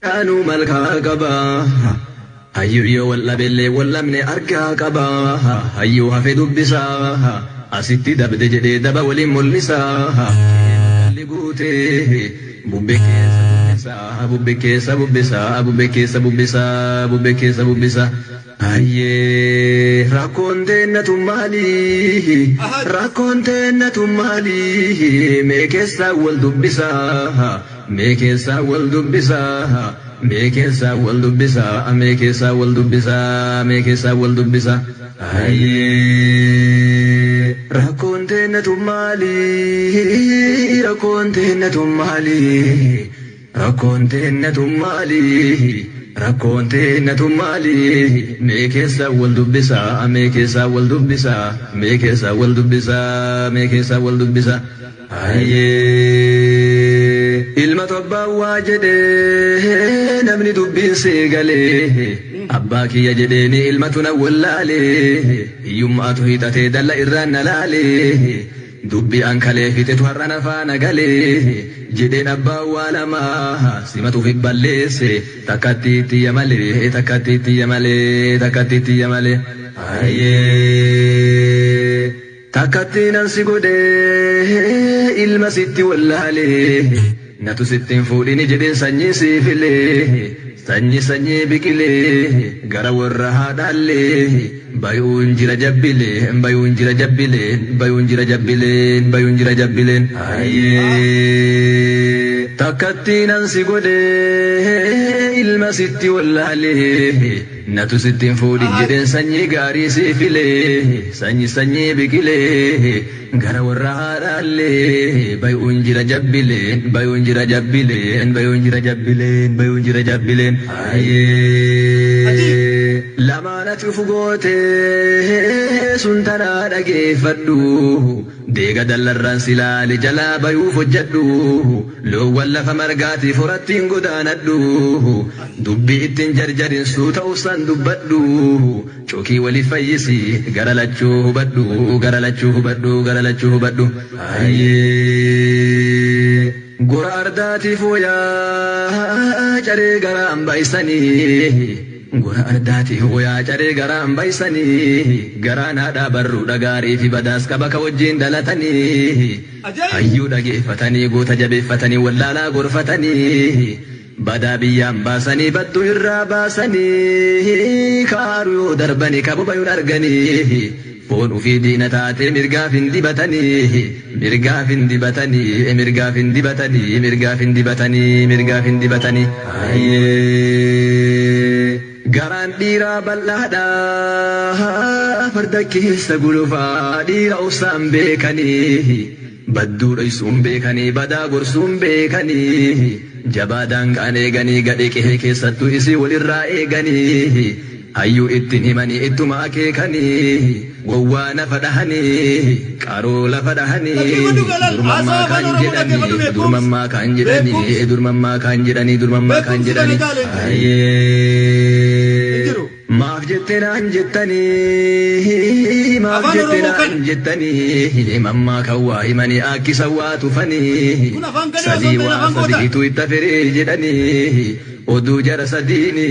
Kaanuu malkaa qaba. Hayyuu yoo wal dhabellee wal dhabne argaa qaba. Hayyuu hafe dubbisaa. Asitti dabde jedhee daba waliin mul'isaa. Kalli guutee bubbee keessa bubbisaa. Bubbee keessa bubbisaa. Bubbee keessa bubbisaa. Bubbee keessa bubbisaa. Hayyee rakkoon teennatu maali? Rakkoon teennatu maali? Mee keessaa wal dubbisaa. Mee keessaa wal dubbisaa. Mee keessaa wal dubbisaa. Mee keessaa wal dubbisaa. Mee keessaa wal dubbisaa. Hayyee rakkoon teennatu maali? Rakkoon teennatu maali? Rakkoon teennatu maali? Rakkoon teennatu maali? Mee keessaa wal dubbisaa. Mee keessaa wal dubbisaa. Mee keessaa wal dubbisaa. Mee keessaa wal dubbisaa. Hayyee ilma tobbaa waa jedhee namni dubbiin seegalee abbaa kiyya jedheeni ilmatu na wallaalee hiyyummaatu hiixatee dalla irraan na laalee dubbii an kalee fixetu har'a na faana galee jedheen abbaa waa lamaa simatuuf balleesse takkatti ittiyya malee takkatti ittiyya malee takkatti ittiyya malee. Hayyee takkatti nan si godhee ilma sitti wallaalee natu sitti hin fuudhini jedheen sanyii siifilee sanyii sanyii biqilee gara warra haadhaallee bayuun jira jabbilee bayuun jira jabbilee bayuun jira jabbilee bayuun jira jabbileen. Hayyee takkatti nan si godhee ilma sitti wallaalee natu sitti hin fuudhin jedheen sanyii gaarii siifilee sanyii sanyii biqilee gara warra haadhaallee bayuun jira jabbileen bayuun jira jabbileen bayuun jira jabbileen bayuun jira jabbileen. Hayyee lamaan ati ufu gootee sun tanaa dhageeffadhu deega dallarraan silaale jalaa bayuuf hojjedhu loowwan lafa margaatiif horattiin godaanadhu dubbii ittiin jarjarin suuta obsaan dubbadhu cokii waliif fayyisi gara lachuu hubadhu gara lachuu hubadhu gara lachuu hubadhu. Hayyee gora ardaatiif wayaa caree garaan baay'isanii. Gora ardaatiif wayaa caree garaan baay'isanii garaan haadhaa barruudha gaarii fi badaas qaba ka wajjin dhalatanii hayyuu dhageeffatanii goota jabeeffatanii wallaalaa gorfatanii badaa biyyaan baasanii badduu irraa baasanii kaaruu yoo darbanii kabobayuun arganii foon ufii diina taatee mirgaaf hin dibatanii mirgaaf hin dibatanii mirgaaf hin dibatanii mirgaaf hin dibatanii mirgaaf hin dibatanii. Hayyee garaan dhiiraa bal'aadha farda keessa gulufaa dhiira obsaan beekanii badduu dhoysuun beekanii badaa gorsuun beekanii jabaa daangaan eeganii gadhee qe'ee keessattuu isii walirraa eeganii hayyuu ittiin himanii ittuma akeekanii gowwaa nafa dhahanii qaroo lafa dhahanii Dhaggeeffadhu galal durmammaa haasawa kan afaan Oromoo dhaggeeffadhu jedhanii beekumsi durmammaa kan jedhanii beekumsi durmammaa kan jedhanii durmammaa kan beekumsi jedhanii. dalagaalee hin Hayyee jiru. maaf jette naan jettanii maaf Afaan jette Oromoo naan kana jettanii mammaa kan waa himanii akkisa waa tufanii kun afaan galee osoo sadii hin ta'in waa afaan gootaa. sadiitu itti afiree jedhanii oduu jara sadiini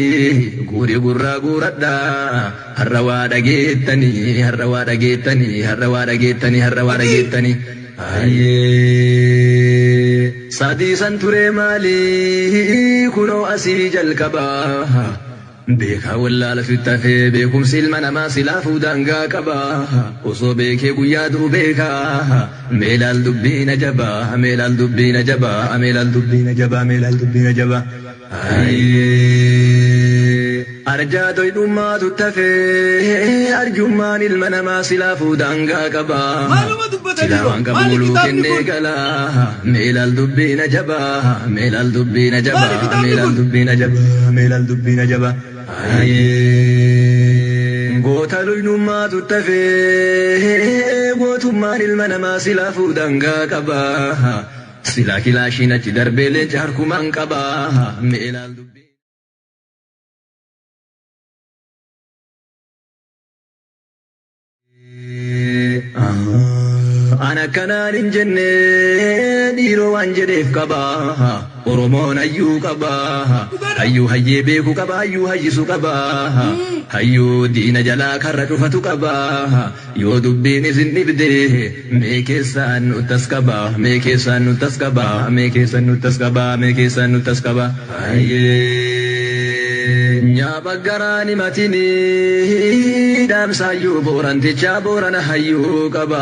guuri gurraa guuradhaa har'a waa dhageettanii har'a waa dhageettanii har'a waa dhageettanii har'a waa Ajiib! dhageettanii. Hayyee sadii san ture maalii kunoo asii jalqabaa. Beekaa wallaala sitti beekumsi ilma namaa silaafuu daangaa qaba. Osoo beekee guyyaa du'u beekaa. Meelaal dubbiina jabaa, meelaal dubbiina jabaa, meelaal dubbiina jabaa, meelaal dubbiina jabaa. Hayyee arjaa doyidhummaatu tafee arjummaan ilma namaa silaafuu daangaa qaba. Maaluma dubbatanii Silaa jiru? waan qabu Maali muluu kitaabni kennee kun? gala. Meelaal dubbiina jabaa, meelaal dubbiina Maali jabaa, kitaabni meelaal kun? dubbiina jabaa, meelaal dubbiina jabaa. Hayyee goota luynummaatu tafee gootummaan ilma namaa silaafuu daangaa qaba. Silaa kilaashiin achi darbee leenca harkumaan qaba. Meelaal dubbii. Ana akkanaan hin jenne dhiiroo waan jedheef qaba. Oromoon hayyuu qaba. Hayyuu hayyee beeku qaba. Hayyuu hayyisu qaba. Hayyuu diina jalaa karra cufatu qaba. Yoo dubbiin isin dhibde mee keessaan nuttas qaba. Mee keessaan nuttas qaba. Mee keessaan nuttas qaba. Mee keessaan nuttas qaba. Nyaaba garaan himatini dhaamsaayyuu boorantichaa boorana hayyuu qaba.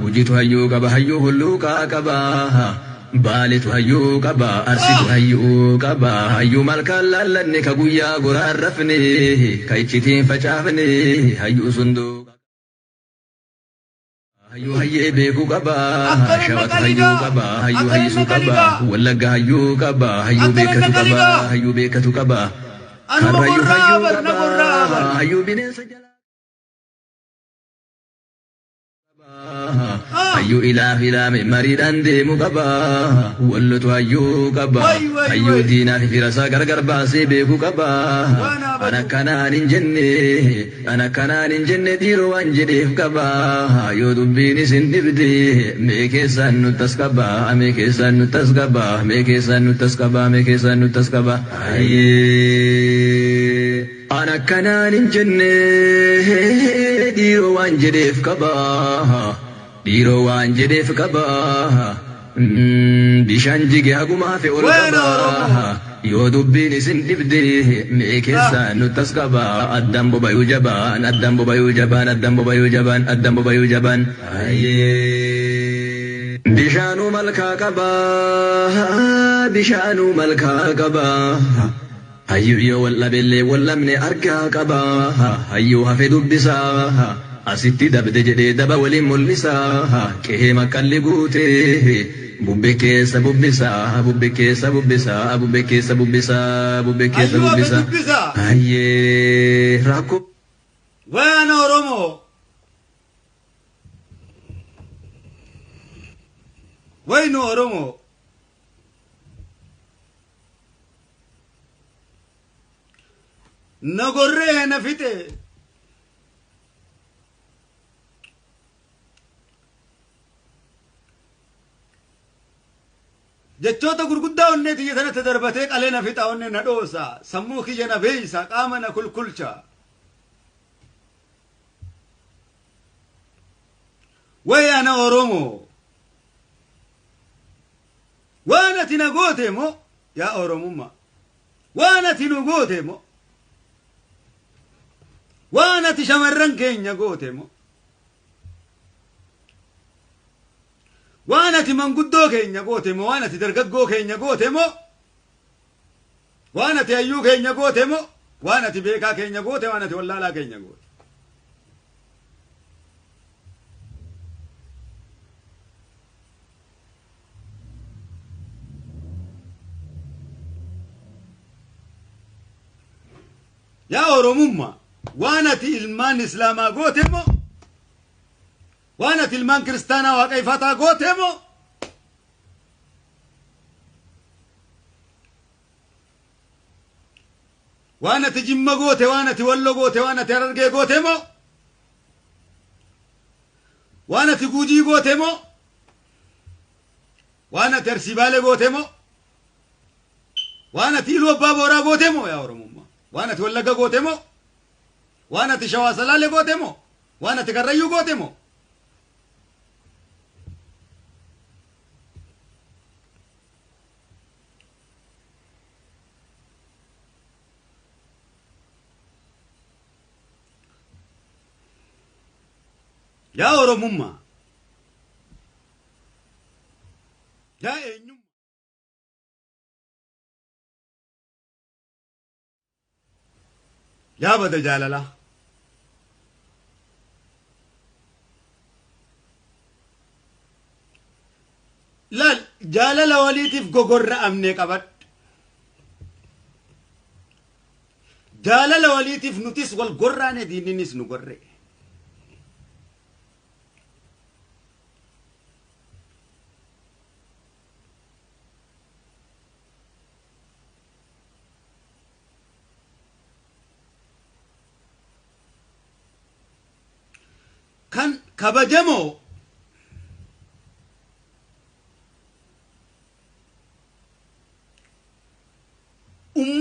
Gujitu hayyuu qaba. Hayyuu hulluuqaa qaba. Baaletu hayyuu qaba. Arsitu hayyuu qaba. Hayyuu malkaan laallanne ka guyyaa goraan rafne ka iccitiin facaafne hayyuu sunduuqa. Hayyuu hayyee beekuu qaba. Akkana Shawatu naqaligaa. hayyuu qaba. Hayyuu Akkana hayyisuu qaba. naqaligaa. Wallagga hayyuu qaba. Hayyuu Akkana beekatu qaba. naqaligaa. Hayyuu beekatu qaba. Anuma Karrayyuu gorraa hayyuu bar na gorraa qaba. bar. Hayyuu bineensa jalaa. Hayyuu ilaaf ilaame mariidhaan deemu qaba. Wallotu hayyuu qaba. Way, way, Hayyuu way. diinaa fi firasaa gargar baasee beeku qaba. Waan Ana abadu. akkanaan hin jenne, ana akkanaan hin jenne dhiiroo waan jedheef qaba. Yoo dubbiin isin dhibde mee keessaan nuttas qaba. Mee keessaan nuttas qaba. Mee keessaan nuttas qaba. Mee keessaan nuttas qaba. Ana akkanaan hin jenne dhiiroo waan jedheef qaba. Dhiiroo waan jedheef qaba. Bishaan jige hagumaa fe ol Weena qaba. Oromoo. Yoo dubbiin isin dhibde mee keessaan nuttas qaba. Addaan bobayuu jabaan, addaan bobayuu jabaan, addaan bobayuu jabaan, addaan bobayuu jabaan. Bishaanuu malkaa qaba. Bishaanuu malkaa qaba. Hayyuu yoo wal dhabellee wal dhabne argaa qaba. Hayyuu hafe dubbisaa. Asitti dabde jedhee daba waliin mul'isaa. Qe'ee maqqalli guutee bubbe keessa bubbisaa. Bubbe keessa bubbisaa. Bubbe keessa bubbisaa. Bubbe keessa Hayyuu hafe bubbisaa. dubbisaa. Hayyee rakkoo. Weena Oromoo. Waynu Oromoo. Na gorree na fixe. Jechoota gurguddaa onnee tiyya sanatti darbatee qalee na fixa onnee na dhoosa. Sammuu kiyya na beeysa qaama na kulkulcha. Way ana Oromoo. Waan ati na goote moo yaa Oromummaa. Waan ati nu goote moo. Waan ati shamarran keenya goote moo. Waan ati manguddoo keenya goote moo. Waan ati dargaggoo keenya goote moo. Waan ati hayyuu keenya goote moo. Waan ati beekaa keenya goote. Waan ati wallaalaa keenya goote. Yaa Oromummaa waan ati ilmaan Islaamaa goote moo. Waan ati ilmaan kiristaanaa waaqeffataa goote moo. Waan ati Jimma goote, waan ati Wallo goote, waan ati Harargee goote moo. Waan ati Gujii goote moo. Waan ati Arsii Baalee goote moo. Waan ati Iluu Abbaa Booraa goote moo yaa Oromummaa. Waan ati Wallagga goote moo. Waan ati Shawaa Salaalee goote moo. Waan ati Karrayyuu goote moo. Yaa Oromummaa. Yaa eenyummaa. Yaa bada jaalalaa. Laal jaalala waliitiif gogorra'amne qabadhu. Jaalala waliitiif nutis wal gorraane diinninis nu gorre. Kan kabajamoo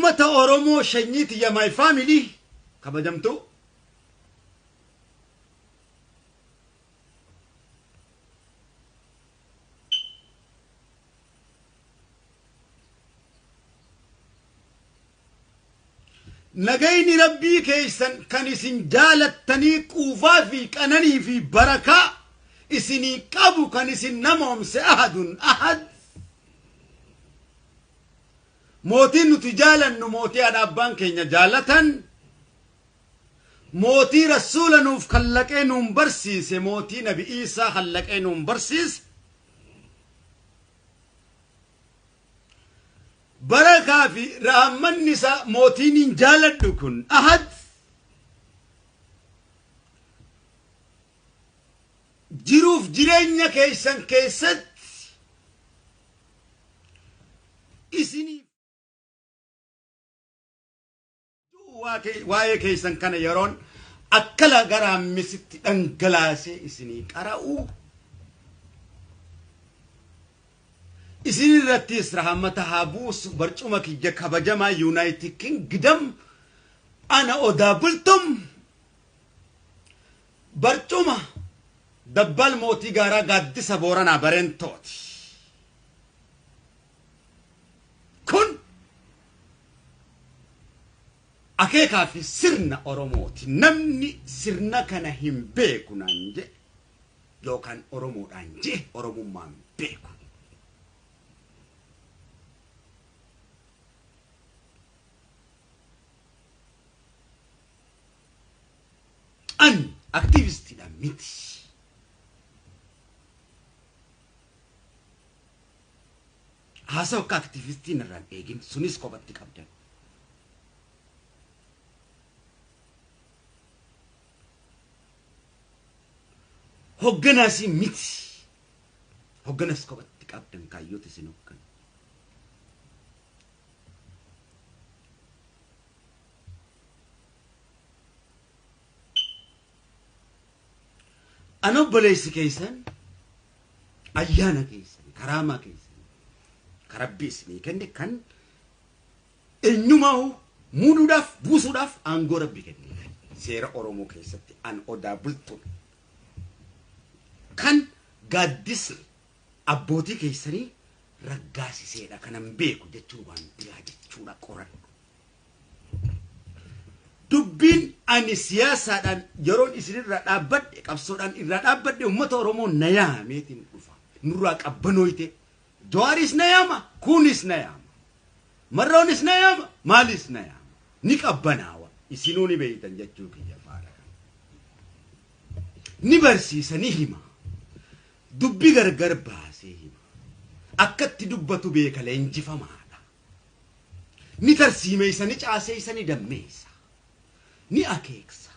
Ummata Oromoo shanyii tiyya my family kabajamtu nagayni rabbii keessan kan isin jaalattanii quufaa fi qananii fi barakaa isinii qabu kan isin namoomse ahadun ahad mootiin nuti jaalannu mootii haadha abbaan keenya jaalatan mootii rasuula nuuf kallaqee nuun barsiise mootii nabi Iisaa kallaqee nuun barsiise barakaa fi rahmanni isaa mootiin hin jaaladhu kun ahad jiruuf jireenya keessan keessatti isiniif waa'ee keessan kana yeroon akkala garaammisitti dhangalaasee isinii qara'u isin irrattis rahmata haa buusu barcuma kiyya kabajamaa United Kingdom ana Odaa Bultum barcuma dabbal mootii gaaraa gaaddisa Booranaa Bareentooti. Kun akeekaa fi sirna Oromooti. Namni sirna kana hin beeku naan jedhe yookaan Oromoodhaan jedhe Oromummaan beeku. Ani aktivistiidha miti. Haasawa akka aktivistiin irraan eegin sunis kophatti qabdan. Hogganaas miti. Hogganas kophatti qabdan kaayyoota isin hoggan. An obboleessi keessan ayyaana keessan karaamaa keessan kan rabbi isinii kenne kan eenyumaa muuduudhaaf buusuudhaaf aangoo rabbi kenne seera Oromoo keessatti an Odaa Bultuun kan gaaddisni abbootii keessanii raggaasiseedha kanan beeku jechuun waan biraa jechuudha qoradhu. Dubbiin ani siyaasaadhaan yeroon isinirraa dhaabbadhe qabsoodhaan irraa dhaabbadhe uummata Oromoo na yaameetiin dhufa. Nurraa qabbanooyte. Jawaaris na yaama, kunis na yaama. Marroonis na yaama, maalis na yaama. Ni qabbanaawa. Isinuu ni beeytan jechuu kiyya faara kana. Ni barsiisa, ni hima. Dubbi gargar baasee hima. Akkatti dubbatu beeka leenjifamaadha. Ni tarsiimeessa, ni caaseessa, ni dammeessa. Ni akeeksa.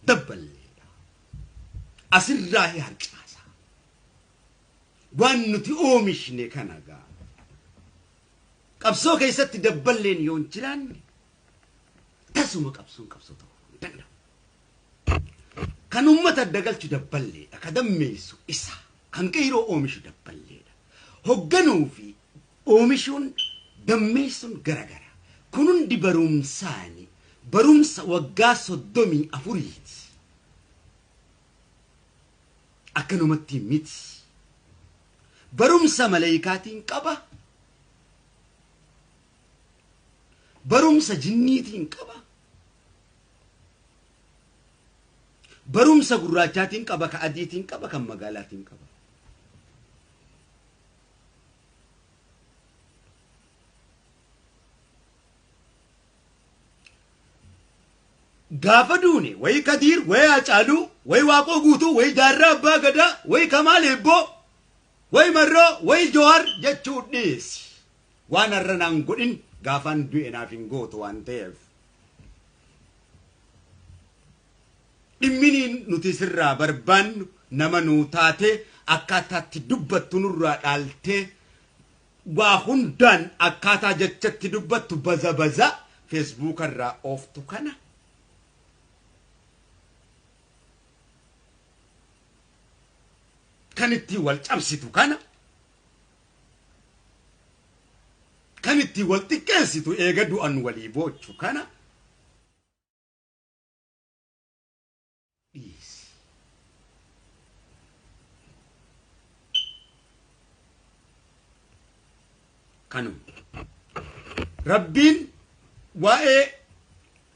Dabballeedha. Asirraa harcaasa. Waan nuti oomishne kana gaa. Qabsoo keessatti dabballeen yoo hin jiraanne tasuma qabsoon qabsoo ta'uu hin danda'u. Kan uummata adda galchu dabballeedha. Ka dammeessu isa. Kan qeyroo oomishu dabballeedha. Hogganuu fi oomishuun dammeessuun garagara. Kun hundi barumsaani. Barumsa waggaa 34ti. Akkanumatti miti. Barumsa maleekaatiin qaba. Barumsa jinniitiin qaba. Barumsa gurraachaatiin qaba, ka adiitiin qaba, kan magaalaatiin qaba. Gaafa duune wayi Kadiir, wayi Hacaaluu, wayi Waaqoo Guutuu, wayi Jaarraa Abbaa Gadaa, wayi Kamaal Eebboo, wayi Marroo, wayi Jawaar jechuu dhiisi. Waan har'a naan godhin gaafaan du'e naaf hin gootu waan ta'eef. Dhimminiin nuti sirraa barbaannu nama nuu taatee akkaataatti dubbattu nurraa dhaaltee waa hundaan akkaataa jechatti dubbattu baza baza feesbuukarraa ooftu kana. Kan ittiin wal cabsitu kana. Kan itti wal xiqqeessitu eega du'an walii boochu kana dhiisi. Kanuma. Rabbiin waa'ee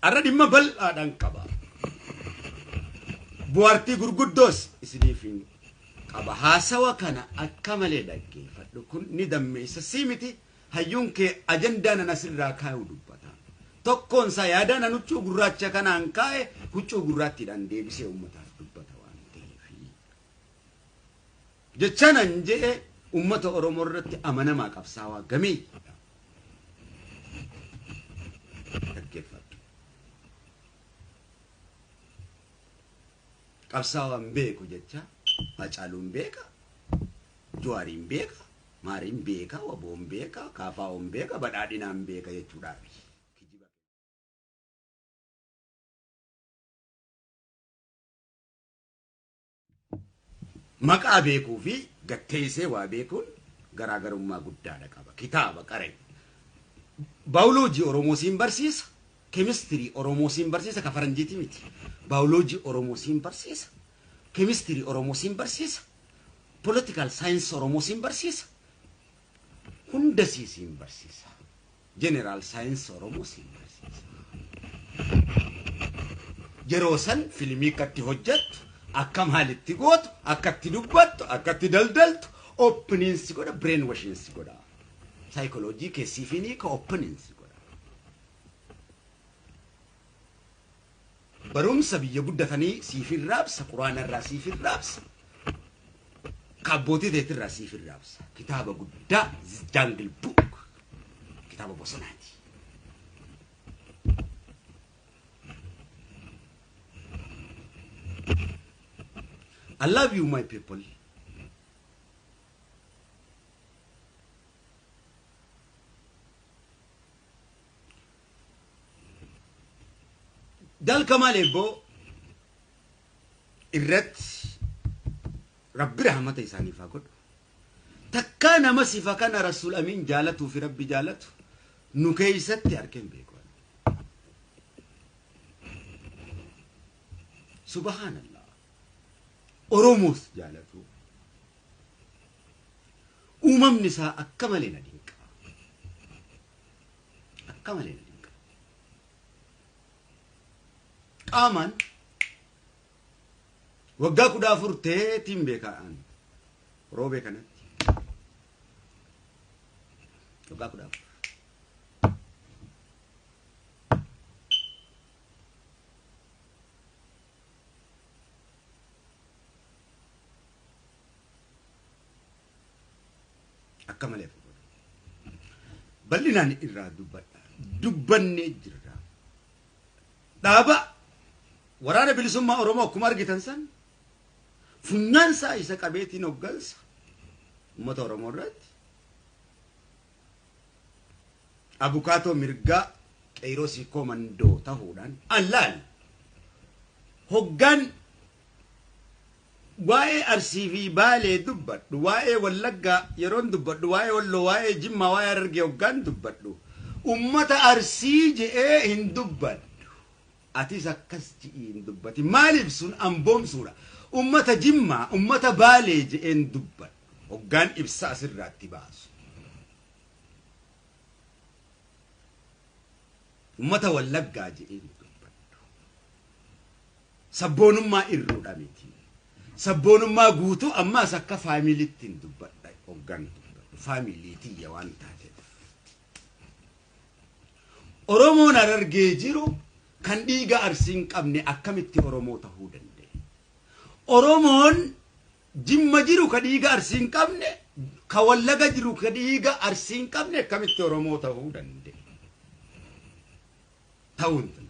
har'a dhimma bal'aadhaan qaba. Bu'aartii gurguddoos isiniif hin qaba. Haasawa kana akka malee dhaggeeffadhu. Kun ni dammeessa sii miti. Hayyuun kee ajandaa nan asirraa kaa'u dubbata. Tokkoon isaa yaada nan huccuu gurraacha kanaan kaa'e huccuu gurraattiidhaan deebisee uummataaf dubbata waan ta'eef. Jecha nan je'e uummata Oromoo irratti amanamaa qabsaawaa gameeyyiidha. Dhaggeeffadhu. Qabsaawaan beeku jecha Hacaaluun beeka, Jawaariin beeka, Maariin beeka, Waboon beeka, Kaafaa'oon beeka, Badhaadhinaan beeka jechuudhaafi. Maqaa beekuu fi gatteessee waa beekuun garaagarummaa guddaadha qaba. Kitaaba qaree. Baayoloojii Oromoo siin barsiisa. Keemistirii Oromoo siin barsiisa. Ka faranjiiti miti. Baayoloojii Oromoo siin barsiisa. Keemistirii Oromoo siin barsiisa. Political science Oromoo siin barsiisa. Hunda siin barsiisa. General science Oromoo siin barsiisa. Yeroo san fiilmii akkatti hojjettu, akka maalitti gootu, akkatti dubbattu, akkatti daldaltu, opening godha, brain washing godha. Saayikooloojii keessii ka opening godha. Barumsa biyya guddatanii siif hin raabsa, quraana irraa siif hin raabsa, ka abbootii teetirraa siif hin raabsa. Kitaaba guddaa Jungle Book, kitaaba bosonaati. I love you, my people. Dalka maal eebboo irratti Rabbi rahmata isaaniif haa godhu. Takkaa nama sifa kana Rasuul Amiin jaalatuu fi Rabbi jaalatu nu keeysatti arkeen beeku. Subhaanallah. Oromoos jaalatu. Uumamni isaa akka malee na dinqa. Akka malee na dinqa. Qaamaan waggaa 14 teetiin beekaa roobee kanatti. Waggaa 14. Akka malee bal'inaan irraa dubbadha. Dubbannee jirra. Dhaaba waraana bilisummaa Oromoo akkuma argitan san funyaan isaa isa qabeetiin hoggansa uummata Oromoo irratti abukaatoo mirgaa qeyroo siikoo mandoo ta'uudhaan allaal hoggaan waa'ee Arsii fi Baalee dubbadhu, waa'ee Wallaggaa yeroon dubbadhu, waa'ee Walloo, waa'ee Jimmaa, waa'ee Harargee hoggaan dubbadhu, ummata Arsii je'ee hin dubbadhu. Atis akkas ji'ii hin dubbati. Maaliif sun amboomsuudha? Ummata Jimmaa, ummata Baalee je'een dubbadhu. Hoggaan ibsa asirraatti baasu. Ummata Wallaggaa je'een dubbadhu. Sabboonummaa irruudha miti. Sabboonummaa guutuu ammaas akka faamiliitti hin dubbadha. Hoggaan dubbadhu. Faamilii tiyya waan taateef. Oromoon Harargee jiru kan dhiiga Arsii hin qabne akkamitti Oromoo ta'uu danda'e? Oromoon Jimma jiru ka dhiiga Arsii hin qabne, ka Wallaga jiru ka dhiiga Arsii hin qabne akkamitti Oromoo ta'uu danda'e? Ta'uu hin danda'u.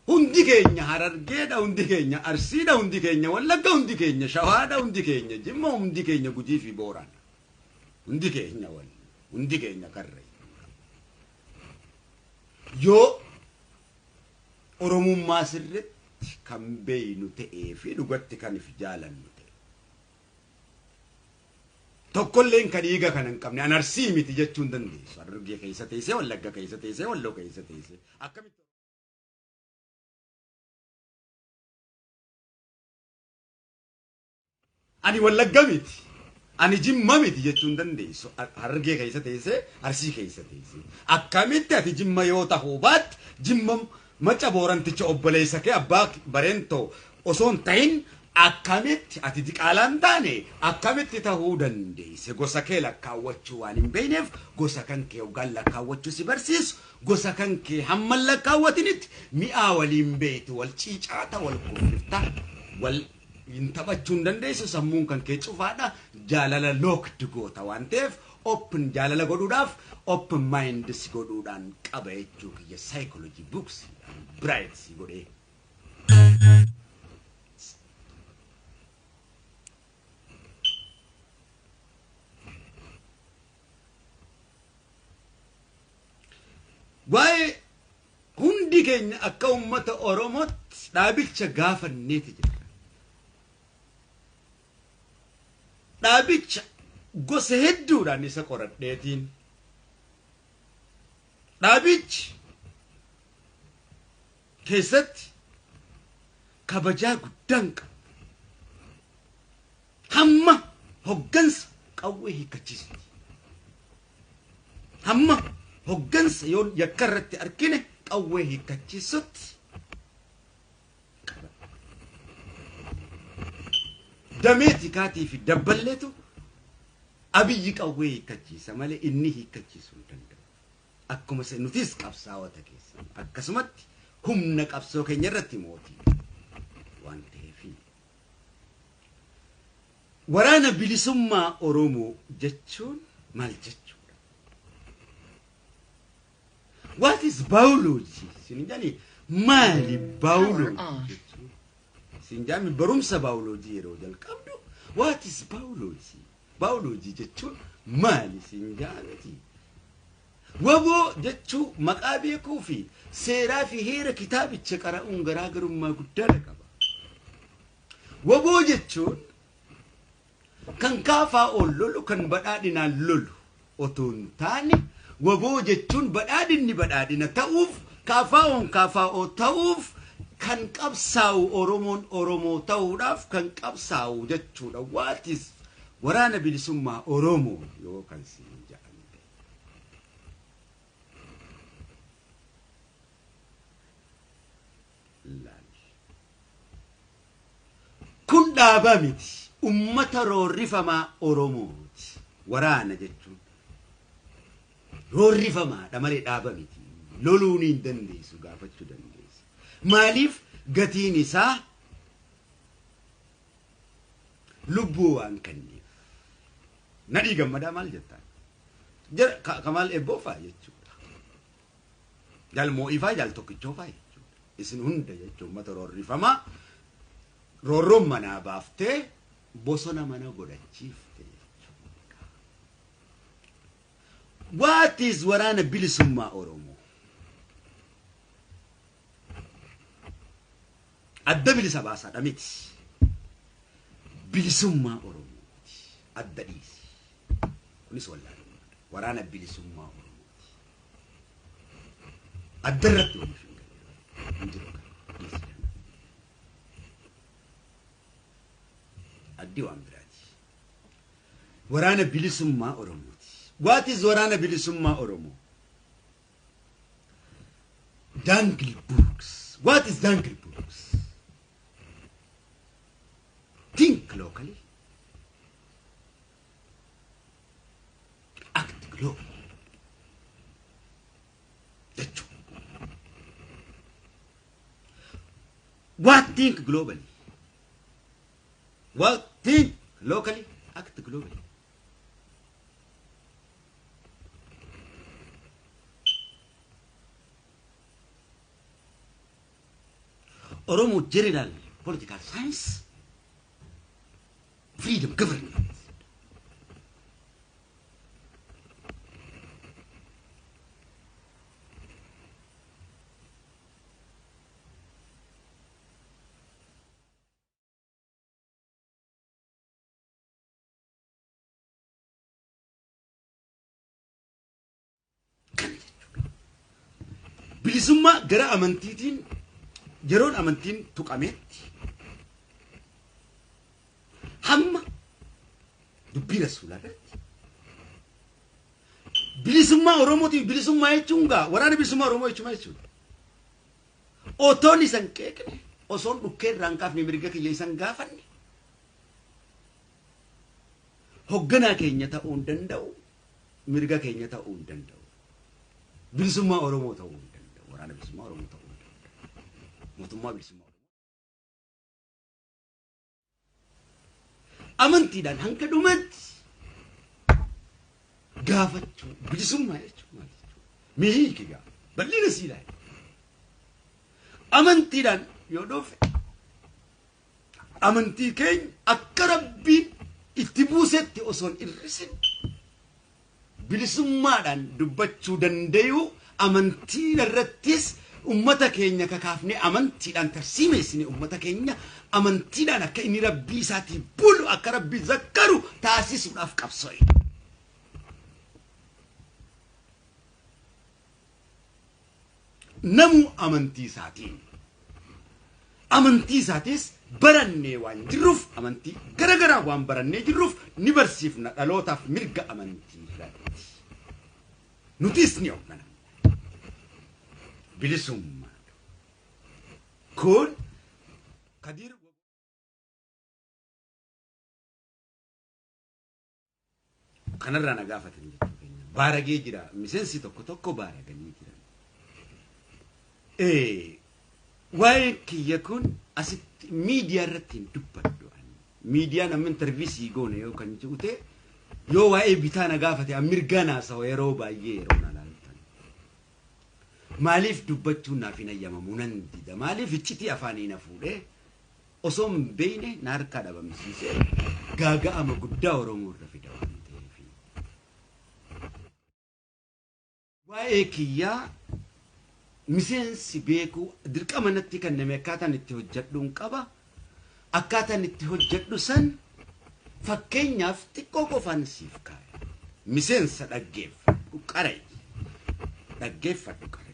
Hundi keenya Harargeedha, hundi keenya Arsiidha, hundi keenya Wallagga, hundi keenya Shawaadha, hundi keenya Jimma, hundi keenya Gujii fi Boorana. Hundi keenya wal, hundi keenya Karrayyuu. Yoo Oromummaa sirriitti kan beeynu ta'ee fi dhugatti kan if jaalannu ta'e. Tokkolleen kan dhiiga kana hin qabne an Arsii miti jechuu hin dandeessu. Harargee keessa teessee, Wallagga keessa teessee, Walloo keessa teessee. Akkamitti ani Wallagga miti, ani Jimma miti jechuu hin dandeessu. Harargee keessa teessee, Arsii keessa teessee. Akkamitti ati Jimma yoo tahuu baatte, Jimma Macca Booranticha obboleessa kee abbaa Bareentoo osoo hin tahin akkamitti ati diqaalaa hin taane akkamitti tahuu dandeesse? Gosa kee lakkaawwachuu waan hin beekneef gosa kan kee hoggaan lakkaawwachuu si barsiisu gosa kan kee hamma hin lakkaawwatinitti mi'aa waliin beektu, wal ciicaata, wal kuffifta, wal hin taphachuu hin dandeessu, sammuun kan kee cufaadha, jaalala locked goota waan ta'eef open jaalala godhuudhaaf open mind si godhuudhaan qaba jechuu kiyya psychology books bright si godhee. Waa'ee hundi keenya akka uummata Oromootti dhaabicha gaafanneeti jira. Dhaabicha gosa hedduudhaan isa qoradheetiin dhaabichi keessatti kabajaa guddaan qaba. Hamma hoggansa qawwee hiikkachiisuti. Hamma hoggansa yoo yakka irratti argine qawwee hiikkachiisutti qaba. Damee tikaatii fi dabballeetu Abiyyi qawwee hiikkachiisa malee inni hiikkachiisuu hin danda'u. Akkuma nutis qabsaa'ota keessa akkasumatti humna qabsoo keenya irratti mootii waan ta'eef. Waraana bilisummaa Oromoo jechuun maal jechuudha? What is biology? Isin jedhani maali biology jechuun? Isin jedhani barumsa biology yeroo jalqabdu what is biology? Biology jechuun maali isin jedhameti? Waboo jechuu maqaa beekuu fi seeraa fi heera kitaabicha qara'uun garaagarummaa guddaa qaba. Waboo jechuun kan kaafaa ol lolu kan badhaadhinaan lolu otoo hin taane waboo jechuun badhaadhinni badhaadhina ta'uuf kaafaa'oon kaafaa'oo ta'uuf kan qabsaa'u Oromoon Oromoo ta'uudhaaf kan qabsaa'u jechuudha. What is waraana bilisummaa Oromoo yoo kan siin jedhan ta'e. Laal. Kun dhaaba miti. Ummata roorrifamaa Oromooti. Waraana jechuun. Roorrifamaadha malee dhaaba miti. Loluun hin dandeessu gaafachuu dandeessu. Maaliif gatiin isaa lubbuu waan kenneef. Nadhii Gammadaa maal jettaan? Jara Kamaal Ebboo fa'aa jechuudha. Jaal Moo'ii fa'aa jaal Tokkichoo fa'aa jechuudha. Isin hunda jechuun uummata roorrifamaa roorroon manaa baaftee bosona mana godhachiifte jechuudha. What is waraana bilisummaa Oromoo? Adda bilisa baasaadha miti. Bilisummaa Oromooti. Adda dhiisi. Kunis wallaalummaadha. Waraana bilisummaa Oromooti. Adda irratti waliif hin galle. Hin jiru kana. Dhiisi kana. Addi waan biraati. Waraana bilisummaa Oromooti. What is waraana bilisummaa Oromoo? Jungle Books. What is Jungle Books? Think locally. Act globally. Jechuudha. What think globally? What think locally? Act globally. Oromo General Political Science, Freedom Government. Bilisummaa gara amantiitiin yeroon amantiin tuqametti hamma dubbii rasuulaa irratti bilisummaa Oromootiif bilisummaa jechuun gaa waraana bilisummaa Oromoo jechuun jechuudha. Otoon isan qeeqne osoon dhukkee irraan kaafne mirga kiyya isan gaafanne hogganaa keenya ta'uu hin danda'u, mirga keenya ta'uu hin danda'u, bilisummaa Oromoo ta'uu hin danda'u, waraana bilisummaa Oromoo ta'uu hin danda'u, mootummaa bilisummaa Oromoo. Amantiidhaan hanga dhumatti gaafachuu bilisummaa jechuun maal jechuudha? Mee hiiki gaa bal'ina sii ilaali. Amantiidhaan yoo dhufe amantii keenya akka Rabbiin itti buusetti osoo hin hir'isin bilisummaadhaan dubbachuu danda'u amantii irrattis ummata keenya kakaafnee amantiidhaan tarsiimeessine ummata keenya amantiidhaan akka inni Rabbii isaatii bulu akka Rabbii zakkaru taasisuudhaaf qabsoo'e. Namu amantii isaatiin amantii isaatis barannee waan jirruuf amantii garagaraa waan barannee jirruuf ni barsiifna dhalootaaf mirga amantii irratti. Nutis ni hoogganamna. Bilisummaa. Kun Kadir kanarraa na gaafatan jechuu keenya. Baaragee jira. Miseensi tokko tokko baaraganii jiran. Waa'ee kiyya kun asitti miidiyaa irratti hin dubbadhu. Miidiyaan amma interviisii goone yoo kan jiru ta'e yoo waa'ee bitaa na gaafate an mirgaa naasawa yeroo baay'ee yeroo na laaltan. Maaliif dubbachuun naaf hin ayyamamu nan dida. Maaliif iccitii afaanii na fuudhee osoo hin beekne na harkaa dhabamsiisee gaaga'ama guddaa Oromoo irra fida waan ta'eef. Waa'ee kiyyaa miseensi beekuu dirqama natti kenname akkaataan itti hojjedhuun qaba. Akkaataan itti hojjedhu san fakkeenyaaf xiqqoo qofaan siif kaaya. Miseensa dhaggeeffadhu qarai. Dhaggeeffadhu qarai.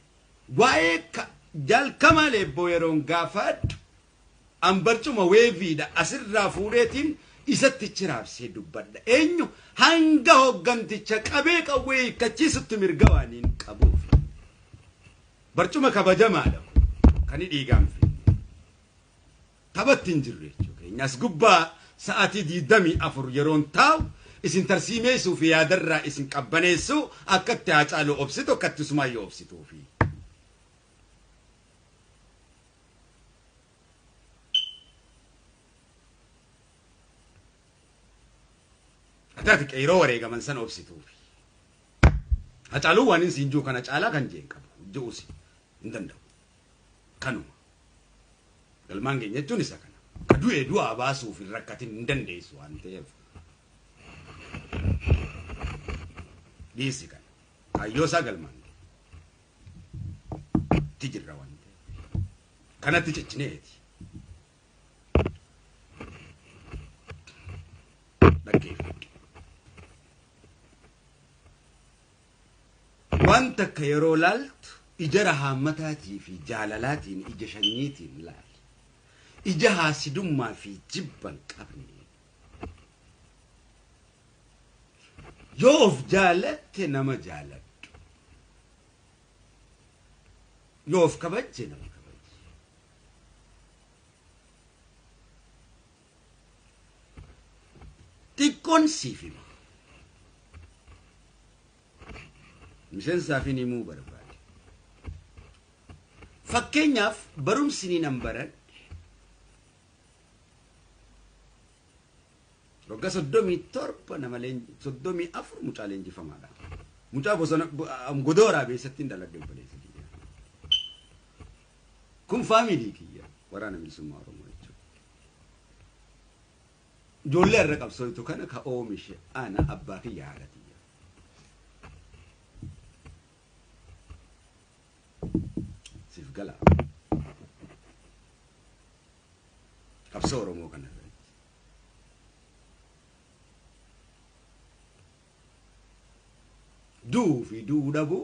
Waa'ee jalqaba leebboo yeroon gaafadhu an barcuma weeviidha asirraa fuudheetiin isatti chiraabsee dubbadha. Eenyu hanga hogganticha qabee qawwee hiikkachiisutti mirga waan hin qabuuf. Barcuma kabajamaadha kan dhiigaan finne. Taphatti hin jirru jechuudha. Keenyas gubbaa sa'aatii 24 yeroon taa'u isin tarsiimeessuu fi yaadarraa isin qabbaneessuu akka itti Haacaaluu obsitu akka itti Usmaayyoo obsituufi. Ati qeeroo wareegaman sana obsituufi. Haacaaluu waan hin siin jiru kana caalaa kan jeen qabu ji'uus hin danda'u. Kanuma. Galmaan keenya jechuun isa kana. Ka du'e du'aa baasuuf hin rakkatin hin dandeessu waan ta'eef. Dhiisi kana. Kaayyoo isaa galmaan keenya. Itti jirra waan ta'eef. Kanatti ciccineeti. Dhaggeeffadhu. Waan takka yeroo laaltu ija rahaammataatii fi jaalalaatiin ija shanyiitiin laali. Ija haasidummaa fi jibba hin qabne. Yoo of jaalatte nama jaaladhu. Yoo of kabajje nama kabaji. Xiqqoon siif hima. Miseensaaf hin himuu barbaade. Fakkeenyaaf barumsi ni nan baradhe. Waggaa 37 nama 34 mucaa leenjifamaadha. Mucaa bosona godoo waraabeessatti hin dhaladhe obboleessa kiyya. Kun faamilii kiyya waraana bilisummaa Oromoo jechuudha. Ijoollee irra qabsooytu kana ka oomishe ana abbaa kiyya haadha tiyya. Siif gala. Qabsoo Oromoo kana irratti. Du'uu fi du'uu dhabuu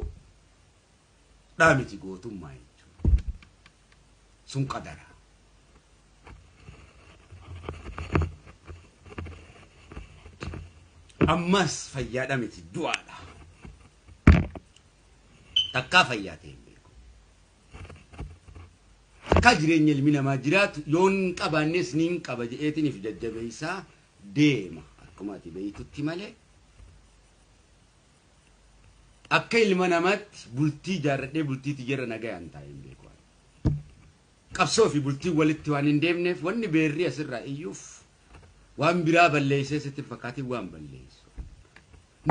Dhaamiti gootummaa jechuudha. Sun qadara. Ammas fayyaadha miti du'aadha. Takkaa fayyaa ta'e hin beeku. Takkaa jireenya ilmi namaa jiraatu yoo hin qabaannes ni hin qaba jedheetiniif jajjabeessaa deema akkuma ati beektutti malee. Akka ilma namaatti bultii ijaarradhee bultii tiyyeerra nagayaan taa'ee hin beeku. Qabsoo fi bultiin walitti waan hin deemneef wanni beerri asirraa iyyuuf waan biraa balleessee sitti fakkaatiin waan balleessu.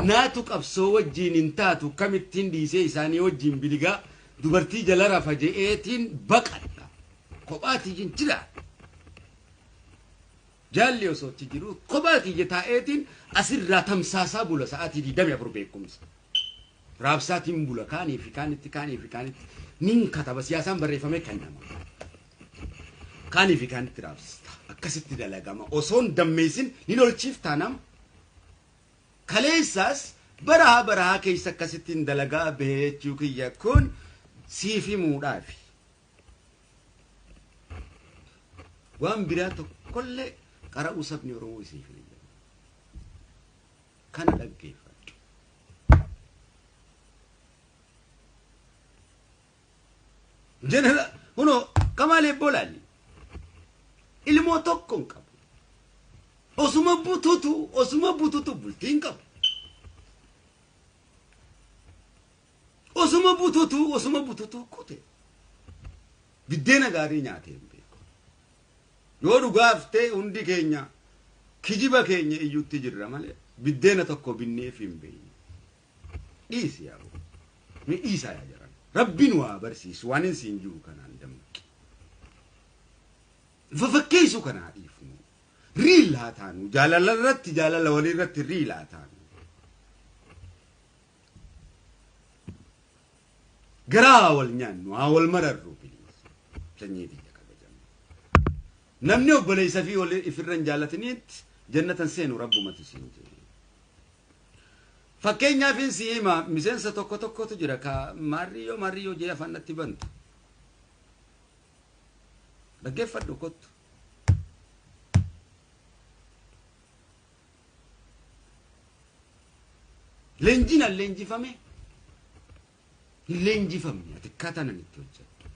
Naatu qabsoo wajjiin hin taatu kamittiin dhiisee isaanii wajjiin biligaa dubartii jala rafa je'eetiin baqadha. Kophaatiyyin jira. Jaalli osoo achi jiru kophaatiyya taa'eetiin asirraa tamsaasaa bula sa'aatii 24 beekumsa. Raabsaatiin bula kaanii fi kaanitti kaanii fi kaanitti nin kataba siyaasaan barreeffamee kennama. Kaanii fi kaanitti raabsita. Akkasitti dalagama. Osoo hin dammeessin ni lolchiiftaa nama. Kaleessaas barahaa barahaa keessa akkasittiin dalagaa bahee jechuu kiyya kun siif himuudhaafi. Waan biraa tokkollee qara'uu sabni Oromoo isiif hin jedhu. Kana dhaggeeffadhu. Jenera kunoo Kamaal Eebboo laalli. Ilmoo tokko hin qabu. Osuma bututu osuma bututu bultii hin qabu. Osuma bututu osuma bututu kute. Biddeena gaarii nyaatee hin beeku. Yoo dhugaaftee hundi keenya kijiba keenya iyyutti jirra malee biddeena tokko binneef hin beeknu. Dhiisi yaa boo. Ni dhiisaa yaa jaran. Rabbiin waa barsiisu waan hin siin jiru kanaan dammaqi. Fafakkeessu kanaa dhiifnu. Riil haa taanu. Jaalala irratti jaalala walii irratti riil haa taanu. Garaa haa wal nyaannu haa wal mararru please. Sanyii tiyya kabajamu. Namni obboleessa fi wal ifirra hin jaalatiniitti jannatan seenu rabbumatu siin jedhe. Fakkeenyaaf hin si hima miseensa tokko tokkotu jira ka maarriyyoo maarriyyoo jee afaan natti bantu. Dhaggeeffadhu kottu. Leenjiin an leenjifame hin leenjifamne ati akkaataan an itti hojjedhu.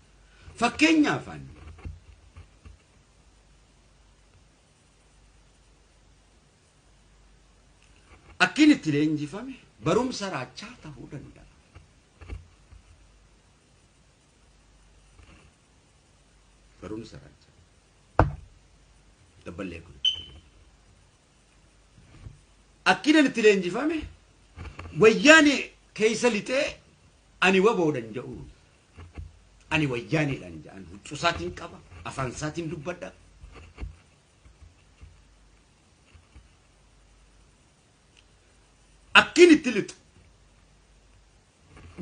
Fakkeenyaaf ani akkin itti leenjifame barumsa raachaa ta'uu danda'a. Barumsa raachaa. Dabballee kun. Akkinan itti leenjifame wayyaanee keessa lixee ani waboodhan jedhu. Ani wayyaaneedhaan jedhan huccuu isaatiin qaba afaan isaatiin dubbadha. Akkin itti lixu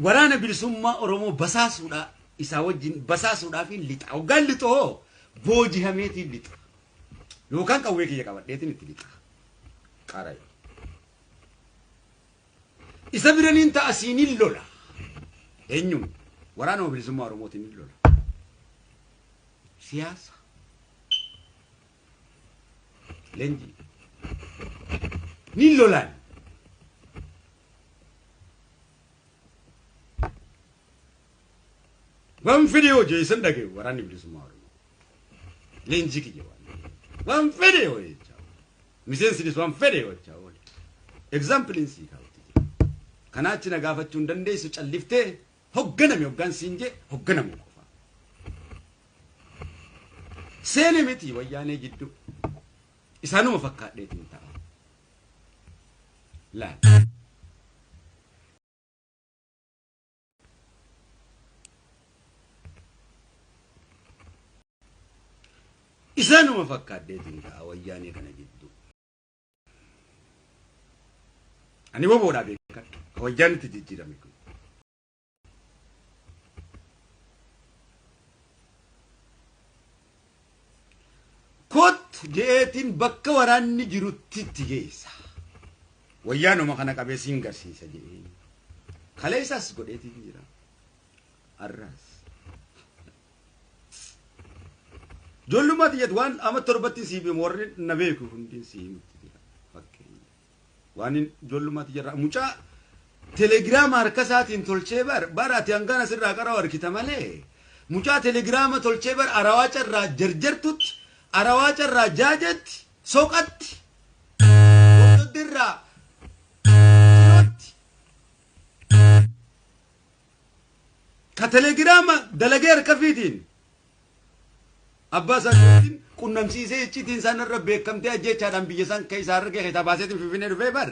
waraana bilisummaa Oromoo basaasuudhaa isaa wajjin basaasuudhaaf lixa. Hoggaan lixu hoo boojihameetiin lixa. Yookaan qawwee kiyya qabadheetiin itti lixa. Qara. Isa biraniin ta'a siinin lola. Eenyuun? Waraana bilisummaa Oromootiin ni lola. Siyaasa. Leenjii. Ni lolaan. Waan fedhe yoo jeesan dhagayu waraanni bilisummaa Oromoo. Leenjii kiyya waan. Waan fedhe yoo jechaa oole. Miseensinis waan fedhe yoo jechaa oole. Egzaampiliin sii kaa'utti jira. Kanaa achi na gaafachuu hin dandeessu calliftee hogganame hoggaan siin jee hogganamuu qofa. Seene miti wayyaanee jidduu. Isaanuma fakkaadheetiin ta'a. Laal. Isaanuma fakkaadheetiin ta'a wayyaanee kana jidduu. Ani woboodhaa beekadhu. Ka wayyaanitti jijjiirame kun. Kottu je'eetiin bakka waraanni jirutti itti geessa. Wayyaanuma kana qabee siin garsiisa je'ee. Kaleessas godheetiin jira. Arraas. Ijoollummaa tiyyatti waan amma torbatti siif himu warri na beeku hundi si himutti jira fakkeenya. Waan ijoollummaa tiyyarraa mucaa telegiraama harka isaatiin tolchee bar bara ati hangana sirraa qara harkita malee mucaa telegiraama tolchee bar arawaa carraa jarjartutti arawaa carraa jaajetti soqatti hordoddirraa cirootti ka telegiraama dalagee harka fiitiin abbaa isaatiin qunnamsiisee icciitiin isaan irra beekamtee ajjeechaadhaan biyya isaan keessaa harka keessaa baaseetiin finfinnee dhufee bar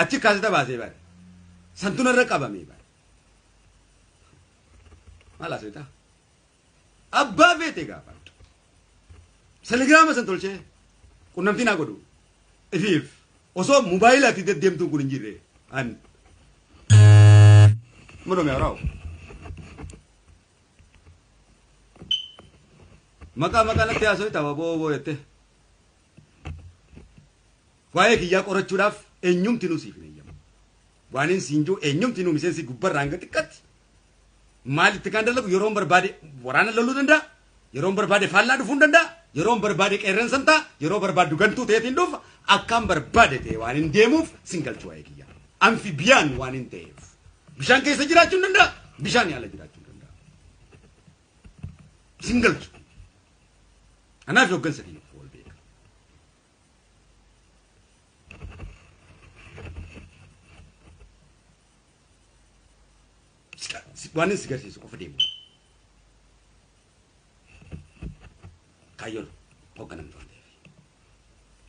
achi kaaseta baasee bar santuna irra qabamee bar maal haasofta abbaa feete gaafadhu telegiraama san tolchee qunnamtii naa godhu ifiif osoo mobaayilaatii deddeemtuun kun hin jirre an ምነው የሚያወራው? Maqaa maqaa natti haasofta boo jettee. Waa'ee kiyyaa qorachuudhaaf eenyumti nu siif hin eeyyamu. Waan hin siin jiru eenyumti nu miseensi gubbarraa hanga xiqqaatti. Maalitti kan dalagu yeroon barbaade waraana loluu danda'a. Yeroon barbaade faallaa dhufuu danda'a. Yeroon barbaade qeerransa ta'a. Yeroo barbaadu gantuu ta'eetiin dhufa. Akkaan barbaade ta'e waan hin deemuuf sin galchu waa'ee kiyyaa. Amfibiyaan waan hin ta'eef. Bishaan keessa jiraachuu hin danda'a. Bishaan ala jiraachuu hin danda'a. Sin galchu. Anaaf hooggansa kiyya wal beeka. Waan inni si garsiisu qofa deemu. Kaayyoon hoogganamtu waan ta'eef.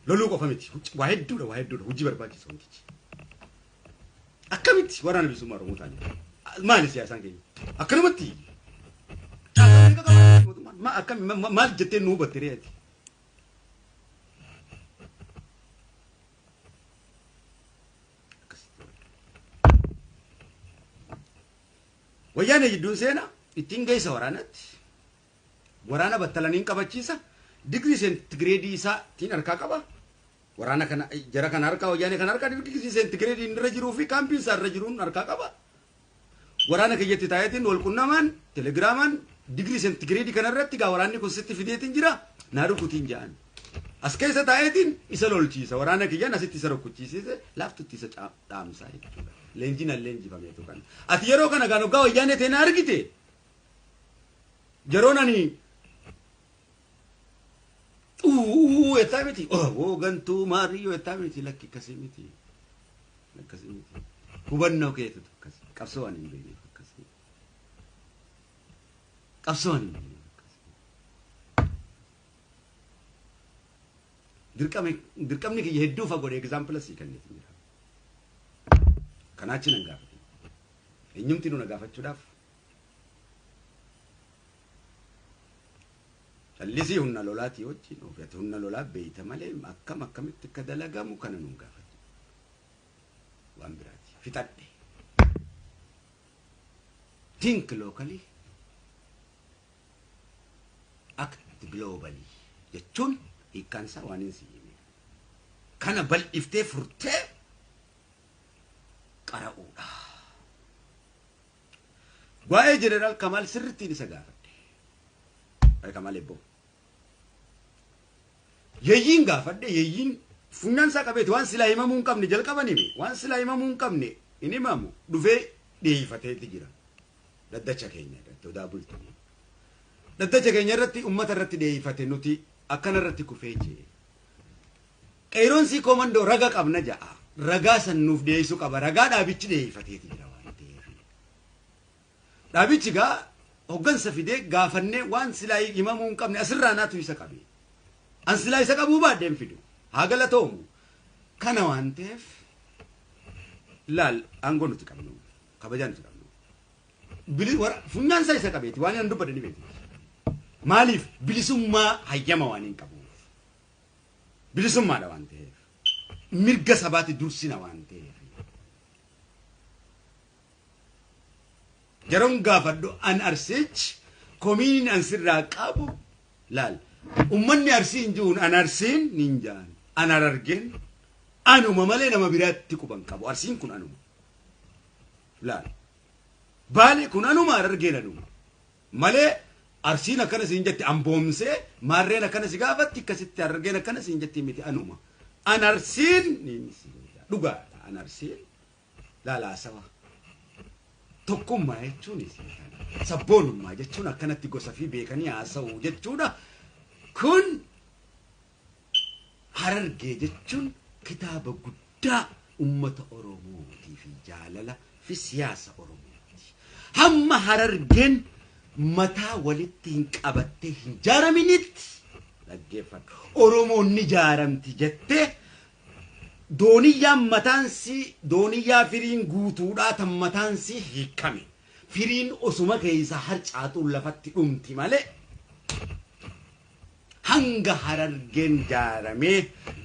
Loluu qofa miti. Waa hedduudha waa hedduudha hojii barbaachisa wantichi. Akkamitti waraana bilisummaa Oromoo ta'anii? Maali siyaasaan keenya? Akkanumatti maal jettee nu hubatte reeti? Wayyaanee jidduun seenaa ittiin geessa waraanatti. Waraana battalaniin qabachiisa. Digirii seentigireedii isaa ittiin harkaa qaba. Waraana kana jara kana harkaa wayyaanee kana harkaa digirii seentigireedii irra jiruu fi kaampiin isaa irra jiruun harkaa qaba. Waraana kiyyatti taa'eetiin wal qunnamaan telegiraamaan digirii seentigireedii kana irratti gaa waraanni kun sitti fideetiin jira naa rukutiin ja'an. As keessa taa'eetiin isa lolchiisa waraana kiyyaan asitti isa rukkuchiisise laaftutti isa dhaamsaa jechuudha. Leenjiin leenjifameetu kana. Ati yeroo kana gaan hoggaa wayyaanee ta'e na argite. Yeroon ani uuu jettaa miti. Oh gantuu maariyyoo jettaa miti lakki akkasii miti. Akkasii miti. Hubannoo keetitu akkasii. Qabsoo waan hin beekneef akkasii. Qabsoo waan hin beekneef akkasii. Dirqamni kiyya hedduu fagoo egzaampila sii kenneetu jira. Kanaachi nan gaafate. Eenyumti nu na gaafachuudhaaf callisii humna lolaatii wajjin ofiitti humna lolaa beeyta malee akkam akkamitti akka dalagamu kana nu gaafate. Waan biraati. Fixadhe. Think locally, act globally jechuun hiikkaan isaa waan hin si'ime. Kana bal'iftee furtee qara'uudha. Waa'ee Jeneraal Kamaal sirrittiin isa gaafadhe. Waa'ee Kamaal Ebboo. Yeeyyiin gaafadhe yeeyyiin funyaan isaa qabeeti waan silaa himamuu hin qabne jalqaban hime waan silaa himamuu hin qabne hin himamu dhufee dhiyeeffateeti jira. Daddacha keenya irratti odaa bultummaa. Daddacha keenya irratti uummata irratti dhiyeeffate nuti akkana irratti kufee jee. Qeeroonsii koomandoo raga qabna ja'a. Ragaa san nuuf dhiyeessuu qaba. Ragaa dhaabichi dhiyeeffateeti jira waan ta'eef. Dhaabichi gaa hoggansa fidee gaafannee waan silaa himamuu hin qabne asirraa naatu isa qabe. An silaa isa qabuu baadheen fidu. Haa galatoomu. Kana waan ta'eef laal aangoo nuti qabnu. Kabajaa nuti qabnu. Funyaan isaa isa qabeeti waan inni dubbate ni beekti. Maaliif bilisummaa hayyama waan hin qabuuf. Bilisummaadha waan ta'eef. Mirga sabaati dursina waan ta'eef. Yeroon gaafadhu an arsichi komiin an sirraa qabu laal. Uummanni arsii hin jiruun an arsiin nin jaan. An arargeen anuma malee nama biraatti quban qabu. Arsiin kun anuma. Laal. Baale kun anuma Harargeen anuma. Malee Arsiin akkana siin jetti amboomsee maarreen akkana si gaafatti akkasitti Harargeen akkana siin jetti miti anuma. An Arsiin dhugaadha. An Arsiin laalaasawa. Tokkummaa jechuun isin kana. Sabboonummaa jechuun akkanatti gosa fi beekanii haasa'uu jechuudha. Kun Harargee jechuun kitaaba guddaa uummata Oromootii fi jaalala fi siyaasa Oromooti. Hamma Harargeen mataa walitti hin qabattee hin jaaraminitti dhaggeeffadhu. Oromoon ni jaaramti jettee dooniyyaan mataansi dooniyyaa firiin guutuudhaa tan mataansi hiikame. Firiin osuma keessa harcaatuun lafatti dhumti malee hanga Harargeen jaaramee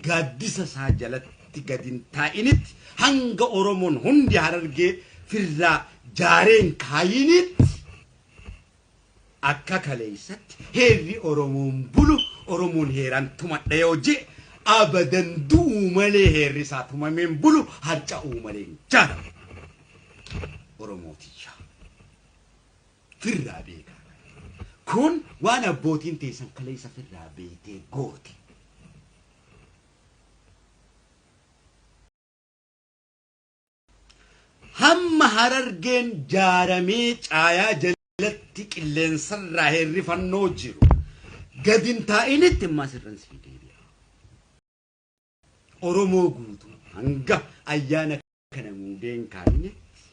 gaaddisa isaa jalatti gadi hin taa'initti hanga Oromoon hundi Harargee firraa jaareen kaayinitti akka kaleessatti heerri Oromoon bulu Oromoon heeraan tumadha yoo jee abadan du'uu malee heerri isaa tumameen bulu harca'uu malee hin jaaramu. Oromootiyya. Firraa beekaa. Kun waan abbootiin teessan kaleessa firraa beektee goote. Hamma Harargeen jaaramee caayaa jalatti qilleensarraa heerrifannoo jiru gadi hin taa'initti ammaa sirran sii deebi'a. Oromoo guutuu hanga ayyaana kana muudeen kaa'initti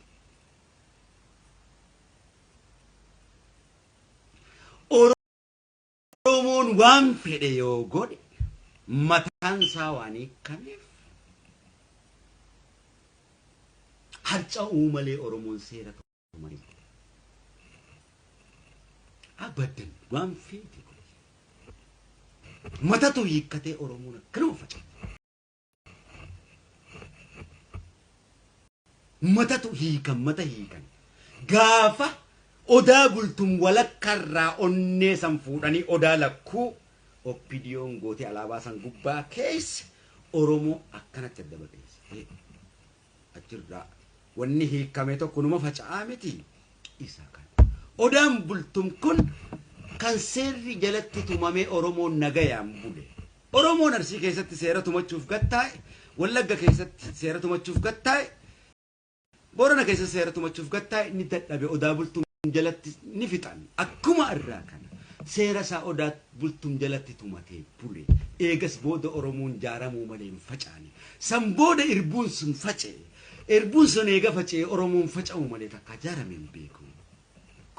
Oromoon waan fedhe yoo godhe mataan isaa waan hiikameef harca'uu malee Oromoon seera tumanii abadan waan fedhe godhe. Matatu hiikkatee Oromoon akkanuma faca'e. Matatu hiikan mata hiikan. Gaafa odaa bultum walakkaarraa onnee san fuudhanii odaa lakkuu OPDOn gootee alaabaa san gubbaa keessa Oromoo akkanatti adda baqeessite. Achirraa wanni hiikame tokko numa faca'aa miti isa kana. Odaan bultum kun kan seerri jalatti tumamee Oromoon nagayaan bule. Oromoon Arsii keessatti seera tumachuuf gattaa'e, Wallagga keessatti seera tumachuuf gattaa'e, Boorana keessatti seera tumachuuf gattaa'e ni dadhabe odaa bultum jalatti ni fixan. Akkuma irraa kana seera isaa odaa bultum jalatti tumatee bule. Eegas booda Oromoon jaaramuu malee hin facaane. San booda irbuun sun faca'e. Irbuun sun eega faca'e Oromoon faca'uu malee takkaa jaarame hin beeku.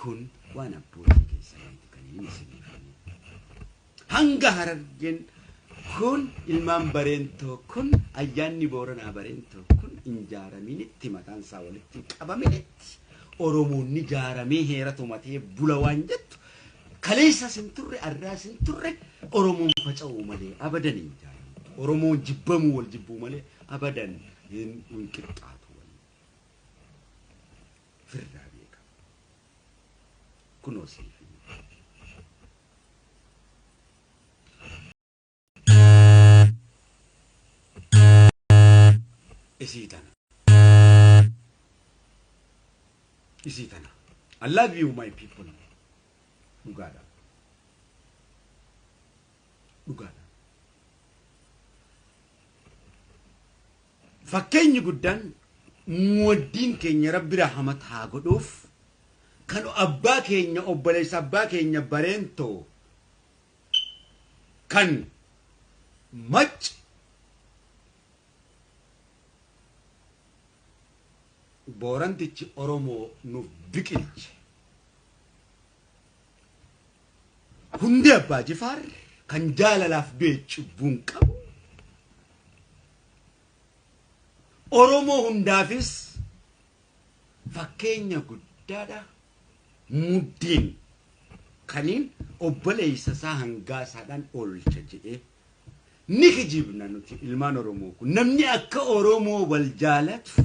Kun waan abbootii keessaniiti kan inni isiniif himu. Hanga Harargeen kun ilmaan bareentoo kun ayyaanni Booranaa bareentoo kun hin jaaraminitti mataan isaa walitti hin qabaminitti Oromoon ni jaaramee heera tumatee bula waan jettu kaleessas hin turre arraas hin turre Oromoon faca'uu malee abadan hin jaaramtu. Oromoon jibbamuu wal jibbuu malee abadan hin qixxaatu wal firraa beeka. Kunoo siif. Isii tana. Isii tana. I love you my people. Dhugaadha. Dhugaadha. Fakkeenyi guddaan muwaddiin keenya Rabbi rahamata haa godhuuf kan abbaa keenya obboleessa abbaa keenya bareentoo kan macci Boorantichi Oromoo nuuf biqilche. Hundee Abbaa Jifaar kan jaalalaaf du'e cubbuun qabu. Oromoo hundaafis fakkeenya guddaadha. Muddiin kaniin obboleessa isaa hangaasaadhaan oolcha jedhee ni kijibna nuti ilmaan Oromoo kun. Namni akka Oromoo wal jaalatu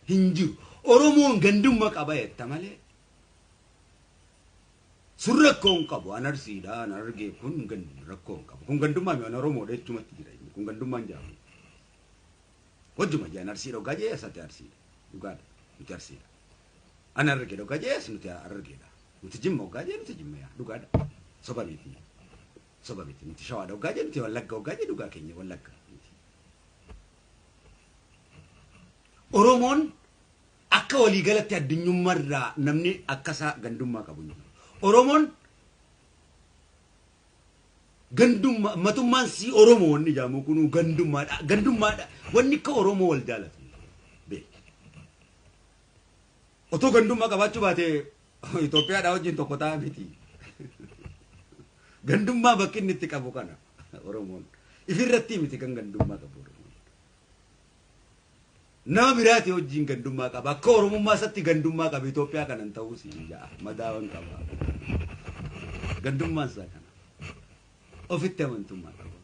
hin jiru. Oromoon gandummaa qaba jetta malee. Sun rakkoo hin qabu. An Arsiidha, an Harargee kun rakkoo hin qabu. Kun gandummaa mi an Oromoodha jechumatti jira inni. Kun gandummaa hin jedhamu. Hojjuma jee an Arsiidha hoggaa jee asatti Arsiidha. Dhugaadha. Nuti Arsiidha. Ani Harargeedha hoggaa jees nuti Harargeedha. Nuti Jimma hoggaa jee nuti Jimma yaa dhugaadha. Soba miti. Soba miti. Nuti Shawaadha hoggaa jee nuti Wallagga hoggaa jee dhugaa keenya Wallagga. Oromoon akka waliigalatti addunyummaarraa namni akkasaa gandummaa qabu hin jiru. Oromoon gandummaa matummaan si Oromoo wanni jedhamu kunuu gandummaadha. Gandummaadha. Wanni akka Oromoo wal jaalatu beeki. Otoo gandummaa qabaachuu baate Itoophiyaadhaa wajjin tokko ta'a miti. Gandummaa bakki inni itti qabu kana Oromoon. Ifirratti miti kan gandummaa qabu Oromoon. Nama biraati wajjin gandummaa qaba. Akka Oromummaa isaatti gandummaa qaba. Itoophiyaa kanan ta'uu si ja'a. Madaawan qaba. Gandummaan isaa kana. Ofitti amantummaa qaba.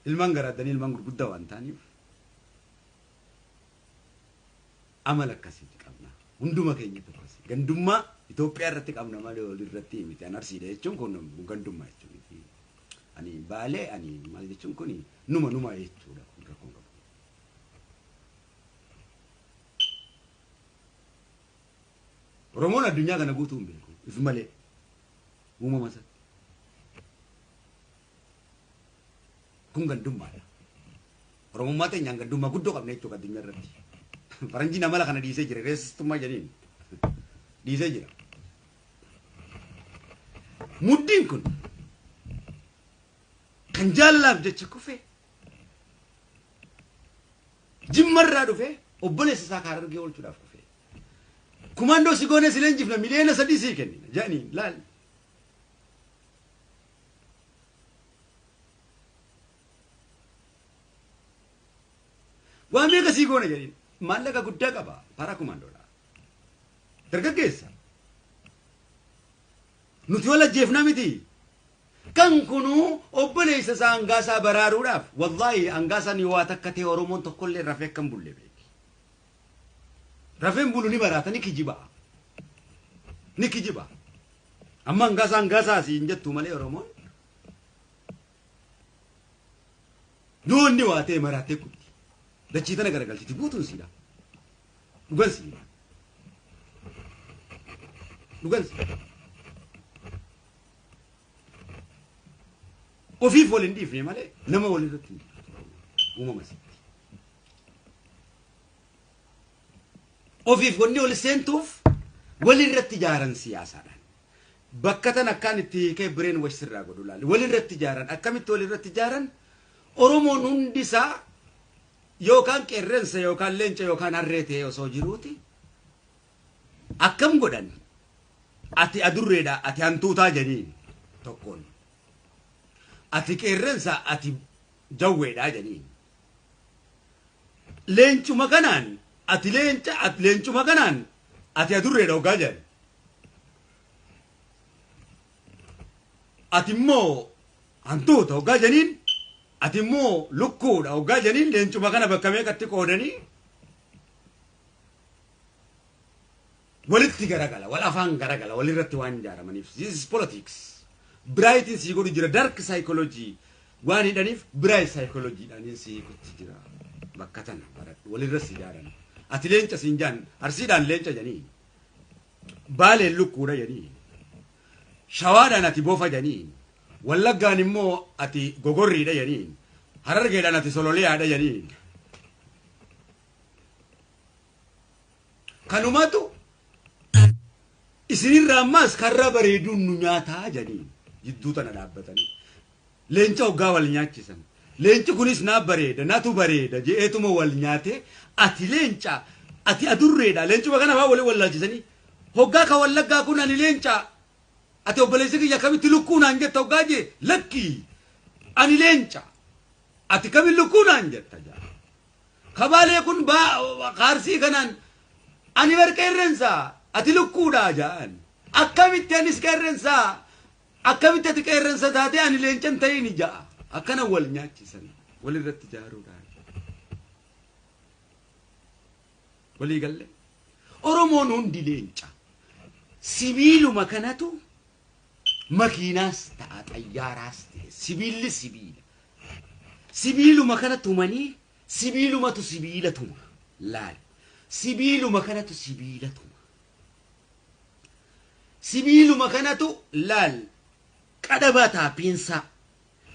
Ilmaan garaadanii ilmaan gurguddaa waan ta'aniif amala akkasiiti qabna. Hunduma keenyatti akkasii. Gandummaa Itoophiyaa irratti qabna malee walirratti miti. An Arsiidha jechuun kun gandummaa jechuun. Ani Baalee ani maal jechuun kun numa jechuudha. Kun rakkoon qabu. Oromoon addunyaa kana guutuu hin beeku. If malee uumama isaatti. Kun gandummaadha. Oromummaa teenyaan gandummaa guddoo qabna jechuudha addunyaa irratti. Faranjiin amala kana dhiisee jira. Reessistummaa jedhaniin dhiisee jira. Muddiin kun kan jaalalaaf jecha kufe Jimmarraa dhufe obboleessa isaa karaa Harargee oolchuudhaaf kufe. Kumaandoo si goonee si leenjifna 3 miliyoona sii kennina jedhanii laal. Waa meeqa sii goona jedhaniin maallaqa guddaa qaba paraa kumaandoodha. Dargaggeessa. Nuti wal ajjeefna miti. Kan kunuu obboleessa isaa hangaasaa baraaruudhaaf wallaahi hangaasaan yoo waa takka ta'e Oromoon tokkollee rafee akka hin bulle beeki. Rafeen bulu ni baraata ni kijiba. Ni kijiba. Amma hangaasaa hangaasaa siin jettu malee Oromoon. Yoo inni waa ta'e maraatee kubdi. Dachii tana garagalchiti guutuun siidha. Dhugan siidha. Dhugan siidha. Ofiif wal hin dhiifne malee nama wal irratti hin dhiifne uumama isitti. Ofiif wanni wal seentuuf wal irratti ijaaran siyaasaadhaan. Bakka tan akkaan itti hiikee bireen wash sirraa godhu laali. Wal irratti ijaaran akkamitti wal irratti ijaaran Oromoon hundi isaa yookaan qeerransa yookaan leenca yookaan harree ta'e osoo jiruuti akkam godhan ati adurreedha ati hantuutaa jedhaniin tokkoon. Ati qeerransa ati jawweedha jedhaniin. Leencuma kanaan ati leenca ati leencuma kanaan ati adurreedha hoggaa jedhan. Ati immoo hantuuta hoggaa jedhaniin ati immoo lukkuudha hoggaa jedhaniin leencuma kana bakka meeqatti qoodanii walitti garagala wal afaan garagala walirratti waan ijaaramaniif. This is politics. Brightin sii godhu jira dark psychology waan hidhaniif bright psychology dhaaniin sii kutti jira. Bakka tana baradhu walirra si ijaaran. Ati leenca siin jaan Arsiidhaan leenca jedhanii. Baaleen lukkuudha jedhanii. Shawaadhaan ati bofa jedhanii. Wallaggaan immoo ati gogorriidha jedhanii. Harargeedhaan ati sololiyaadha jedhanii. Kanumatu isinirraa ammaas karra bareeduun nu nyaataa jedhanii jidduu tana dhaabbatanii. Leenca hoggaa wal nyaachisan. Leenci kunis naa bareeda natu bareeda je'eetuma wal nyaate ati leenca ati adurreedha leencuma kana fa'aa walii wallaalchisanii. Hoggaa ka Wallaggaa kun ani leenca ati obboleessi kiyya akkamitti lukkuu naan jetta hoggaa jee lakki ani leenca ati kamin lukkuu naan jetta jaa. Kabaalee kun kaarsii kanaan ani bar qeerransa ati lukkuudha jaan. Akkamitti anis qeerransa akkamitti ati qeerransa taatee ani leencan ta'in ja'a. Akkana wal nyaachisan walirratti ijaaruudhaan. Walii galle. Oromoon hundi leenca. Sibiiluma kanatu makiinaas ta'a xayyaaraas ta'e sibiilli sibiila. Sibiiluma kana tumanii sibiilumatu sibiila tuma laal. Sibiiluma kanatu sibiila tuma. Sibiiluma kanatu laal qadhabataa piinsaa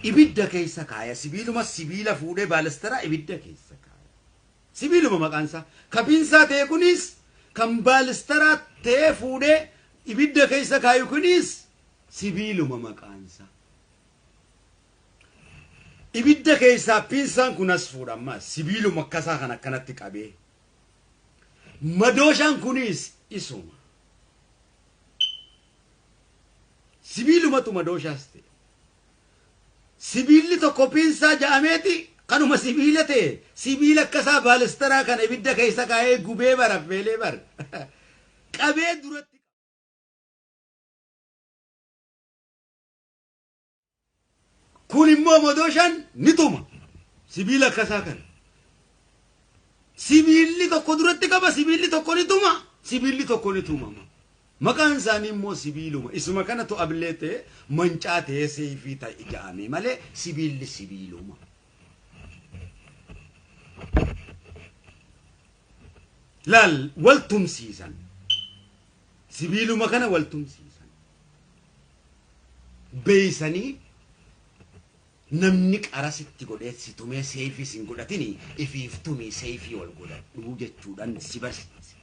ibidda keessa kaaya. Sibiiluma sibiila fuudhee baalastaraa ibidda keessa kaaya. Sibiiluma maqaan isaa. Ka piinsaa ta'e kunis kan baalastaraa ta'e fuudhee ibidda keessa kaayu kunis sibiiluma maqaan isaa. Ibidda keessaa piinsaan kun as fuudha ammas sibiiluma akkasaa kan akkanatti qabee. Madooshaan kunis isuma. Sibiilumatu madooshaas ta'e. Sibiilli tokko piinsaa ja'ameeti kanuma sibiila ta'e sibiila akkasaa baalistaraa kana ibidda keessa kaa'ee gubee baraffeelee bar. Qabee duratti. Kun immoo madooshaan ni tuma. Sibiila akkasaa kana. Sibiilli tokko duratti qaba, sibiilli tokko ni tuma, sibiilli tokko ni tumama. Maqaan isaanii immoo sibiiluma. Isuma kanatu ablee ta'e, mancaa ta'e, seefii ta'e ja'ame malee sibiilli sibiiluma. Laal wal tumsiisan. Sibiiluma kana wal tumsiisan. Beeysanii namni qarasitti godhee si tumee seefii sin godhatini ifiif tumii seefii wal godhadhuu jechuudhaan si barsiise.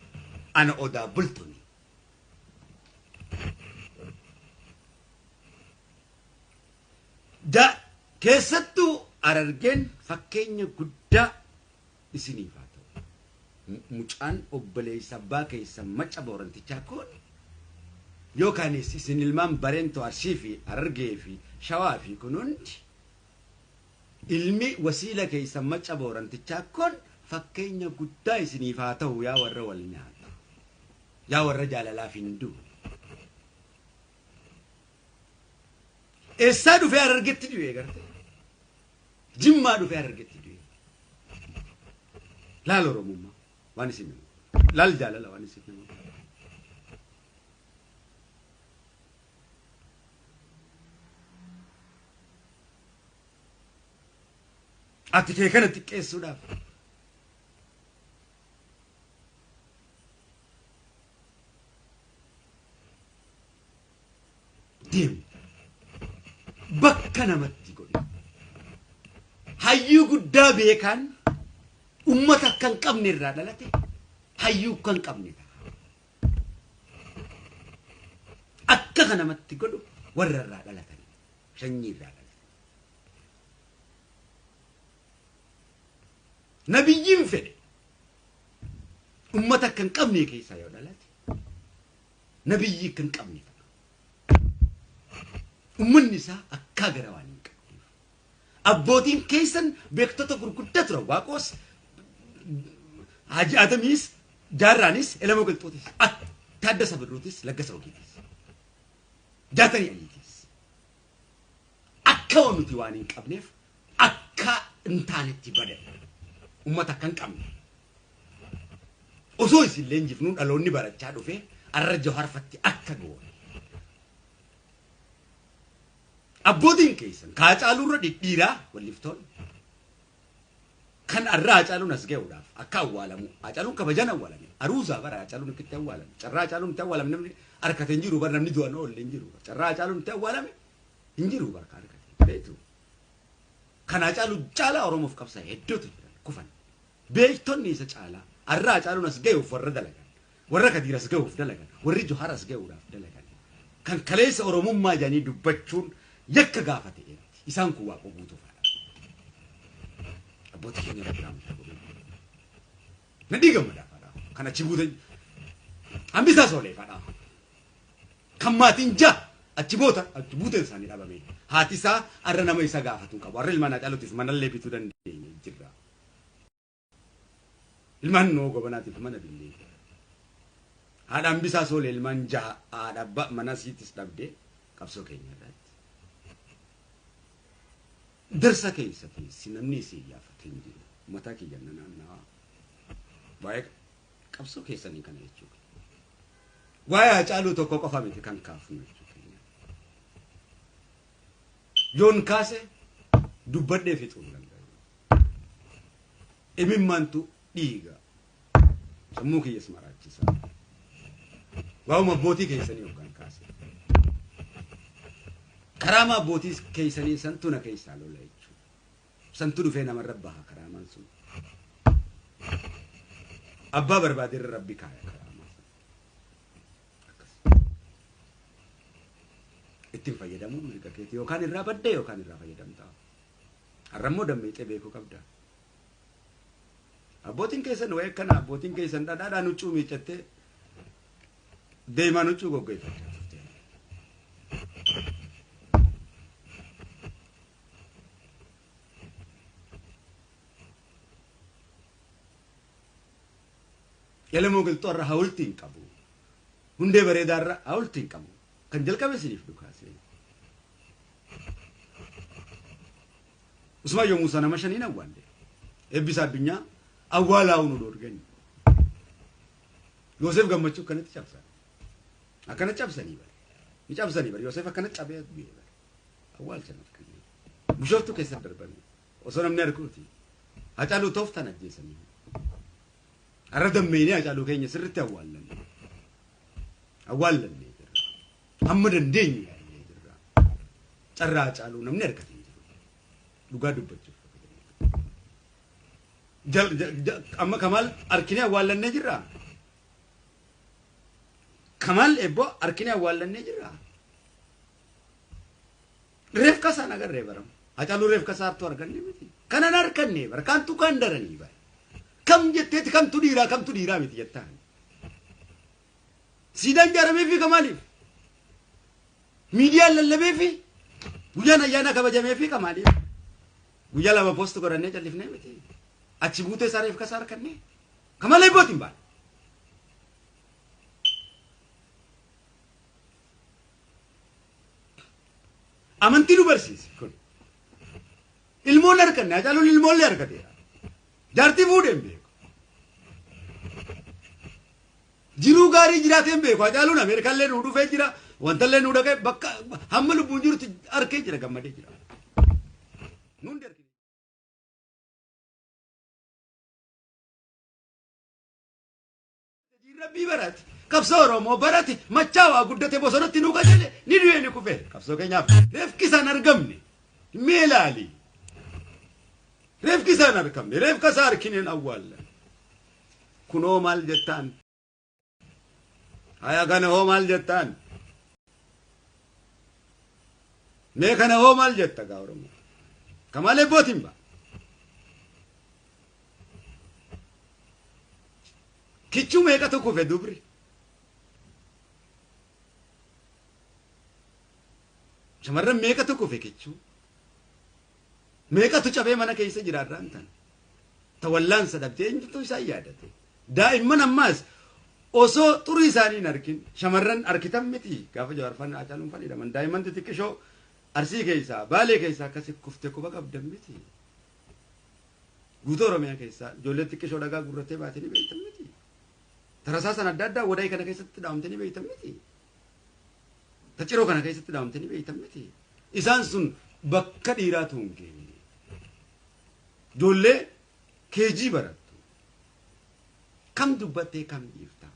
Ana odaa bultuni. Da keessattuu Harargeen fakkeenya guddaa isiniif haa ta'u. Mucaan obboleessa abbaa keessa Macca Boorantichaa kun yookaanis isin ilmaan Bareentoo Arsii fi Harargee fi Shawaa fi kun hundi ilmi wasiila keessa Macca Boorantichaa kun fakkeenya guddaa isiniif haa ta'u yaa warra wal nyaatu. Yaa warra jaalalaaf hin duune. Eessaa dhufee Harargetti du'e garte? Jimmaa dhufee Harargetti du'e. Laal Oromummaa waan isin himu. Laal jaalala waan isin himu. Ati kee kana xiqqeessuudhaaf. Deemu. Bakka namatti godhe. Hayyuu guddaa beekaan ummata akka hin qabne irraa dhalate hayyuu akka hin qabne ta'a. Akka kan namatti godhu warra irraa dhalatan sanyii irraa dhalatan. Nabiyyiin fedhe ummata akka hin qabne keessaa yoo dhalate nabiyyi akka hin qabne ta'a. Ummanni isaa akka gara waan hin qabneef. Abbootiin keessan beektota gurguddaa turan. Waaqoos, Haaji Adamiis, Jaarraanis, Elemoo Qilxuutis, Taaddasa Birruutis, Laggasa Wagiitis, Jaatanii Aliitis. Akka waan nuti waan hin qabneef akka hin taanetti badan. Ummata akka hin qabne. Osoo isin leenjifnuun dhaloonni barachaa dhufe arra Jawaarfatti akka goone. Abbootiin keessan Haacaaluurra dhidhiiraa walliftoonni kan arra Haacaaluun as ga'uudhaaf akka awwaalamu Haacaaluun kabajaan awwaalame aruusaa bara Haacaaluun itti awwaalame carraa Haacaaluun itti awwaalame namni harkate hin jiru bara namni du'an oolle hin jiru carraa Haacaaluun itti awwaalame hin jiru bara harkate beektu kan Haacaaluu caalaa Oromoof qabsaa'e hedduutu jiran kufan beektonni isa caalaa arra Haacaaluun as ga'uuf warra dalagan warra Kadiir as ga'uuf dalagan warri Johaar as ga'uudhaaf dalagan kan kaleessa Oromummaa jedhanii dubbachuun yakka gaafa ta'etti isaan kun waaqa guutuuf haadha. Abbootii keenya irra biraamu jedhu. Na dhiigamma haadha. Kan achi buute hambisaa soolee haadha. Kan maatiin ja'a achi boota achi buuteen isaanii dhabame. Haati isaa arra nama isa gaafatu hin qabu. Arra ilmaan Haacaaluutiif manallee bituu dandeenya jirra. Ilmaan noo gobanaatiif mana binnee jira. Haadha hambisaa soolee ilmaan ja'a haadha abbaa mana siitis dhabdee qabsoo keenya irratti. Darsa keessa teessi namni isin yaafate hin jiru. Mataa kiyya na naannawaa. Waa'ee qabsoo keessanii kana jechuudha. Waa'ee Haacaaluu tokko qofa miti kan kaafnu jechuudha. Yoon kaase dubbadhee fixuu hin danda'u. Imimmaantu dhiiga. Sammuu kiyyas maraachisaa. Waa'uma abbootii keessanii yookaan kaase. Karaamaa abbootii keessanii santu na keessaa lola jechuudha. Santu dhufee namarra baha karaamaan sun. Abbaa barbaadeerra rabbi kaaya karaamaa sana. Akkas. Ittiin fayyadamuun mirga keeti yookaan irraa baddee yookaan irraa fayyadamtaa. Har'ammoo dammeexee beekuu qabda. Abbootiin keessan wayii akkana abbootiin keessan dhadhaadhaan huccuu miiccattee deemaan huccuu goggeeffachaa turte. Elemoo Qilxuu irra hawultii hin qabu. Hundee bareedaa irra hawultii hin qabu. Kan jalqabe isiniif dhukaase. Usmaayyoo Muusaa nama shaniin awwaalle. Eebbisa addunyaa awwaalaa nu dhoorgani. Yoosef Gammachuu akkanatti cabsan. Akkana cabsanii bare. Ni cabsanii bare. Yoosef akkana cabee du'e bare. Awwaalchan harkanii. Bishooftuu keessa darbanii. Osoo namni arguuti. Hacaaluu tooftaan ajjeesanii. Har'a dammeenee Hacaaluu keenya sirriitti awwaallanne. Awwaallannee jirra. Hamma dandeenyu yaallee jirra. Carraa Hacaaluu namni argate hin jiru. Dhugaa dubbachuuf. Amma Kamaal arkinee awwaallannee jirra. Kamaal eebboo arkinee awwaallannee jirra. Reefka isaan agarree baramu. Hacaaluu reefka isaattu arganne miti. Kanan arganne bara kaantu kaan daranii bara. Kam jetteeti kamtu dhiiraa kamtu dhiiraa miti jettaan. Siidaan ijaaramee fi Kamaaliif. Miidiyaan lallabee fi guyyaan ayyaana kabajamee fi Kamaaliif. Guyyaa lama post godhannee callifnee miti. Achi buutee isaa reefka isaa arganne. Kamaal eebbootiin baane. Amantii nu barsiise kun. Ilmoon arganne Hacaaluun ilmoollee argateera. Jaartii fuudhee hin beeku. Jiruu gaarii jiraatee hin beeku. Hacaaluun Ameerikaallee nuu dhufee jira. Wantallee nuu dhaqee bakka hamma lubbuun jirutti arkee jira gammadee jira. Nuun argine. Rabbii barate. Qabsoo Oromoo barate. Machaawaa guddate bosonatti nu qajeele ni du'e ni kufe. Qabsoo keenyaaf reefki isaan argamne. Mee ilaali. Reefki isaan argamne. Reefka isaa arkineen awwaallan. Kunoo maal jettaan? Haya kana hoo maal jettaan? Mee kana hoo maal jetta gaa Oromoo? Kamaal eebbootiin ba'a. Kichuu meeqatu kufe dubri? Shamarran meeqatu kufe kichuu? Meeqatu cabee mana keessa jira irraan tan? Tawallaansa dhabdee eenyutu isaan yaadate? Daa'imman ammaas osoo xurii isaanii hin argin shamarran arkitan miti gaafa Jawaar faan Hacaaluun faan hidhaman daa'imman xixiqqishoo Arsii keessaa Baalee keessaa akkasi kuftee quba qabdan miti. Guutuu Oromiyaa keessaa ijoollee xixiqqishoo dhagaa gurrattee baatanii beektan miti. Tarasaa sana adda addaa wadaa kana keessatti dhaamtanii beektan miti. Taciroo kana keessatti dhaamtanii beektan miti. Isaan sun bakka dhiiraatu hin geenye. Ijoollee keejii barattu. Kam dubbattee kam dhiifta?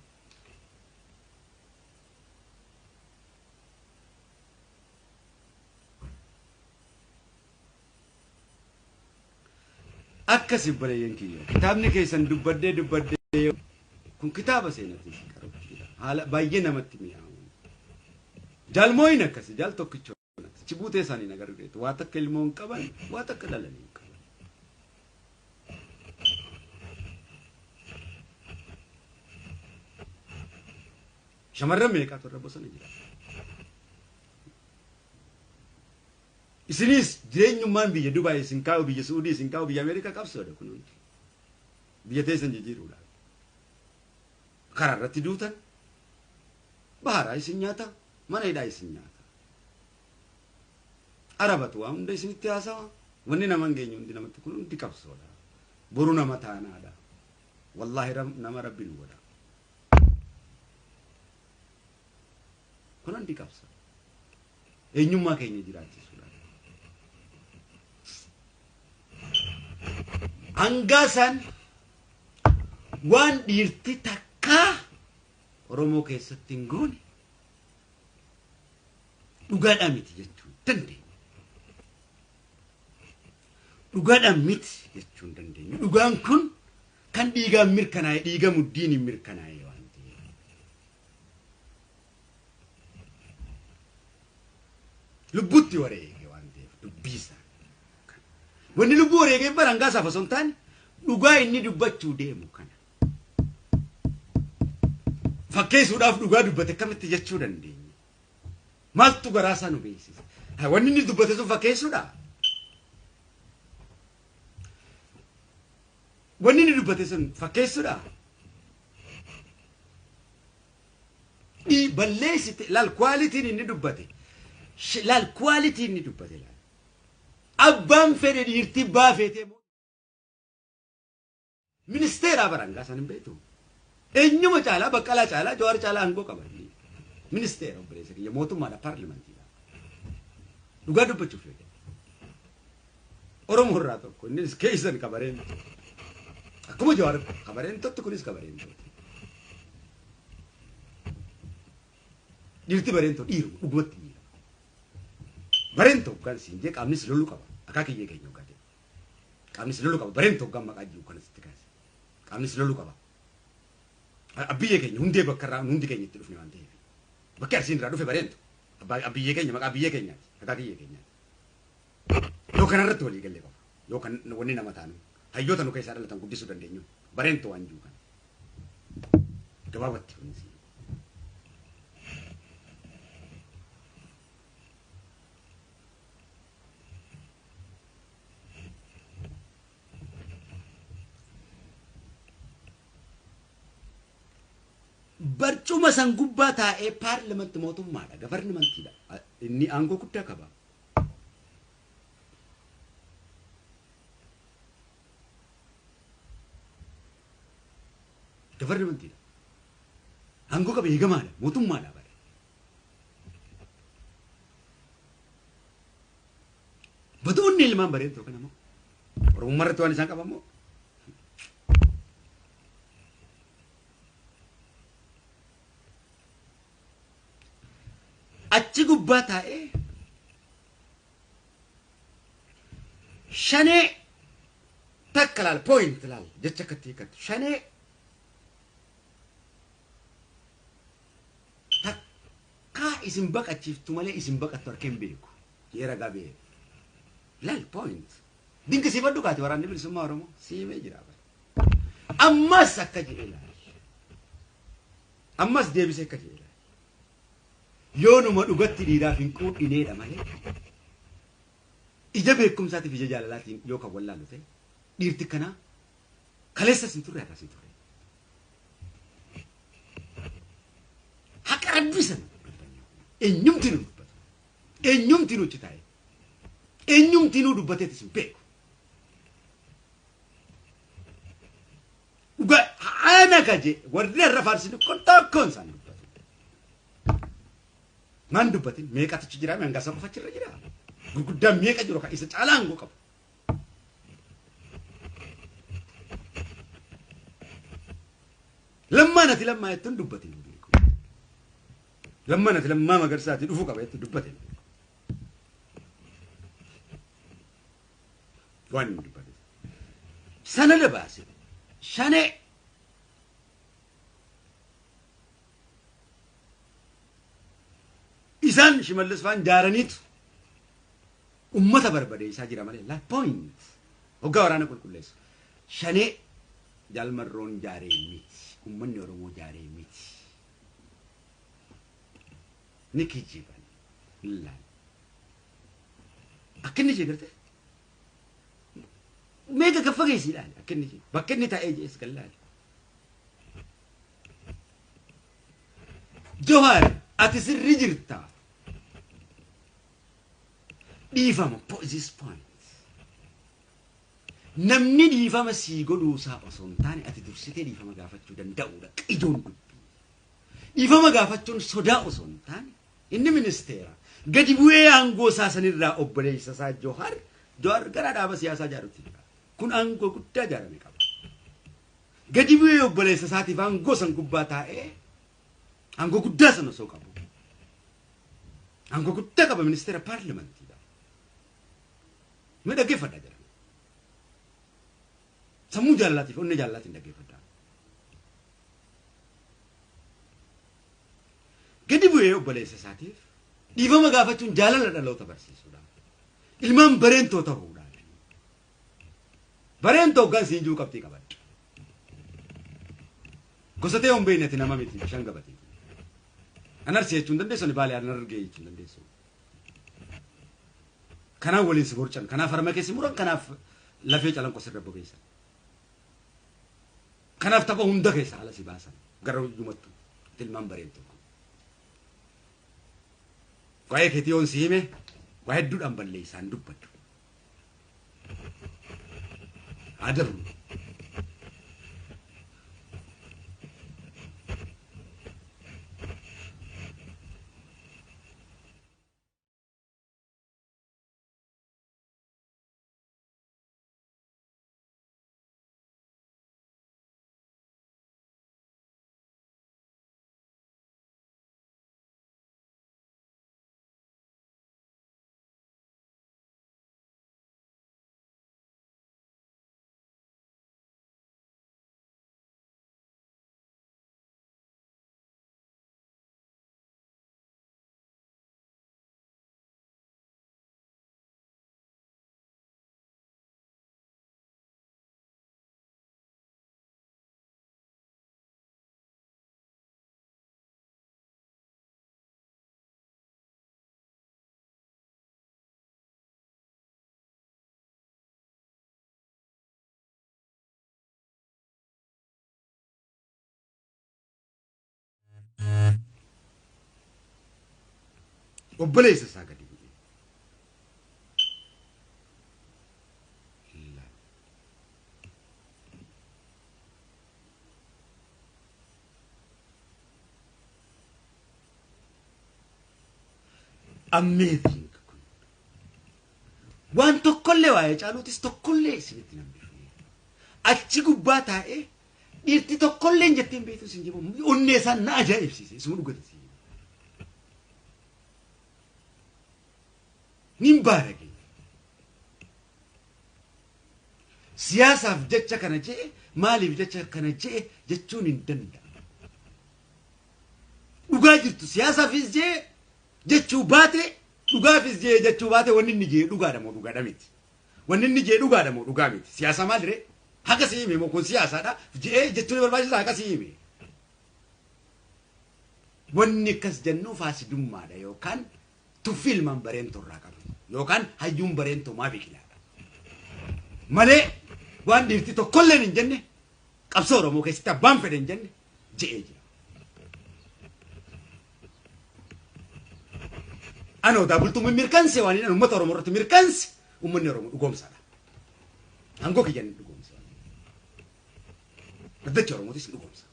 Akkas obboleeyyan kiyya. Kitaabni keessan dubbadhee dubbadhee kun kitaaba seenatii si qarutti haala baay'ee namatti mi'aawu. Jaalmooyin akkasi jaal tokkichoon akkasi chibuutee isaanii nagargeetu waa takka ilmoo hin qaban waa takka dhalanii hin qaban. Shamarran meeqaatu irra bosona jira. Isinis jireenyummaan biyya Dubaay isin kaa'u biyya Suudii isin kaa'u biyya Ameerikaa qabsoodha kun hundi. Biyya teessan jijjiiruudhaaf. Karaa irratti duutan baharaa isin nyaata mana hidhaa isin nyaata. Arabatu waa hunda isinitti haasawa wanni nama hin geenye hundi namatti kun hundi qabsoodha. Boru nama taanaadha. Wallaahi nama rabbi nu godha. Kun hundi qabsoodha. Eenyummaa keenya jiraachisuudhaaf. Hangaa isaan Waan dhiirti takkaa Oromoo keessatti hin goone dhugaadhaa miti jechuu dandeenya. Dhugaadhaan miti jechuu hin dandeenyu. Dhugaan kun kan dhiigaan mirkanaa'e dhiiga muddiin hin mirkanaa'e waan ta'eef. Lubbutti wareege waan ta'eef dubbii isaa. Wanni lubbuu wareegeef bara hangaa isaaf osoo hin taane dhugaa inni dubbachuu deemu kana. Fakkeessuudhaaf dhugaa dubbate akkamitti jechuu dandeenya? Maaltu garaa isaa nu beeksisa? Wanni inni dubbate sun fakkeessuudha? Wanni inni dubbate sun fakkeessuudha? Balleessite laal kwaalitiin inni dubbate. Laal kwaalitiin inni dubbate laal. Abbaan fedhe dhiirti baafetee ministeera barangaa san hin beektu. Eenyuma caalaa Baqqalaa caalaa Jawaar caalaa aangoo qaba. Ministeera obboleessa kiyya mootummaadha paarlimantiidha. Dhugaa dubbachuuf yoo jedhe. Oromoo irraa tokko innis keessan kabareen. Akkuma Jawaar kabareen tokko kunis kabareen tokko. Dhiirti bareen tokko dhiiruma dhugumatti dhiira. Bareen tokko kan siin jee qaamnis loluu qaba. Akaakiyyee keenya hoggaa ta'e. Qaamnis loluu qaba. Bareen tokko maqaa jiru kanas itti kaase. Qaamnis loluu qaba. Abbiyyee keenya hundee bakka irraa hundi keenya itti dhufne waan ta'eef. Bakki Arsiin irraa dhufe bareentu. Abbiyyee keenya maqaa biyyee keenyaati. Akaakiyyee keenyaati. Yoo kanarratti walii galee qofa. Yoo kan wanni nama taanu hayyoota nu keessaa dhalatan guddisuu dandeenyu bareentu waan jiru kana. Gabaabatti kunis. Barcuma san gubbaa taa'ee paarlamentii mootummaadha gavarnimantiidha. Inni aangoo guddaa qaba. Gavarnimantiidha. Aangoo qaba eegamaadha mootummaadha bara. Badoonni ilmaan bareedduu kana immoo Oromummaa irratti waan isaan qaban immoo achi gubbaa taa'ee shanee takka laal point laal jecha akkatti hiikkattu shanee takkaa isin baqachiiftu malee isin baqattu harka hin beeku jee ragaa ba'e laal point dinqisiifadhu kaati waraanni bilisummaa Oromoo siimee jira bara ammas akka jedhe laal ammas deebisee akka jedhe laal yoo numa dhugatti dhiiraaf hin quudhineedha malee ija beekumsaatiif ija jaalalaatiin yoo kan wallaalu ta'e dhiirti kanaa kaleessas hin turre har'as hin turre. Haqa rabbii sana eenyumti nu dubbatu eenyumti nu taa'e eenyumti nu dubbateetis hin beeku. Dhugaa ana kaje warri har'a faarsinu kun tokkoon isaan dubbatu. Maan dubbatin meeqatu achi jira hangaasa qofa achirra jira. Gurguddaan meeqa jiru kan isa caalaa aangoo qabu. Lammaan ati lammaa jettuun dubbatin hin beeku. Lammaan ati lammaa magarsaati dhufuu qaba jettu dubbatin hin beeku. Waan inni dubbate. Sanada baase. Shanee. Isaan Shimallis faan jaaraniitu ummata barbadeessaa jira malee la point. Hoggaa waraana qulqulleessu. Shanee jaalmarroon jaaree miti. Ummanni Oromoo jaaree miti. Ni kijiban. Laal. Akka inni jee gartee? Meeqa gaffa geessi ilaali akka inni jee. Bakka inni taa'ee jees kan laali. Jawaar ati sirri jirta. Dhiifama this point. Namni dhiifama sii godhuusaa osoo hin taane ati dursitee dhiifama gaafachuu danda'uudha ijoon dubbii. Dhiifama gaafachuun sodaa osoo hin taane inni ministeera gadi bu'ee aangoo isaa sanirraa obboleessa isaa Jawaar Jawaar gara dhaaba siyaasaa ijaarutti jira. Kun aangoo guddaa ijaarame qaba. Gadi bu'ee obboleessa isaatiif aangoo san gubbaa taa'ee aangoo guddaa sana osoo qabu. Aangoo guddaa qaba ministeera paarlaamantiidha. Mee dhaggeeffadhaa jedhama. Sammuu jaalalaatiif onnee jaalalaatiin dhaggeeffadhaa. Gadi bu'ee obboleessa isaatiif dhiifama gaafachuun jaalala dhaloota barsiisuudha. Ilmaan bareentoo ta'uudha. Bareentoo hoggaan siin jiru qabxii qabadha. Gosa ta'e hin beekneti nama miti bishaan gabatee. An arsii jechuun dandeessu, ani baalee an argee jechuun dandeessu. Kanaaf waliin si borcan, kanaaf harma keessi muran, kanaaf lafee calanqoo sirra bobeessan. Kanaaf tapha hunda keessa ala si baasan gara hundumattu ilmaan bareentoo. Waa'ee keetii yoon si hime waa hedduudhaan balleessaan dubbadhu. Haa dabru. Obboleessa isaa gadi bu'e. Amazing kun. Waan tokkollee waa'ee caaluutis tokkollee isinitti nan bifne. Achi gubbaa taa'ee dhiirti tokkollee hin jetteen beektu isin jibu. Onnee isaa na ajaa'ibsiise. Isuma dhugate isin jibu. Nin baarage. Siyaasaaf jecha kana je'e maaliif jecha kana je'e jechuun hin danda'amu. Dhugaa jirtu siyaasaafis je'e jechuu baate dhugaafis je'e jechuu baate wanni inni je'e dhugaadha moo dhugaadha miti. Wanni inni je'e dhugaadha moo dhugaa miti. Siyaasa maal ree? Haqa si hime moo kun siyaasaadha je'e jechuun barbaachisaa haqa si hime. Wanni akkas jennu faasidummaadha yookaan tuffii ilmaan bareentoo irraa qabu yookaan hayyuun bareentoo maa biqilaadha. Malee waan dhiirti tokkolleen hin jenne qabsoo Oromoo keessatti abbaan fedhe hin jenne je'ee jira. Ani odaa bultuun mirkanse waan inni uummata Oromoo irratti mirkanse uummanni Oromoo dhugoomsaadha. Aangoo kiyyan dhugoomsa. Daddacha Oromootis dhugoomsa.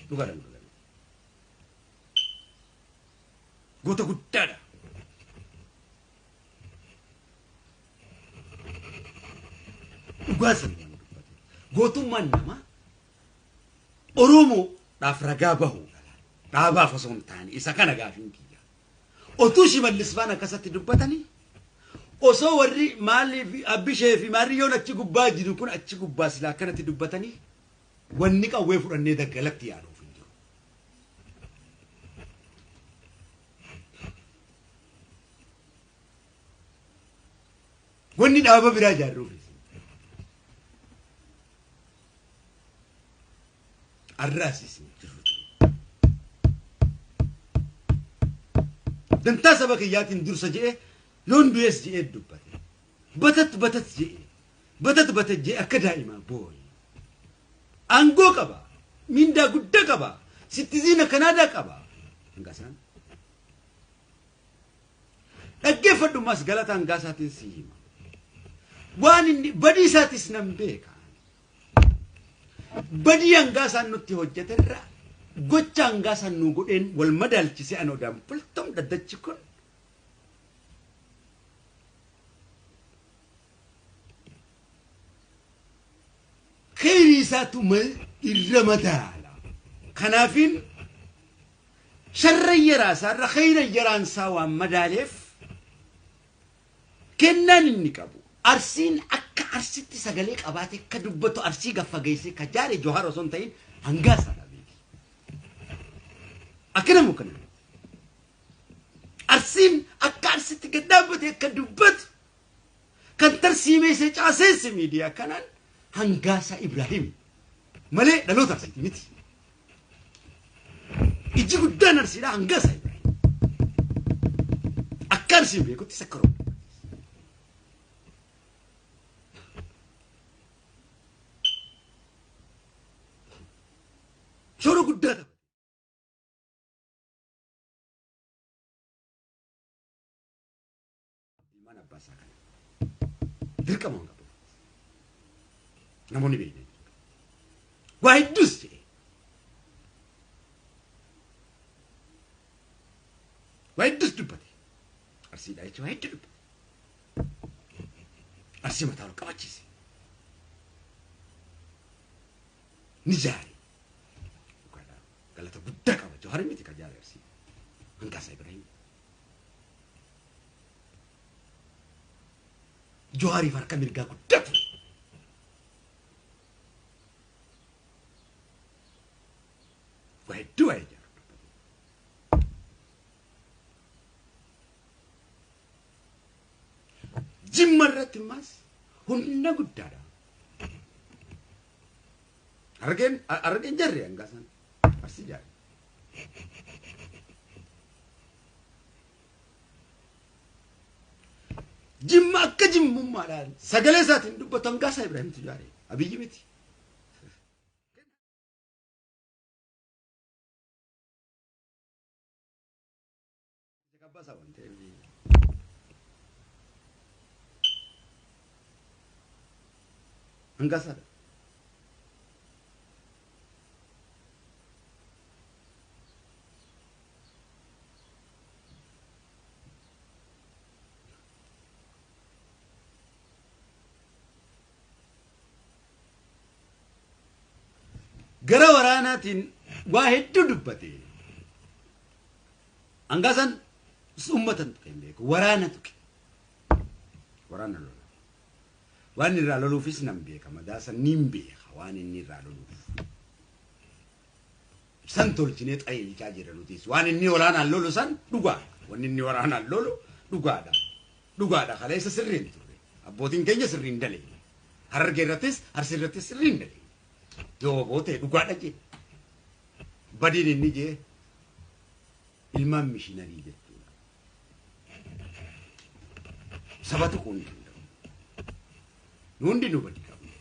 Dhugaadha dhugaadha. Goota guddaadha. Dhugaa sana waan dubbate. Gootummaan namaa Oromoodhaaf ragaa bahuudha. Dhaabaaf osoo hin taane isa kana gaafiin kiyya. Otuu Shimallis faan akkasatti dubbatanii osoo warri maalii fi Abbishee fi Maariyyoon achi gubbaa jiru kun achi gubbaa silaa akkanatti dubbatanii wanni qawwee fudhannee daggalatti yaaduuf hin jiru. Wanni dhaaba biraa ijaarruuf. Arraasis hin jiru. Dantaa saba kiyyaatiin dursa je'e yoon du'es je'ee dubbate. Batat batat je'e batat batat je'e akka daa'imaa booye. Aangoo qaba. Mindaa guddaa qaba. Sittiziina Kanaadaa qaba. Hangaasaan. Dhaggeeffadhummaas galata hangaasaatiin si hima. Waan inni badii isaatis nan beeka. Badii hangaasaan nutti hojjeterra gocha hangaasaan nu godheen wal madaalchisee ani odaan bultoom dhaddachi kun Isaatu irra madaala. Kanaafin sharra yaraa isaarra khayra yaraan isaa waan madaaleef kennaan inni qabu. Arsiin akka arsitti sagalee qabaate akka dubbatu arsii gaffageessee ka jaare Jawaar osoo hin ta'in hangaa isaa beeki. Akka namu kana. Arsiin akka arsitti gad dhaabbate akka dubbatu kan tarsiimeessee caaseesse miidiyaa kanaan Hangaasaa Ibrahim malee dhaloota arsiiti miti. Iji guddaan arsiidha Hangaasaa Ibrahim. Akka arsiin beekutti isa akka Oromoo. Shoora guddaa taphate. Ilmaan abbaa isaa kana dirqama waan qabu. Namoonni beeknan. Waa hedduus jedhe. Waa hedduus dubbate. Arsiidhaa jechuun waa hedduu dubbate. Arsii mataa ol qabachiise. Ni jaare. Galata guddaa qaba. Jawaar miti kan jaare arsii. Hangaasaa Ibrahim. Jawaariif harka mirgaa guddaa ture. Waa hedduu waa'ee jaaru dubbate. Jimma irratti immaas humna guddaadha. Harargeen jarri hangaasaan arsii jaare. Jimma akka jimmummaadhaan sagalee isaatiin dubbatu Hangaasaa Ibrahimtu jaare. Abiyyi miti. Hangaasaadha. Gara waraanaatiin waa hedduu dubbate. Hangaasaan uummata tuqe hin beeku. Waraana tuqe. Waraana lola. Waan irraa loluufis nan beeka. Madaasan niin beeka waan inni irraa loluuf. San tolchinee xayeelchaa jira nutis. Waan inni waraanaan lolu san dhugaadha. Wanni inni waraanaan lolu dhugaadha. Dhugaadha kaleessa sirriin turre. Abbootiin keenya sirriin daleenya. Harargee irrattis Arsii irrattis sirriin daleenya. Yoo bootee dhugaadha jee. Badiin inni jee ilmaan mishiinarii jechuudha. Saba tuquu hin danda'u. Nu hundinuu badii qabna.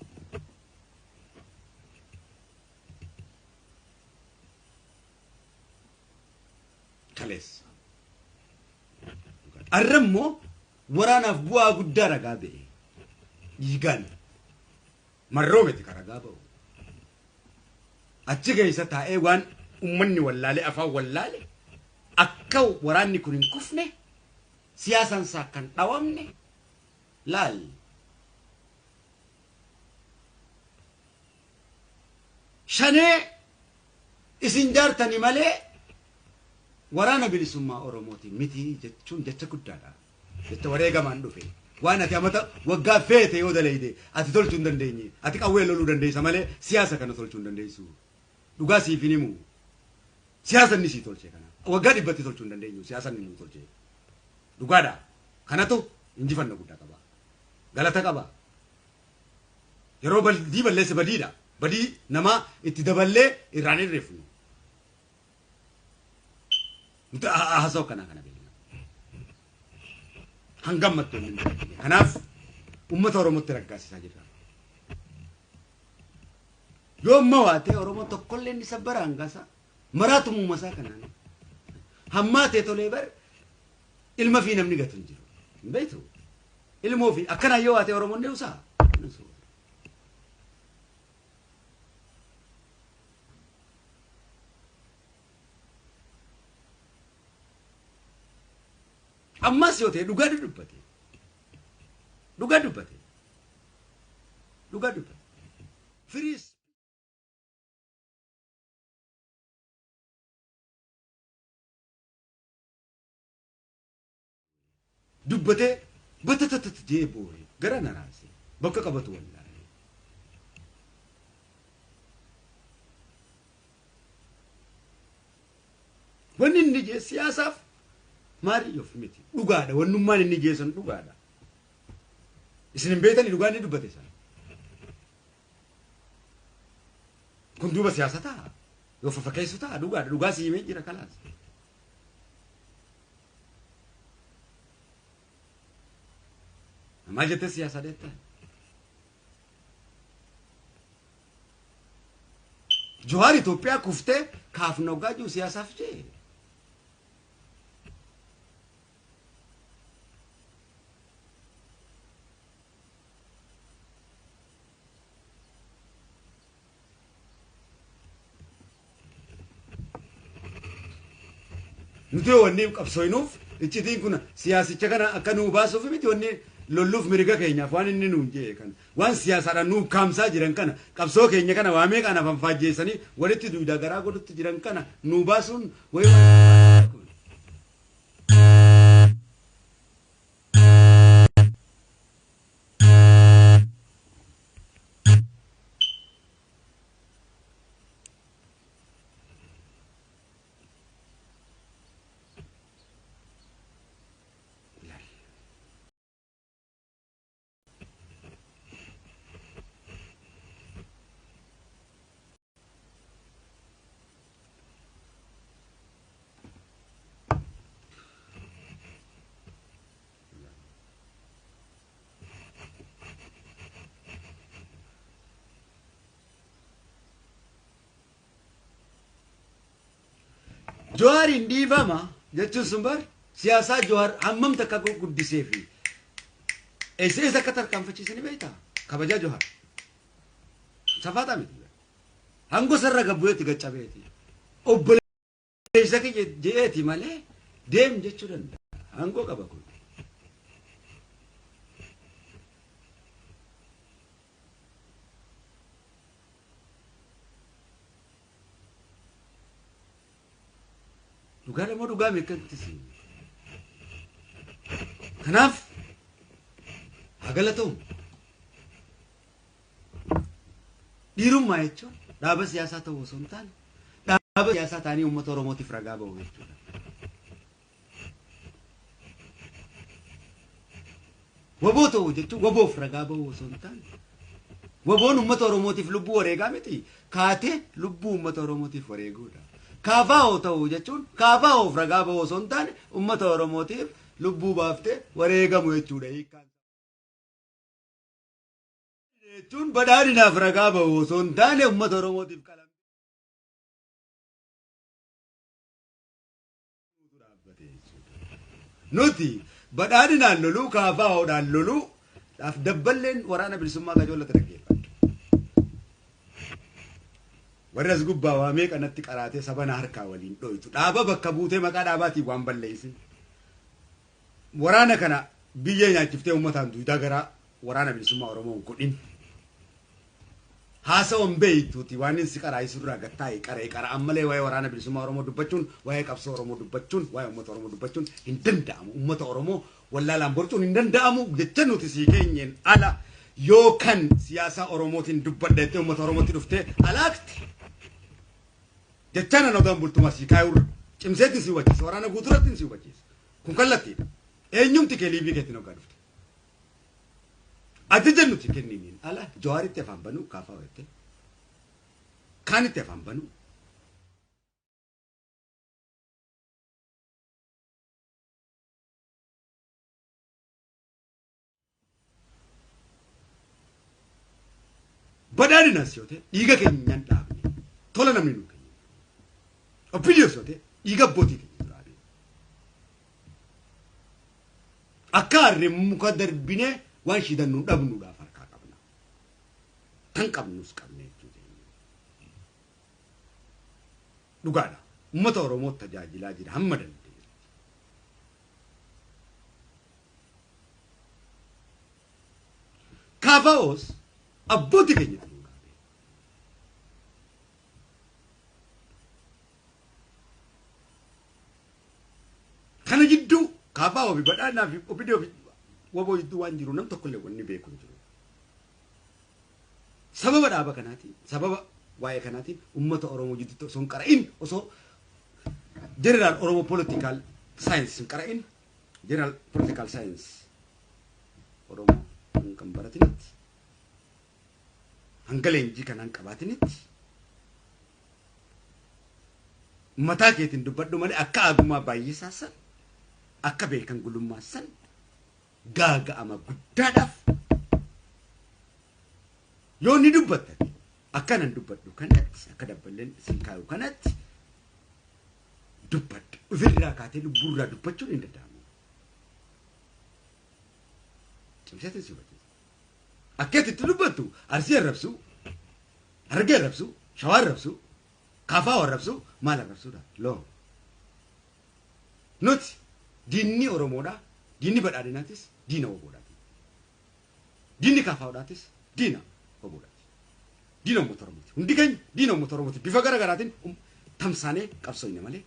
Kaleessa. Arra immoo waraanaaf bu'aa guddaa ragaa ba'e. Dhiigaan marroo miti ka ragaa ba'u. Achi keessa taa'ee waan uummanni wallaale afaan wallaale akka waraanni kun hin kufne siyaasaan isaa kan dhawamne laal. Shanee isin jaartani malee waraana bilisummaa Oromooti miti jechuun jecha guddaadha. Jecha wareegamaan dhufe. Waan ati amata waggaa feete yoo daleyde ati tolchuu hin dandeenye. Ati qawwee loluu dandeessa malee siyaasa kana tolchuu hin dandeessu. Dhugaa siif hin himu. Siyaasa inni sii tolche kana. Waggaa 100 tolchuu hin dandeenyu siyaasa inni nuu tolche. Dhugaadha. Kanatu injifannoo guddaa qaba. Galata qaba. Yeroo badii balleesse badiidha. Badii namaa itti daballee irraan hirrifnu. Nuti haasa'u kanaa kana beekna. Hangam mattuu hin dandeenye. Kanaaf uummata Oromootti raggaasisaa jirra. Yoo amma waatee Oromoon tokkollee inni sabbara hangaasa maraatumuma isaa kanaan. Hammaatee tolee bar ilma fi namni gatu hin jiru. Hin beektu? Ilmoo fi akkanaan yoo waatee Oromoon ni usaa. Ammas yoo ta'e dhugaa dubbate. Dhugaa dubbate. Dhugaa dubbate. Firiis. Dubbatee batatatata jee boo'e gara na raase bakka qabatu wallaalee. Wanni inni jee siyaasaaf maariyyoof miti dhugaadha wannummaan inni jee san dhugaadha. Isin hin beektanii dhugaa inni dubbate sana. Kun duuba siyaasa ta'a. Yoo fafakkeessu ta'a dhugaadha dhugaa si himee jira kalaas. Maal jettee siyaasaa deettaa? Jawaar Itoophiyaa kuftee kaafna hoggaa jiru siyaasaaf jee. Nuti wanni qabsooynuuf iccitiin kun siyaasicha kana akka nuu baasuuf miti wanni lolluuf mirga keenyaaf waan inni nuun jee kana waan siyaasaadhaan nuu kaamsaa jiran kana qabsoo keenya kana waa meeqaan afaan faajjeessanii walitti duudaa garaa godhutti jiran kana nuu baasuun wayii. Jawaar hin dhiifama jechuun sun bar siyaasaa Jawaar hammam takka guddisee fi eessa eessa akka tarkaanfachiise ni beektaa? Kabajaa Jawaar. Safaaxaa miti. Hangoo sarara gabbu'eetti gaccabeeti. Obboleessa kiyya je'eeti malee deem jechuu danda'a. Hangoo qaba kun. Dhugaadha moo dhugaa meeqatti si? Kanaaf haa galatoomu. Dhiirummaa jechuun dhaaba siyaasaa ta'uu osoo hin taane dhaaba siyaasaa ta'anii uummata Oromootiif ragaa ba'u jechuudha. Waboo ta'uu jechuun waboof ragaa ba'uu osoo hin taane waboon uummata Oromootiif lubbuu wareegaa miti kaatee lubbuu uummata Oromootiif wareeguudha. Kaafaa'oo ta'uu jechuun kaafaa'oof ragaa ba'uu osoo hin taane uummata Oromootiif lubbuu baaftee wareegamu jechuudha. Hiikkaan jechuun badhaadhinaaf ragaa ba'uu osoo hin taane uummata Oromootiif qalamee dhaabbate jechuudha. Nuti badhaadhinaan loluu kaafaa'oodhaan loluu dhaaf dabballeen waraana bilisummaa qajoolata dhaggeeffadhu. Warri as gubbaa waa meeqa natti qaraatee sabana harkaa waliin dhoytu. Dhaaba bakka buutee maqaa dhaabaatiin waan balleessin. Waraana kana biyya nyaachiftee uummataan duudaa garaa waraana bilisummaa Oromoo hin godhin. Haasawan beeytuuti waan inni si qaraayisu irraa gattaa'e qaree qara ammalee waa'ee waraana bilisummaa Oromoo dubbachuun waa'ee qabsoo Oromoo dubbachuun waa'ee uummata Oromoo dubbachuun hin danda'amu. Uummata Oromoo wallaalaan borcuun hin danda'amu jecha nuti sii keenyeen ala yookaan siyaasaa Oromootiin dubbadha jettee uummata Oromootti dhuftee alaakti. Jechaan ana odaan bultumaa sii kaayurra cimseetti si hubachiisa waraana guuturatti si hubachiisa. Kun kallattiidha. Eenyumti kee liibii keetiin hoggaa dhufte. Ajaja nuti kenniniin ala Jawaaritti afaan banuu kaafaa jettee kaanitti afaan banuu. Badhaadhinas yoo ta'e dhiiga keenyaan dhaabne tola namni nuu kennu. Oppiliyoos yoo ta'e dhiiga abbootii keenya dhaabne. Akka harree muka darbinee waan shidannu dhabnuudhaaf harkaa qabna. Kan qabnus qabne jechuudha. Dhugaadha. Uummata Oromoo tajaajilaa jira hamma dandeenye. Kaafaa'oos abbootii keenya ta'uu dhaabe. Kana jidduu Kaafaa ofi badhaadhinaa fi OPDO fi WBO jidduu waan jiru nam tokkollee wanni beeku hin jiru. Sababa dhaaba kanaatiin, sababa waa'ee kanaatiin uummata Oromoo jidduutti osoo hin qara'in, osoo general Oromoo political science hin qara'in, general political science Oromoo kan baratinitti, hanga leenjii kanaan qabaatinitti, mataa keetiin dubbadhu malee akka agumaa baay'isaa san, akka beekan gulummaa san gaaga'ama guddaadhaaf yoo ni dubbatta akkanan dubbadhu kanatti, akka dabballeen sin kaayu kanatti dubbadhu. Ofirraa kaatee lubbuurraa dubbachuun hin danda'amu. Cimseetiin si hubachiisa. Akka itti dubbattu Arsii arrabsu, Harargee arrabsu, Shawaa arrabsu, Kaafaa arrabsu, maal arrabsuudha? Loo. Nuti diinni Oromoodha, diinni badhaadhinaatis diina WBOdhaati. Diinni Kaafaadhaatis diina WBOdhaati. Diina uummata Oromooti. Hundi keenya diina uummata Oromooti. Bifa gara garaatiin tamsaanee qabsoofne malee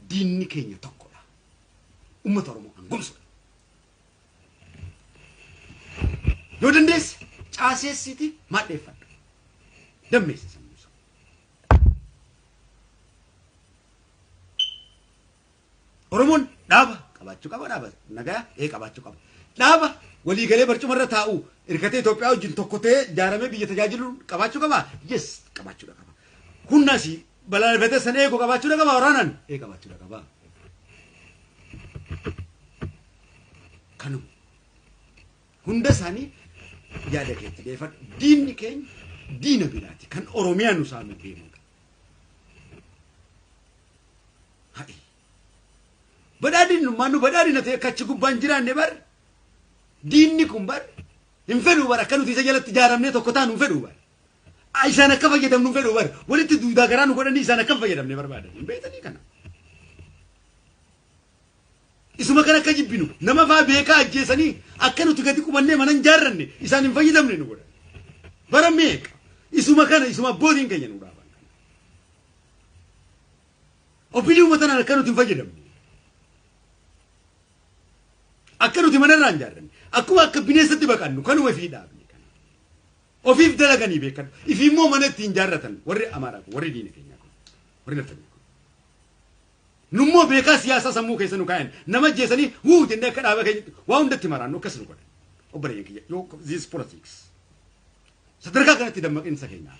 diinni keenya tokkodha. Uummata Oromoo hangomsuudha. Yoo dandeesse caaseessiiti maadheeffadhu. Dammeessi sammuu isaa. Oromoon dhaaba qabaachuu qaba, dhaaba nagaa ee qabaachuu qaba. Dhaaba waliigalee barcumarra taa'u hirkatee Itoophiyaa wajjin tokko ta'ee ijaaramee biyya tajaajilu qabaachuu qaba. Yes, qabaachuudha qaba. Humnas balaalfatee sana eegu qabaachuudha qaba waraanaan ee qabaachuudha qaba. Kanuma. Hunda isaanii yaada keetti dhiyeeffadhu. Diinni keenya diina biraati kan Oromiyaa nu saamuu deemudha. Ha'i. Badhaadhinummaan nu badhaadhina ta'e akka achi gubbaan jiraanne bar, diinni kun bar hin fedhuu bar, akka nuti isa jalatti ijaaramnee tokko taanu hin fedhuu bar. Isaan akka fayyadamnu hin fedhuu bar. Walitti duudaa garaa nu godhanii isaan akka hin fayyadamne barbaadan. Hin beektanii kana. Isuma kana akka jibbinu nama faa beekaa ajjeesanii akka nuti gadi qubannee mana hin jaarranne isaan hin fayyadamne nu godhan. Bara meeqa isuma kana isuma abbootiin keenya nu dhaaban. Obbili uummata tanaan akka nuti hin fayyadamne. Akka nuti mana irraa hin jaarranne. Akkuma akka bineensatti baqannu kanuma ifii dhaabne kana. Ofiif dalaganii beekan. Ifii immoo mana ittiin jaarratan warri Amaaraa kun, warri diina keenyaa kun, warri nafxanyaa kun. Nummoo beekaa siyaasaa sammuu keessa nu kaayan. Nama ajjeesanii wuu jennee akka dhaaba keenya waa hundatti maraannu akkas nu godhan. Obboleeyyan kiyya, yoo this politics. Sadarkaa kanatti dammaqinsa keenyaa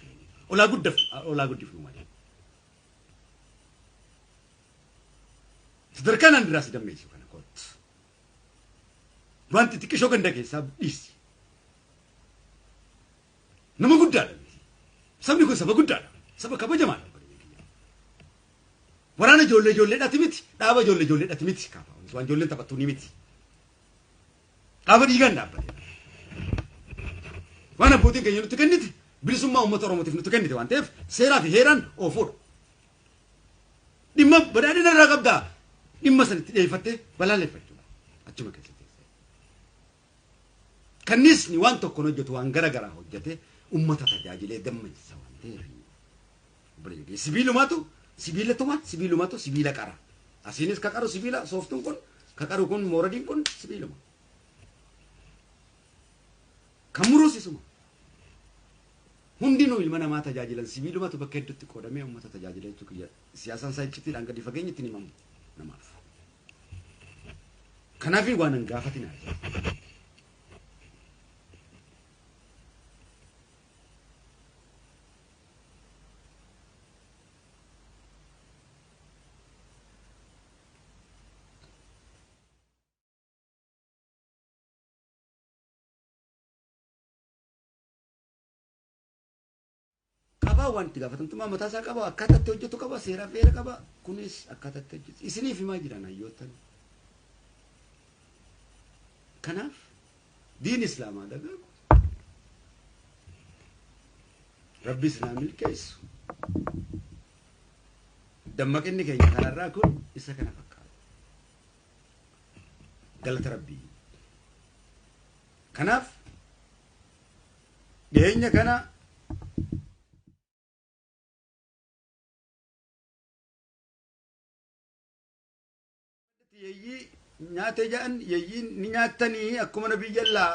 olaa guddaf olaa guddifnu malee. Sadarkaa naan duraa si dammeessu kana kootu. Wanti xiqqishoo ganda keessaa dhiisi. Nama guddaadha miti. Sabni kun saba guddaadha. Saba kabajamaadha. Waraana ijoollee ijoolleedhaati miti. Dhaaba ijoollee ijoolleedhaati miti. Waan ijoolleen taphattu ni miti. Dhaaba dhiigaan dhaabbate. Waan abbootiin keenya nutti kennite bilisummaa uummata Oromootiif nutti kennite waan ta'eef seeraa fi heeraan oofuudha. Dhimma badhaadhina irraa qabdaa. Dhimma sanitti dhiyeeffattee balaaleffachuudha. Achuma keessa teessee. Kanniisni waan tokkoon hojjetu waan gara garaa hojjete uummata tajaajilee dammeessa waan ta'eef. Sibiilumatu sibiilatuma sibiilumatu sibiila qara. Asiinis ka qaru sibiila sooftuun kun, ka qaru kun mooradiin kun sibiiluma. Kan muruus isuma. Hundinuu ilma namaa tajaajilan sibiilumatu bakka hedduutti qoodamee uummata tajaajila jechuu kiyya. Siyaasaan isaa iccitiidhaan gadi fageenyi ittiin himamu namaaf. Kanaaf waan hin gaafatinaa. Qabaa waan itti gaafatamtummaa mataa isaa qaba, akkaataa itti hojjetu qaba, seeraa fi heera qaba. Kunis akkaataa itti hojjetu. Isiniif himaa jiran hayyoottan. Kanaaf diin Islaamaa dagaagu. Rabbi isin haa milkeessu. Dammaqinni keenya kanarraa kun isa kana fakkaata. Galata Rabbii. Kanaaf dhiyeenya kana yeeyyii Nyaate jedhan yeyyiin ni nyaattanii akkuma nabiyyallaa.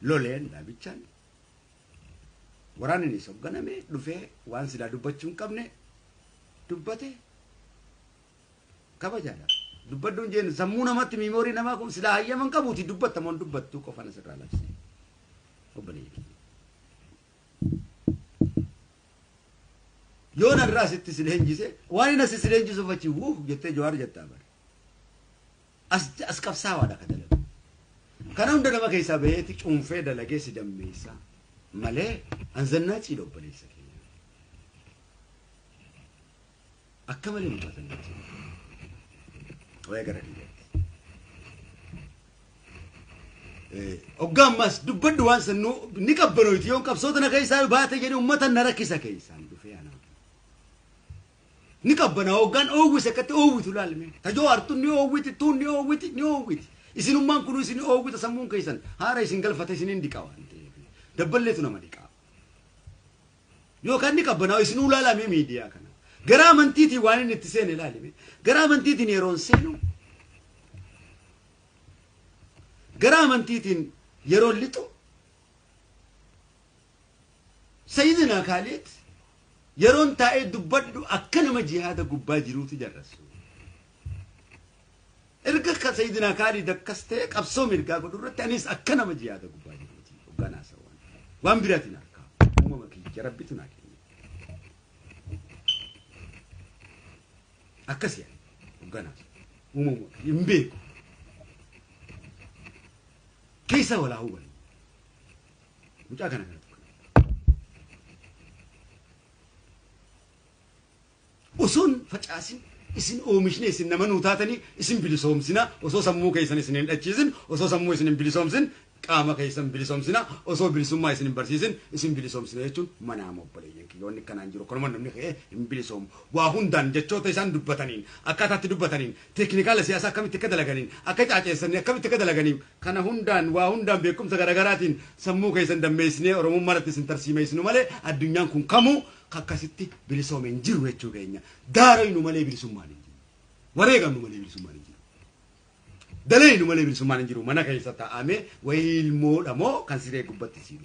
Loleen dhaabichaan waraanni hoogganame dhufee waan silaa dubbachuu hin qabne dubbate kabajaadha. Dubbadduun jeen sammuu namatti miimoorii namaa kun silaa hayyaman qabuuti dubbattamoon dubbattuu qofan asirraa labse. Obboleeyyan. Yoo narraa asitti si leenjise waan inni asi si leenjisuuf achi wuh jettee Jawaar jettaa bare. As qabsaawaadha ka dalagu. Kana hunda nama keessaa baheeti cuunfee dalagee si dammeessa malee anzannaa ciidha obboleessa keenya. Akka malee mucaa zannaa ciidha. Waa'ee gara dhiiraatti. Hoggaa ammas dubbadhu waan sannuu ni qabbanoyti yoon qabsoota na keessaa baate jedhe uummata na rakkisa keessaan dhufee anaa. Ni qabbanaa hoggaan oowwise akkatti oowwitu laalme. Tajoo hartuun ni oowwiti tuun ni oowwiti ni oowwiti. Isinummaan kun isin oowwita sammuun keessan haara isin galfate isinin dhiqa waan ta'eef dabballeetu nama dhiqa. Yookaan ni qabbanaa isinuu ilaalame miidiyaa kana. Gara amantiitiin waan inni itti seene ilaalime. Gara amantiitiin yeroon seenu gara amantiitiin yeroon lixu Sayyidina Khalid yeroon taa'ee dubbadhu akka nama jihaada gubbaa jiruutu jarrasu. Erga ka Sayyidina Khalid akkas ta'e qabsoo mirgaa godhu irratti anis akka nama jihaada gubbaa jiruuti hogganaa sawwan. Waan biraatiin harkaa uumama kiyya rabbitu naa kenne. Akkas yaada hogganaa uumama hin beeku. Keessa walaa hubanne. Mucaa kana kanatu. Osoon facaasin isin oomishne isin nama nuu taatanii isin bilisoomsina osoo sammuu keessan isin hin dhachiisin osoo sammuu isin hin bilisoomsin qaama keessan bilisoomsina osoo bilisummaa isin hin barsiisin isin bilisoomsina jechuun manaa obboleeyyan kiyya wanni kanaan jiru kanuma namni ka'ee hin bilisoomu waa hundaan jechoota isaan dubbataniin akkaataatti dubbataniin teeknikaala siyaasaa akkamitti akka dalaganiin akka caaceessanii akkamitti akka dalaganiin kana hundaan waa hundaan beekumsa garaagaraatiin sammuu keessan dammeessinee oromummaa irratti isin tarsiimeessinu malee addunyaan kun kamuu akkasitti bilisoome hin jiru jechuu keenya. Daaraynu malee bilisummaan hin jiru. Wareegamnu malee bilisummaan hin jiru. Dalaynu malee bilisummaan hin jiru. Mana keessa taa'amee wayii ilmoodha moo kan siree gubbatti siinu.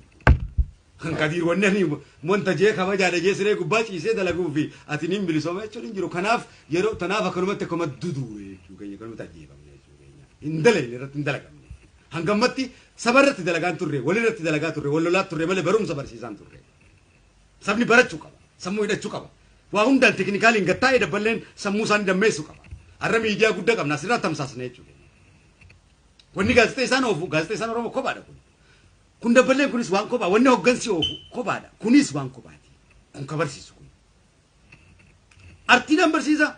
Kan kadiir wanni ani wanta jee kabajaadha jee siree gubbaa ciisee dalaguu fi ati niin bilisoome jechuun hin jiru. Kanaaf yeroo tanaaf akkanumatti akkuma duduure jechuu keenya akkanumatti ajjeefamne jechuu keenya. Hin dalayne irratti hin dalagamne. Hangammatti saba irratti dalagaan turre walirratti dalagaa turre wal lolaa turre malee barumsa barsiisaan turre. Sabni barachuu qaba. Sammuu hidhachuu qaba. Waa hundaan teeknikaaliin gattaa'ee dabballeen sammuu isaanii dammeessuu qaba. Har'a miidiyaa guddaa qabna asirraa tamsaasna jechuudha. Wanni gaazexeessaan oofu gaazexeessaan Oromoo kophaadha kun. Kun dabballeen kunis waan kophaa wanni hoggansi oofu kophaadha. Kunis waan kophaati. Kun ka barsiisu kun. Artiidhaan barsiisa,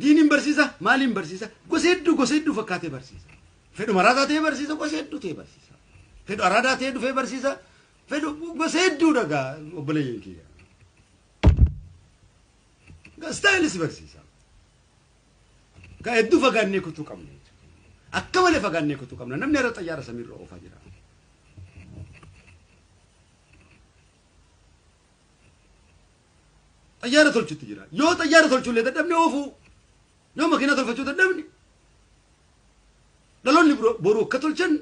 diiniin barsiisa, maaliin barsiisa, gosa hedduu fakkaatee barsiisa. Fedhu maraataa ta'ee barsiisa, gosa hedduu ta'ee barsiisa. Fedhu araadaa ta'ee dhufee barsiisa, fedhu gosa hedduu dhagaa obboleeyyan kiyya. Staayilis barsiisa. Ka hedduu fagaannee kutuu qabna. Akka malee fagaannee kutuu qabna. Namni irra xayyaara samiirra oofaa jira. Xayyaara tolchutti jira. Yoo xayyaara tolchullee dadhabne oofuu. Yoo makiinaa tolfachuu dadhabne. Dhaloonni boruu akka tolchan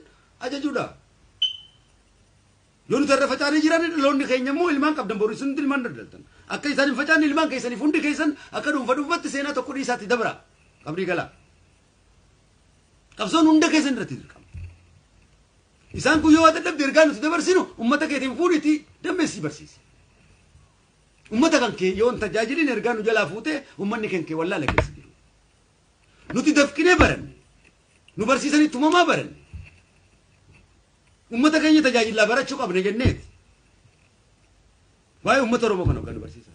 ajajuudha. Yoo nuti irra facaanee jiran dhaloonni keenya immoo ilmaan qabdan boruu isin ilmaan daldaltan. Akka isaan hin facaanne ilmaan keessaniif hundi keessan akka dhuunfa dhuunfatti seenaa tokko dhiisaatti dabra. Qabrii galaa. Qabsoon hunda keessan irratti dirqama. Isaan kun yoo waa dadhabde ergaa nuti dabarsinu uummata keetiin fuudhiitii dammeessii barsiisi. Uummata kan kee yoo hin tajaajilin ergaa nu jalaa fuutee uummanni kan kee wallaala keessa jiru. Nuti dafqinee baranne. Nu barsiisanii tumamaa baranne. Uummata keenya tajaajilaa barachuu qabne jenneeti. Waa'ee uummata Oromoo kana hoggaa nu barsiisan.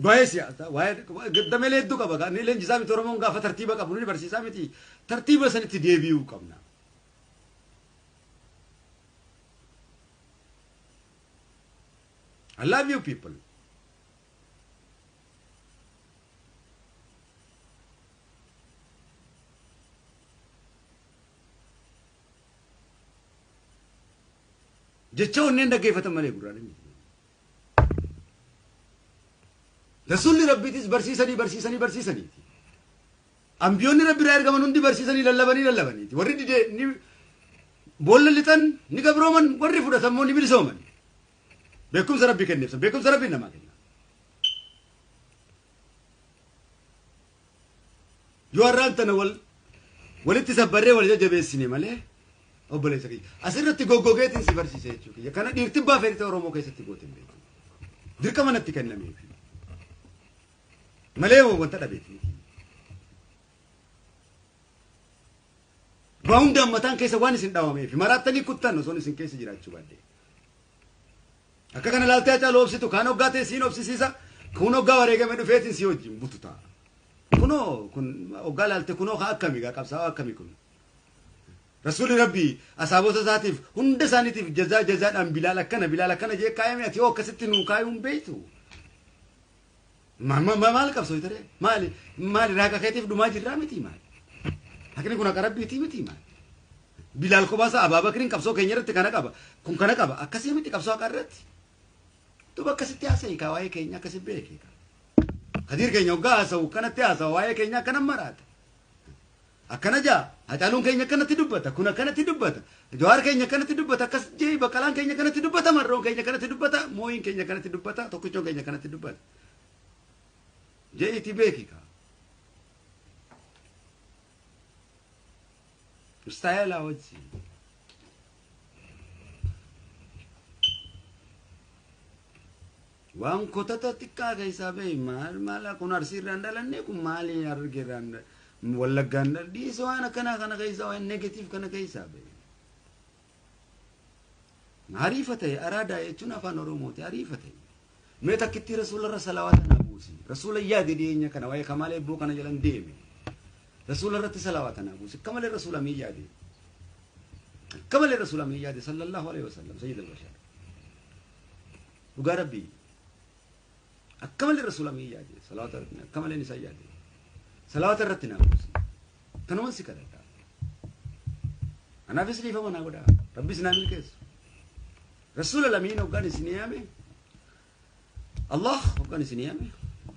Waa'ee siyaasaa, waa'ee dameelee hedduu qaba. Inni leenjisaa miti Oromoon gaafa tartiiba qabu, inni barsiisaa miti. Tartiiba sanitti deebi'uu qabna. I love you people. Jecha onneen dhaggeeffatan malee gurraan miti. Rasuulli Rabbiitis barsiisanii barsiisanii barsiisaniiti. Ambiyoonni Rabbi irraa ergaman hundi barsiisanii lallabanii lallabaniiti. Warri didee ni boolla lixan ni gabrooman, warri fudhatan immoo ni bilisooman. Beekumsa Rabbi kenneef, beekumsa Rabbi namaa kenna. Yoo har'aan tana wal walitti sabbarree wal jajjabeessine malee, obboleessa kiyya. Asirratti goggogeetiin si barsiise jechuu kiyya. Kana dhiirtibbaa feetee Oromoo keessatti goote hin beeku. Dirqama natti kennameef. Malee wanta dhabeeti miti. Waa hundaan mataan keessa waan isin dhawameef maraattanii kuttan osoon isin keessa jiraachuu baadde. Akka kana laaltee Hacaaluu obsitu, kaan hoggaa ta'e siin obsisiisa, kun hoggaa wareegame dhufeetiin si wajjin butu ta'a. Kunoo kun hoggaa laalte, kunoo haa akkamii gaa qabsaa'aa akkamii kun. Rasuulli Rabbii asaabota isaatiif hunda isaaniitiif jazaa jazaadhaan Bilaal akkana, Bilaal akkana jee kaayame, ati hoo akkasitti nuu kaayuun beektu. Maal qabsoo ture? Maali maali raaqa keetiif dhumaa jirraa miti maali? Haqni kun haqa Rabbiitii miti maali? Bilaal kophaasa, Abaabakriin qabsoo keenya irratti kana qaba. Kun kana qaba. Akkasii miti qabsoo haqaa irratti. Duuba akkasitti haasa'e kaa, waa'ee keenya akkasi beeke. Kadiir keenya hoggaa haasa'u akkanatti haasa'a, waa'ee keenya akkana maraata. Akkana jaa, Hacaaluun keenya akkanatti dubbata, kun akkanatti dubbata, Jawaar keenya akkanatti dubbata, akkas jee, Baqqalaan keenya akkanatti dubbata, Marroon keenya akkanatti dubbata, Mooyin keenya akkanatti dubbata, Tokkichoon keenya akkanatti dubbata. Jee itti beeki kaa. Istaayilaa wajji. Waan kotata xiqqaa keessaa bahe, maal maal kun Arsii irraan dhalanne, kun maali Harargee irraan, Wallaggaan dhiisa, waan akkanaa kana keessaa, waan negative kana keessaa bahe. Hariifa ta'e, araadaa jechuun afaan Oromooti, hariifa ta'e. Mee takkitti rasuularra salawaata naa buusi. Rasuula yaade dhiyeenya kana waa'ee Kamaal Eebboo kana jalan deeme. Rasuula irratti salawaata naa buusi. Akka malee rasuula mii yaade. Akka malee rasuula mii yaade, sallallahu alaihi wasallam, sayyid al-bashar. Dhugaa Rabbii. Akka malee rasuula mii yaade. Salawaata irratti akka malee isa yaade. Salawaata irratti naa buusi. Kanuman si kadhadha. Anaafis dhiifama naa godhaa. Rabbis naa milkeessu. Rasuula lamiin hoggaan isin yaame, Allah hoggaan isin yaame,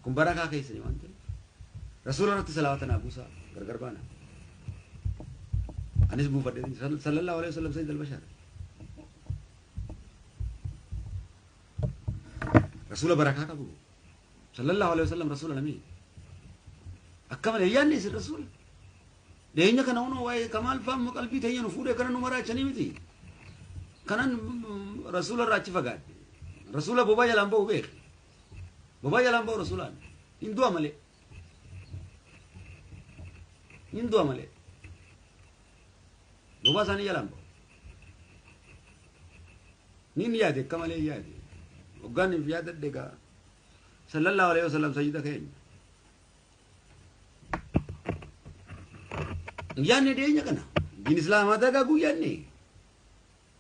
kun barakaa keessanii waan ta'eef rasuula irratti salawaata naa buusaa, gargar baana. Anis buufadhe, sallallahu alaihi wasallam, sayyid al-bashar. Rasuula barakaa qabu. Sallallahu alaihi wasallam, rasuula lamiin. Akka malee yaadni isin rasuula. Dhiyeenya kana hunoo waa'ee Kamaal fa'aa qalbii teenya nu fuudhee kana nu maraachanii miti. Kanan rasuula irraa achi fagaadhe. Rasuula bobaa jalaan ba'u beek. Bobaa jalaan ba'u rasuulaan. Hin du'a malee. Hin du'a malee. Bobaa isaanii jalaan ba'u. Ni yaade, akka malee yaade. Hoggaan if yaadadhe gaa. Sallallahu alaihi wasallam, sayyida keenya. Yaadne dhiyeenya kana. Diin Islaamaa dagaaguu yaadne.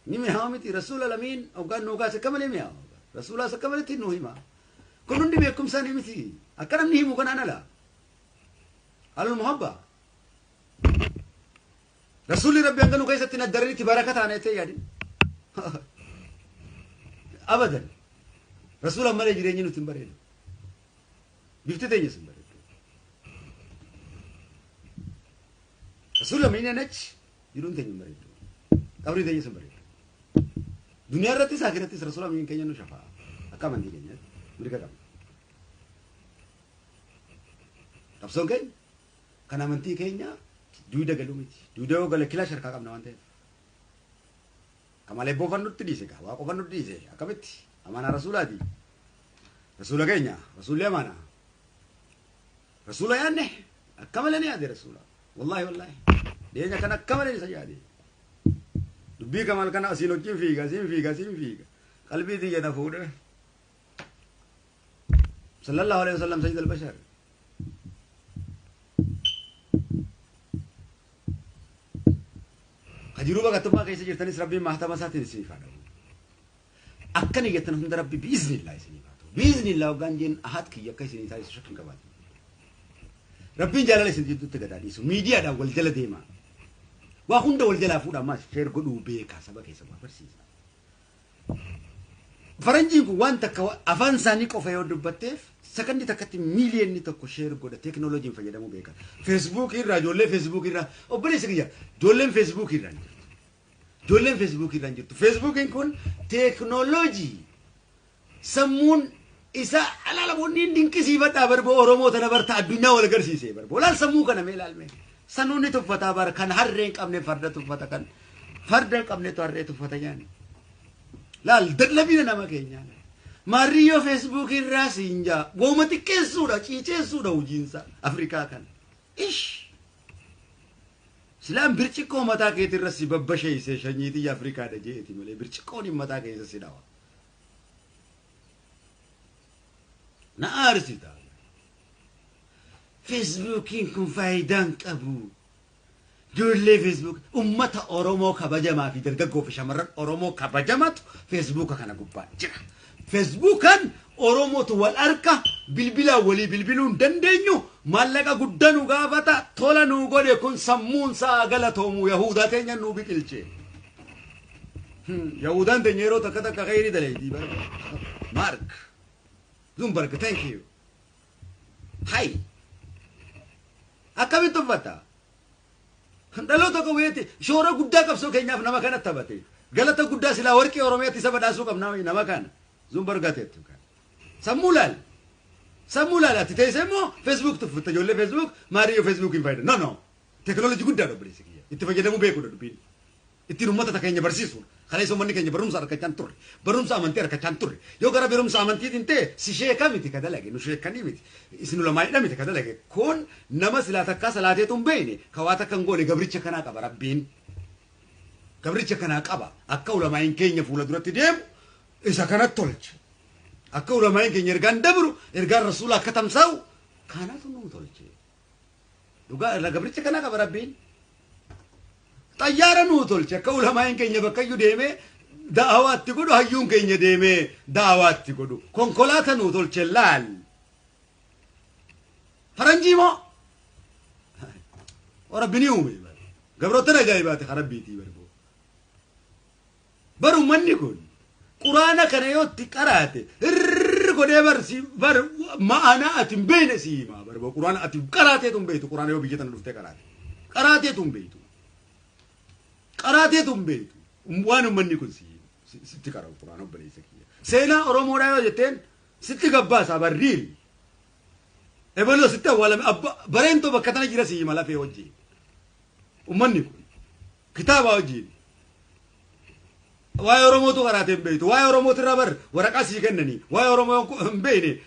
Ni mi'aawa miti rasuula lamiin hoggaan nuu kaase akka malee mi'aawa. Rasuulaas akka maletti nuu hima. Kun hundi beekumsaa ni miti. Akka namni himu kanaan ala. Alul muhabba. Rasuulli Rabbi hanga nu keessatti naddaranitti baraka taana jettee yaadin. Abadan. Rasuula malee jireenyi nuti hin bareedu. Bifti teenyas hin bareedu. Rasuula miinaan achi jiruun teenya hin bareedu. Qabrii teenyas hin bareedu. Duniyaa irrattis akhirattis rasuula miin keenya nu shafaa. Akka amantii keenyaatti mirga qabna. Qabsoon keenya kan amantii keenya duuda galuu miti. Duuda yoo gale kilaa sharkaa qabna waan ta'eef. Kamalee boofannutti dhiise gaa, waa qofannutti dhiise, akkamitti amaanaa rasuulaati. Rasuula keenya, rasuulli amaanaa. Rasuula yaadne, akka malee ni yaade rasuula. Wallaahi wallaahi. Dhiyeenya kana akka malee isa yaade. Dubbii Kamaal kana asiin wajjin fiiga, asiin fiiga, asiin fiiga. Qalbii tiyya na fuudhe. Sallallahu alaihi wasallam sayyid al-bashar. Jiruu baqattummaa keessa jirtanis Rabbiin mahtama isaatiin isiniif haa dhabu. Akkana jettan hunda Rabbi biiznillaa isiniif haa ta'u. Biiznillaa hoggaan jeen ahad kiyya akka isinii taasisu shakki hin qabaatin. Rabbiin jaalala isin jidduutti gadaa dhiisu. Miidiyaadhaan wal jala deemaa. Waa hunda wal jalaa fuudha ammaas sheer godhuu beekaa saba keessa waa barsiisa. Faranjiin kun waan takka afaan isaanii qofa yoo dubbatteef sakandii takkatti miiliyoonni tokko sheer godha teekinooloojiin fayyadamuu beekan. Feesbuukii irraa ijoollee feesbuukii irraa obboleessi kiyya ijoolleen feesbuukii irraa hin jirtu. Ijoolleen feesbuukii irraa hin jirtu. Feesbuukiin kun teekinooloojii sammuun isa alaalamoonni dinqisiifadhaa barboo Oromoo tana barta addunyaa wal agarsiisee barboo. Laal sammuu kana mee ilaalme. Sanuun ni tuffataa bara kan harree hin qabne farda tuffata kan farda hin qabnetu harree tuffata nyaani. Laal dadhabina nama keenyaa. Maariyyoo feesbuukii irraa siin jaa wooma xiqqeessuudha ciiceessuudha hojiinsa Afrikaa kana. Ish! Silaan birciqqoo mataa keetirra si babbasheessee shanyiitii Afrikaadha jeeti malee birciqqoon hin mataa keessa si dhawa. Na aarsita. Feesbuukiin kun faayidaa hin qabu. Ijoollee feesbuuk ummata Oromoo kabajamaa fi dargaggoo fi shamarran Oromoo kabajamatu feesbuuka kana gubbaa jira. Feesbuukaan Oromootu wal harka bilbilaan walii bilbiluu hin dandeenyu maallaqa guddaa nu gaafata tola nu godhe kun sammuun isaa galatoomu Yahudaa teenya nu biqilche. Yahudaan teenya yeroo takka takka khayrii daleetii bara. Mark Zuckerberg thank you. Hai. Akkamitti uffata? Dhaloota qabeeti shoora guddaa qabsoo keenyaaf nama kana taphate. Galata guddaa silaa warqii Oromiyaatti isa badhaasuu qabna nama kana. Zuckerberg teettu kana. Sammuu laal. Sammuu laal ati teessee immoo Facebook tuffatta ijoollee Facebook maariyyoo Facebook hin fayyadamu. No no. Teekinooloojii guddaa obboleessi kiyya. Itti fayyadamuu beekuudha dubbiin. Ittiin uummata keenya barsiisuudha. Kaleessa uummanni keenya barumsa argachaa hin turre. Barumsa amantii argachaa hin turre. Yoo gara barumsa amantiitiin ta'e si sheeka miti ka dalage nu sheekanii miti. Isin ulamaa'idha miti ka dalage. Kun nama silaa takkaa salaateetu hin beekne ka waa takka hin goone gabricha kanaa qaba Rabbiin. Gabricha kanaa qaba. Akka ulamaa'iin keenya fuula duratti deemu isa kanatti tolche. Akka ulamaa'iin keenya ergaan dabru ergaan rasuula akka tamsaa'u kanatu nuu tolche. Dhugaa gabricha kanaa qaba Rabbiin. Xayyaara nuu tolche akka ulamaa'iin keenya bakkayyuu deemee da'awaatti godhu hayyuun keenya deemee da'awaatti godhu konkolaata nuu tolche laal. Faranjii moo? Rabbi ni uume gabroota ajaa'ibaati ka Rabbiitii barboo. Bar uummanni kun quraana kana yoo itti qaraate irri godhee bar ma'anaa ati hin beekne si hima barboo quraana ati qaraateetu hin beektu quraana yoo biyya tana dhuftee qaraate qaraateetu hin beektu. Qaraateetu hin beektu. Waan uummanni kun sitti qara'u quraana obboleessa kiyya. Seenaa Oromoodhaa yoo jetteen sitti gabbaasa barriil. Ebaloo sitti awwaalame bareentoo bakka tana jira si hima lafee wajjin. Uummanni kun kitaaba wajjin. Waa'ee Oromootu qaraatee hin beektu. Waa'ee Oromootu irraa bar waraqaa sii kennanii. Waa'ee Oromoo hin beekne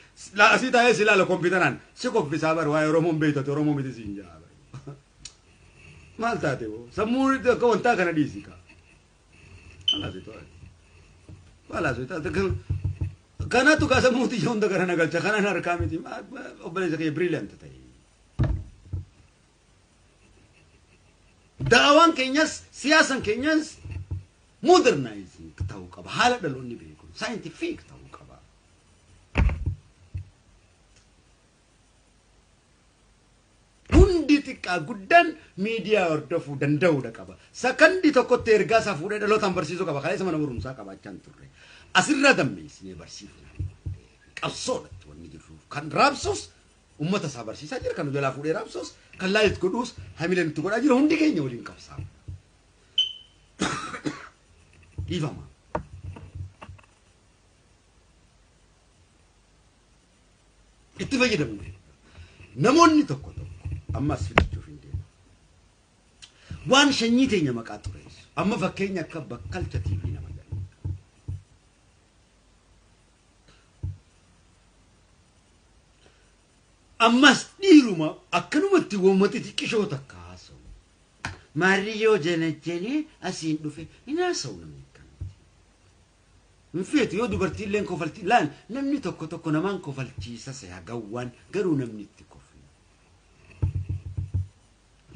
asii taa'ee si ilaala kompiitaraan si koffisaa bar waa'ee Oromoo hin beektu ati Oromoo miti siin jaa bar. Maal taate boo sammuu akka wantaa kana dhiisi kaa. Kanatu kaa sammuu xiyya hunda gara nagalcha kanan harkaa miti obboleessa kiyya brilliant ta'e. Da'awaan keenyas siyaasan keenyas modernizing ta'uu qaba haala dhaloonni beeku scientific ta'uu qaba. Hundi xiqqaa guddaan miidiyaa hordofuu danda'uudha qaba. Sakandii tokkotti ergaa isaa fuudhee dhalootaan barsiisuu qaba. Kaleessa mana barumsaa qabaachaa hin turre. Asirraa dammeessinee barsiifna. Qabsoodhatti wanni jirru. Kan raabsus uummata isaa barsiisaa jira. Kan nu jalaa fuudhee raabsus kan laayit godhuus hamilee nutti godhaa jira. Hundi keenya waliin qabsaa. Dhiifama. Itti fayyadamu. Namoonni tokko tokko ammas filachuuf hin deemu. Waan sanyii teenya maqaa xureessu. Amma fakkeenya akka Bakkalcha TV nama jedhamu. Ammas dhiiruma akkanumatti uummata xiqqishoo takka haasa'u. Maariyyoo janajjanee asiin dhufe hin haasa'u namni akkanatti. Hin feetu yoo dubartiilleen kofalti laal namni tokko tokko namaan kofalchiisa se'a gawwaan garuu namni itti kofla.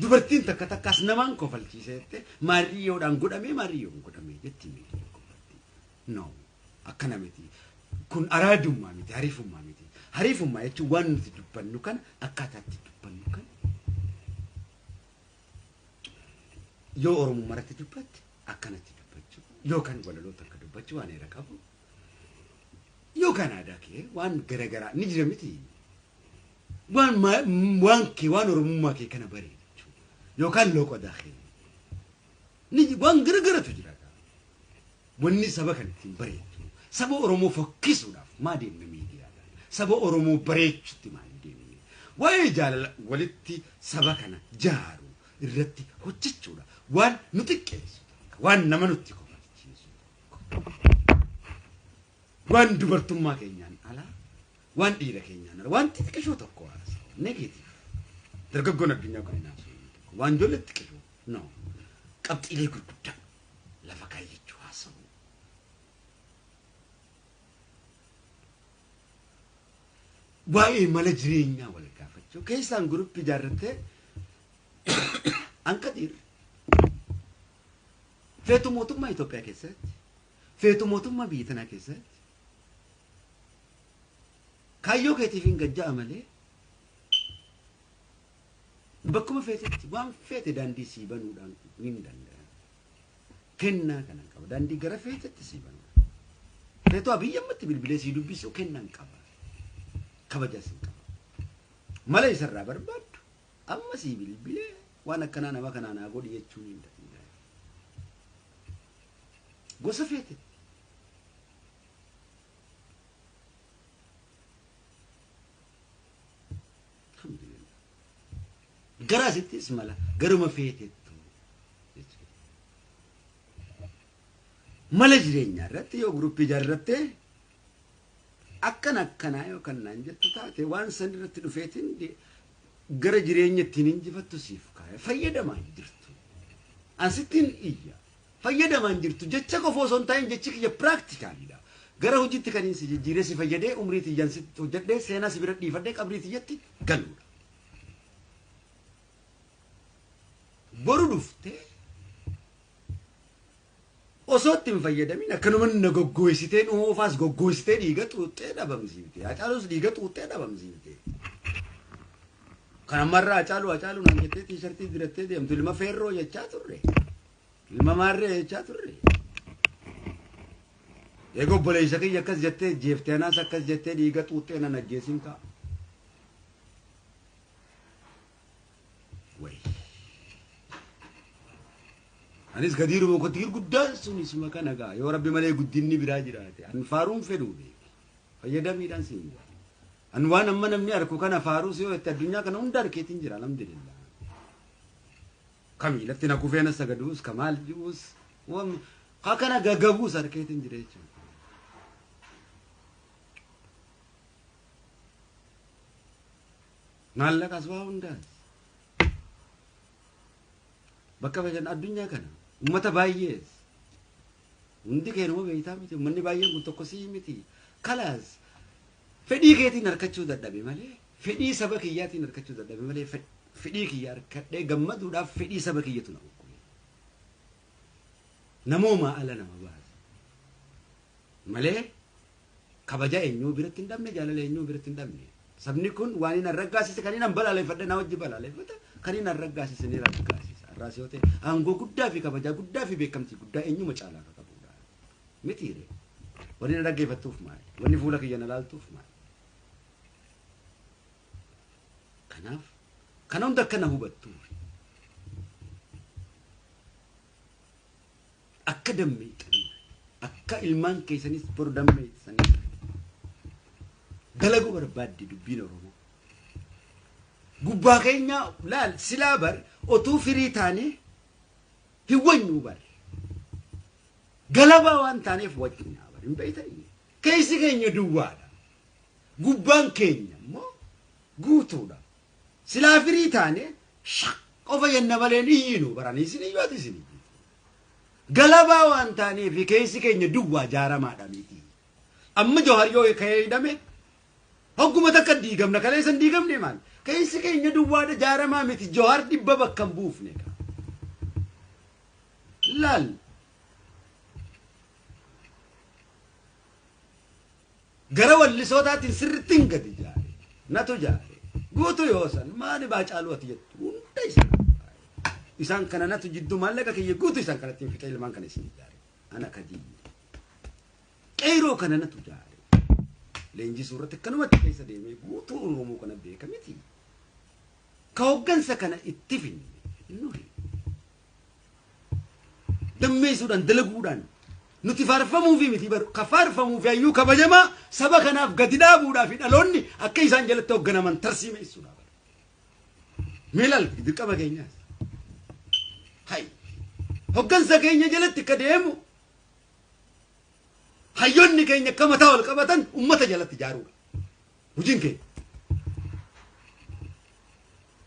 Dubartiin takka takkaas namaan kofalchiisa jettee maariyyoodhaan godhamee maariyyoon godhamee jetti miidiyaa kofalti. No akkana miti. Kun araadummaa miti hariifummaa miti. Hariifummaa jechuun waan nuti dubbannu kana akkaataatti dubbannu kana yoo Oromoo maratti dubbatte akkanatti dubbachuu yookaan walaloo takka dubbachuu waan heera qabu yookaan aadaa kee waan garaagaraa ni jira miti. Waan kee waan Oromummaa kee kana bareechuu yookaan loqodaa kee ni waan garaagaratu jira. Wanni saba kan ittiin bareechuu saba Oromoo fokkisuudhaaf maa deemne miidiyaadhaan saba Oromoo bareechutti maa hin deemne waa'ee jaalala walitti saba kana jaaru irratti hojjechuudha waan nu xiqqeessu waan nama nutti kofalchiisu waan dubartummaa keenyaan alaa waan dhiira keenyaan alaa waan xixiqqishoo tokko haasa'u negative dargaggoon addunyaa kun hin haasa'u tokko waan ijoollee xixiqqishoo no qabxiilee gurguddaa lafa kaayyachuu haasa'u. Waa'ee mala jireenyaa wal gaafachuu keessaan guruppii ijaarrattee Anqaxiir feetu mootummaa Itoophiyaa keessatti feetu mootummaa biyya tanaa keessatti kaayyoo keetiif hin gajja'a malee bakkuma feetetti waan feete daandii sii banuudhaan ni danda'a. Kennaa kana qaba daandii gara feetetti sii banuudhaan. Feetu Abiyyi ammatti bilbilee sii dubbisuu kennaan qaba. Kabajaas hin qaba. Mala isarraa barbaaddu amma sii bilbilee waan akkanaa nama kanaa naa godhi jechuun hin danda'amu. Gosa feetetti. Alhamdulillah. Gara asittis mala garuma feetettu jechuudha. Mala jireenyaa irratti yoo guruppii ijaarrattee akkana akkanaa yookaan naan jettu taate waan san irratti dhufeetiin gara jireenya ittiin injifattu siif kaaya fayyadamaa hin jirtu. Ansittiin iyya fayyadamaa hin jirtu jecha qofa osoo hin taa'in jechi kiyya piraaktikaalidha. Gara hojiitti kan si jijjiiree si fayyadee umrii tiyyaan si hojjedhee seenaa si bira dhiifadhee qabrii tiyyatti galuudha. Boru dhuftee osoo itti hin fayyadamin akkanuma na goggooysitee dhuunfaas goggooysitee dhiiga xuuxxee dhabamsiifte. Hacaalus dhiiga xuuxxee dhabamsiifte. Kan ammarraa Hacaaluu Hacaaluu naan jettee tiishartii dirattee deemtu ilma feerroo jechaa turre. Ilma maarree jechaa turre. Eega obboleessa kiyya akkas jettee jeeftee anaas akkas jettee dhiiga xuuxxee nan ajjeesin ka'a. Wayi. Anis gadiiruma kottiir guddaan sun isuma kana gaa yoo rabbi malee guddinni biraa jiraate an faaruun fedhuu beeki fayyadamiidhaan siin jira. An waan amma namni arku kana faaruus yoo itti addunyaa kana hunda arkeetiin jira alhamdulillah. Kamiilatti na kufeena sagaduus kamaal ji'uus haa kana gagabuus arkeetiin jira jechuudha. Maallaqas waa hundaas. Bakka fayyadam addunyaa kana uummata baay'ees hundi keenuma beektaa miti uummanni baay'een kun tokko sii miti kalaas fedhii keetiin harkachuu dadhabe malee fedhii saba kiyyaatiin harkachuu dadhabe malee fedhii kiyya harkadhee gammaduudhaaf fedhii saba kiyyatu na ukkure. Namoomaa ala nama baasa malee kabaja eenyuu biratti hin dhabne jaalala eenyuu biratti hin dhabne. Sabni kun waan inni raggaasise kan inni balaaleffadhe na wajji balaaleffata kan inni raggaasise ni raggaasisa. Arraas yoo ta'e aangoo guddaa fi kabajaa guddaa fi beekamtii guddaa eenyuma caalaa akka qabudha. Mitiire wanni na dhaggeeffattuuf maali? Wanni fuula kiyya na laaltuuf maali? Kanaaf kana hunda akka na hubattuuf akka dammeexanii akka ilmaan keessanis boru dammeessanii dalaguu barbaadde dubbiin Oromoo. Gubbaa keenya laal silaa bar otuu firii taane hin wanyuu bar. Galabaa waan taaneef wajjinaa bar hin beeytanii. Keessi keenya duwwaadha. Gubbaan keenya immoo guutuudha. Silaa firii taane qofa jenna malee hin iyyinu baranii isin iyyuu ati isin iyyitu. Galabaa waan taaneef keessi keenya duwwaa jaaramaadha miti. Amma Jawar yoo ka'ee hidhame hogguma takka diigamna kaleessa hin diigamne maal? Keessi keenya duwwaadha jaaramaa miti. Jawar dhibba bakka hin buufne. Laal. Gara wallisootaatiin sirriitti hin gadi jaare. Natu jaare. Guutuu yoo san maali baacaaluu ati jettu hunda isaan. Isaan kana natu jidduu maallaqa kiyya guutuu isaan kanatti hin fixee ilmaan kana isin ijaare. Ana kadii. Qeeroo kana natu jaare. Leenjisuu irratti akkanumatti keessa deemee guutuu Oromoo kana beeka miti. Ka hoggansa kana itti finne nuyi. Dammeessuudhaan dalaguudhaan nuti faarfamuufi miti baru ka faarfamuufi hayyuu kabajamaa saba kanaaf gadi dhaabuudhaa fi dhaloonni akka isaan jalatti hogganaman tarsiimeessuudha. Mee ilaal dirqama keenyaas. Hay hoggansa keenya jalatti akka deemu hayyoonni keenya akka mataa wal qabatan ummata jalatti ijaaruudha. Hojiin keenya.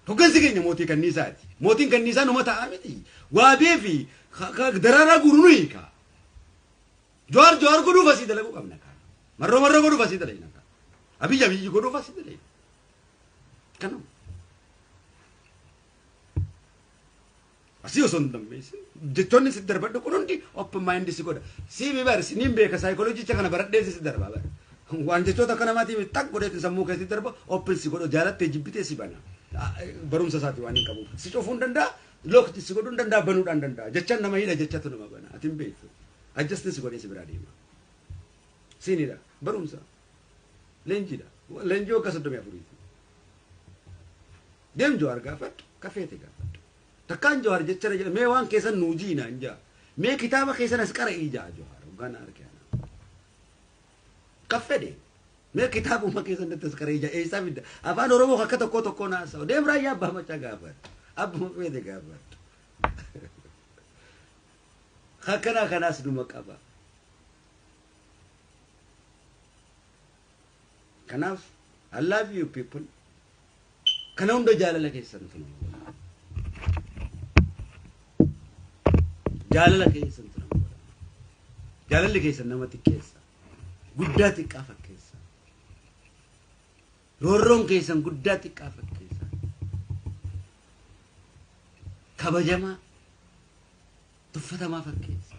Hoggansi keenya mootii kanniisaati. Mootiin kanniisaa numa ta'a miti. Waabee fi daraaraa guuru nu hiika. Jawaar Jawaar godhuuf asii dalaguu qabna. Marroo marroo godhuuf asii dalagna. Abiyyi Abiyyi godhuuf asii dalagna. Kanuma. Asii osoo hin dammeessin jechoonni si darbadhu kun hundi open mind si godha. Si bar siniin beeka saayikolojicha kana baradhee si darba bar. Waan jechoota akka namaatii xaq godheetiin sammuu keessatti darba open si godha jaalattee jibbitee si bana. Barumsa isaati waan hin qabuuf. Si cufuu hin danda'a, lookti si godhuu hin danda'a, banuudhaan danda'a. Jechaan nama hidha jechatu nama bana. Ati hin beektu. Adjustin si godhee si biraa deema. Siinidha. Barumsa. Leenjiidha. Leenjii waggaa 34ti. Deem Jawaar gaafadhu. Kafeete gaafadhu. Takkaan Jawaar jecha jedha mee waan keessan nuu jiinaan jaa. Mee kitaaba keessan as qara'ii jaa Jawaar. Hoggaan arge ana. Kaffedhe. Mee kitaabuma keessan natti as qara'ii jaa. Eessaa fidda? Afaan Oromoo akka tokko tokko naasa'u. Deem raayyaa abbaa macaa gaafadhu. Abbuma feete gaafadhu. Akkanaa kanaas numa qaba. Kanaaf I love you people. Kana hunda jaalala keessantu nama godha. Jaalala keessantu nama godha. Jaalalli keessan nama xiqqeessa. Guddaa xiqqaa fakkeessa. Roorroon keessan guddaa xiqqaa fakkeessa. Kabajamaa tuffatamaa fakkeessa.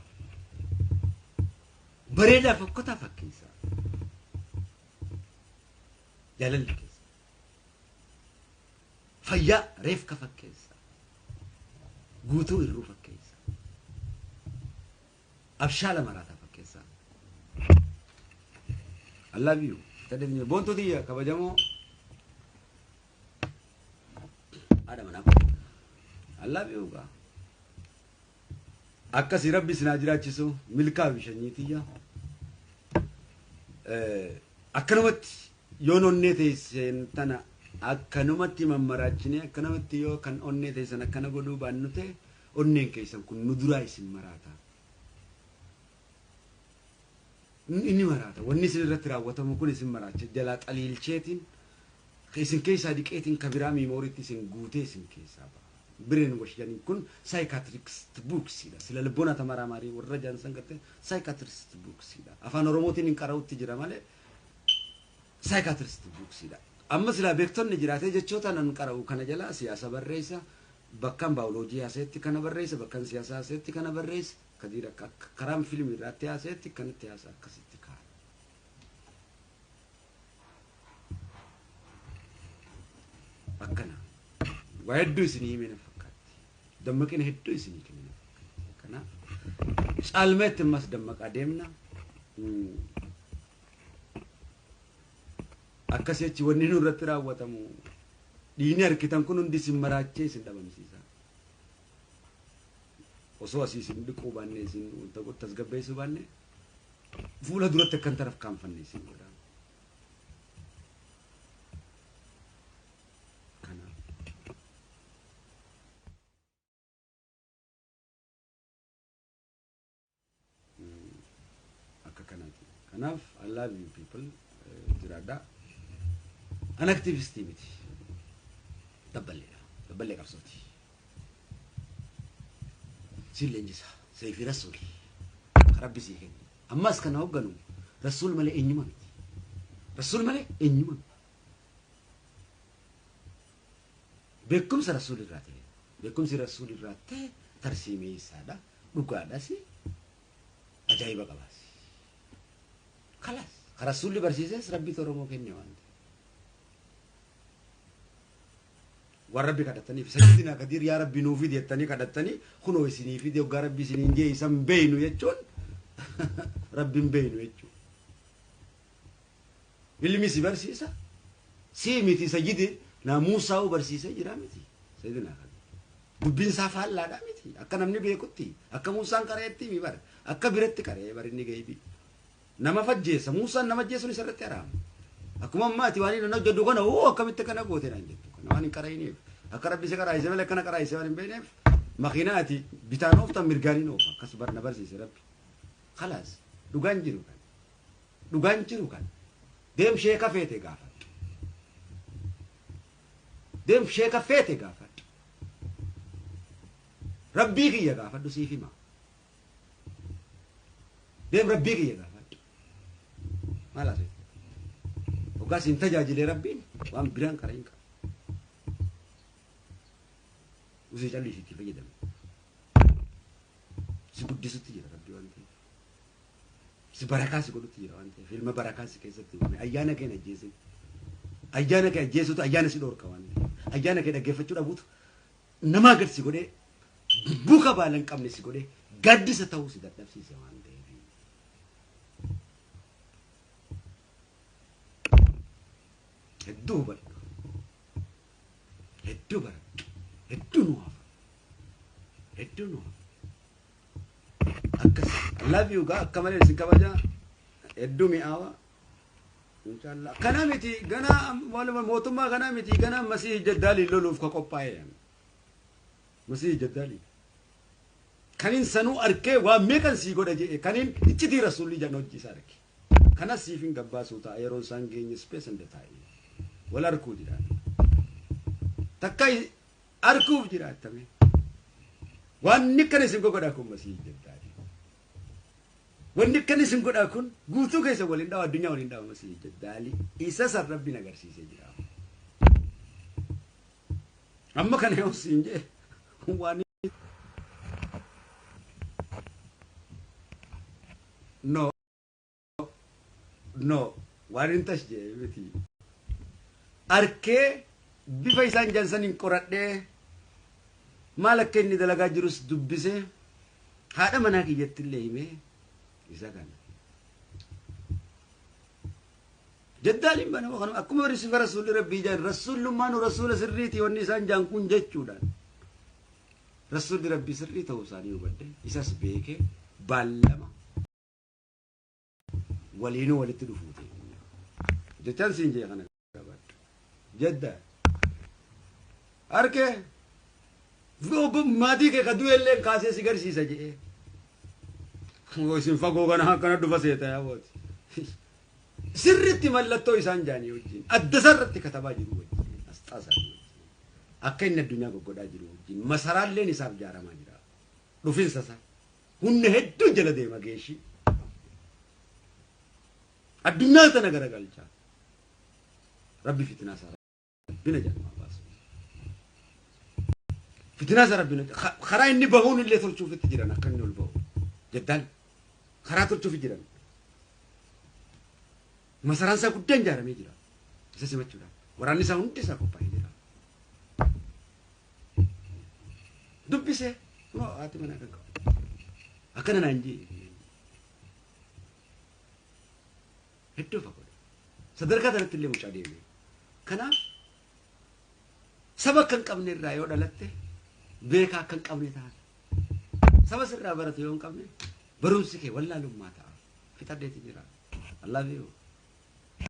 Bareedaa fokkotaa fakkeessa. Jaalalli keessa. Fayyaa reefka fakkeessa. Guutuu irruu fakkeessa. Abshaala maraataa fakkeessa. I love you. Boontuu tiyya kabajamoo haadha manaa. I love you gaa. Akkasii rabbi isin haa jiraachisu milkaa fi sanyii tiyya. Akkanumatti yoon onnee teesseen tana akkanumatti mammaraachinee akkanumatti yoo kan onnee teessan akkana godhuu baannu ta'e onneen keessan kun nu duraa isin maraata. Inni maraata. Wanni isin irratti raawwatamu kun isin maraacha. Jalaa xaliilcheetiin isin keessaa dhiqeetiin kabiraa miimooriitti isin guutee isin keessaa ba'a. Brain wash jedhaniin kun psychiatrist booksiidha. Sila ልቦና ተመራማሪ warra jaansan gartee psychiatrist booksiidha. Afaan Oromootiin hin qara'utti jira malee psychiatrist booksiidha. Amma silaa beektonni jiraatee jechoota nan qara'u kana jalaa siyaasa barreessa, bakkaan baayoloojii haaseetti kana barreessa, bakkaan siyaasa haaseetti kana barreessa, kadiira karaan fiilmii irratti haaseetti kanatti haasa akkasitti kaa'e. Akkana. Waa hedduu isinii hime na fakkaatti. Dammaqina hedduu isinii kenne na fakkaatti. Kanaaf caalmeetti ammas dammaqaa deemna. Akkasii achi wanni nu irratti raawwatamu dhiigni harkitan kun hundi isin maraachee isin dhabamsiisa. Osoo asii isin dhiquu baanne isin wanta tasgabbeessuu baanne fuula duratti akkan taraf kaanfanne isin godha. Kanaaf akka kanaati. Kanaaf I love you people jiraadhaa. An aktivistii miti. Dabballeedha. Dabballee qabsooti. Siin leenjisa. Seefi rasuuli. Rabbi sii kenne. Ammas kana hoogganu rasuul malee eenyuma miti. Rasuul malee eenyuma miti. Beekumsa rasuul irraa ta'e. Beekumsi rasuul irraa ta'e tarsiimee isaadha. Dhugaadhas ajaa'iba qabaas. Kalaas. Ka rasuulli barsiises rabbitu Oromoo kenne waan ta'eef. Waan rabbi kadhataniif sayyidina Kadiir yaa rabbi nuu fidi jettanii kadhattanii kunoo isinii fide hoggaa rabbi isiniin jee isan beeynu jechuun rabbi hin beeynu jechuudha. Ilmi si barsiisa sii miti sayyidi naa Muusaa barsiisee jira miti sayyidina Kadiir. Dubbiin isaa faallaadha miti akka namni beekutti akka Muusaan qareetti mi bara akka biratti qaree bari inni geebi. Nama fajjeessa Muusaan nama ajjeesuun isarratti haraama. Akkuma ammaa ati waan inni hojjedhu kana oo akkamitti kana goote naan jettu kana waan hin qara'iniif akka rabbi si qaraayise malee akkana qaraayise waan hin beekneef makiinaa ati bitaan ooftan mirgaan hin oofa akkas na barsiise rabbi. Khalaas dhugaan jiru kan dhugaan jiru kan deem sheeka feete gaafadhu deem sheeka feete gaafadhu rabbii kiyya gaafadhu siif hima deem rabbii kiyya gaafadhu maal haasofte hoggaa siin tajaajilee rabbiin waan biraan qara hin qabu usii callii itti fayyadame si guddisutti jira rabbi waan ta'eef si barakaa si godhutti jira waan ta'eef ilma barakaa si keessatti uume ayyaana kee hin ajjeesin ayyaana kee ajjeesutu ayyaana si dhorka waan ta'eef ayyaana kee dhaggeeffachuu dhabuutu namaa gad si godhee buka baala hin qabne si godhee gaddisa ta'uu si dadhabsiise waan ta'eef. Hedduu hubadhu. Hedduu baradhu. Hedduu nu hafa. Hedduu nu hafa. Akkas. I love you gaa akka malee isin kabaja. Hedduu mi'aawa. Inshallah. Kana miti gana waluma mootummaa kana miti gana Masiih Jaddaaliin loluuf ka qophaa'e. Masiih Jaddaaliin. Kanin sanuu arkee waan meeqan sii godha jedhe kanin iccitii rasuulli jedhan hojii isaa arge. Kanas siif hin gabbaasuu ta'a yeroo isaan geenye space and time. Wal arkuu jiraata. Takka arkuuf jiraatame. Wanni kana isin godhaa kun Masiih Jaddaaliin. Wanni akkana isin godhaa kun guutuu keessa waliin dhawa addunyaa waliin dhawa Masiih Jaddaali isa san rabbiin agarsiisee jira. Amma kana yoo siin jee waan no no waan hin tash jee miti. Arkee bifa isaan jansaniin qoradhee maal akka inni dalagaa jirus dubbisee haadha manaa kiyyatti illee himee isa kana. Jaddaaliin banama kanuma akkuma sifa rasuulli rabbii jaan rasuullummaa nu rasuula sirriiti wanni isaan jaan kun jechuudhaan. Rasuulli rabbii sirrii ta'uu isaanii hubadhe isas beekee baallama waliinuu walitti dhufuuti. Jechaan siin jee kana qabadhu. Jaddaa. Harkee maatii kee ka du'e illee kaasee si garsiisa jedhee. Isin fagoo kana akkana dhufa seeta yaa booti. Sirriitti mallattoo isaan jaanii wajjin adda isarratti katabaa jiru wajjin asxaa isaanii wajjin akka inni addunyaa goggodhaa jiru wajjin masaraalleen isaaf ijaaramaa jira. Dhufinsa isaa humna hedduu jala deema geeshii. Addunyaa tana garagalchaa. Rabbi fitinaa isaa rabbina jedhama baasu. Fitinaa isaa rabbina karaa inni bahuun illee tolchuufitti jiran akka inni ol bahu. Jaddaan karaa tolchuufi jiran. Masaraan isaa guddaan ijaaramee jira. Isa simachuudhaaf. Waraanni isaa hundi isaa qophaa'ee jira. Dubbisee kunoo haati manaa kan qabu. Akkana naan jee. Hedduu fagoodha. Sadarkaa kanatti illee mucaa deeme. Kanaaf saba akka hin qabne irraa yoo dhalatte beekaa akka hin qabne taata. Saba sirraa baratu yoo hin qabne barumsi kee wallaalummaa ta'a. Fixadheeti jira. I love you.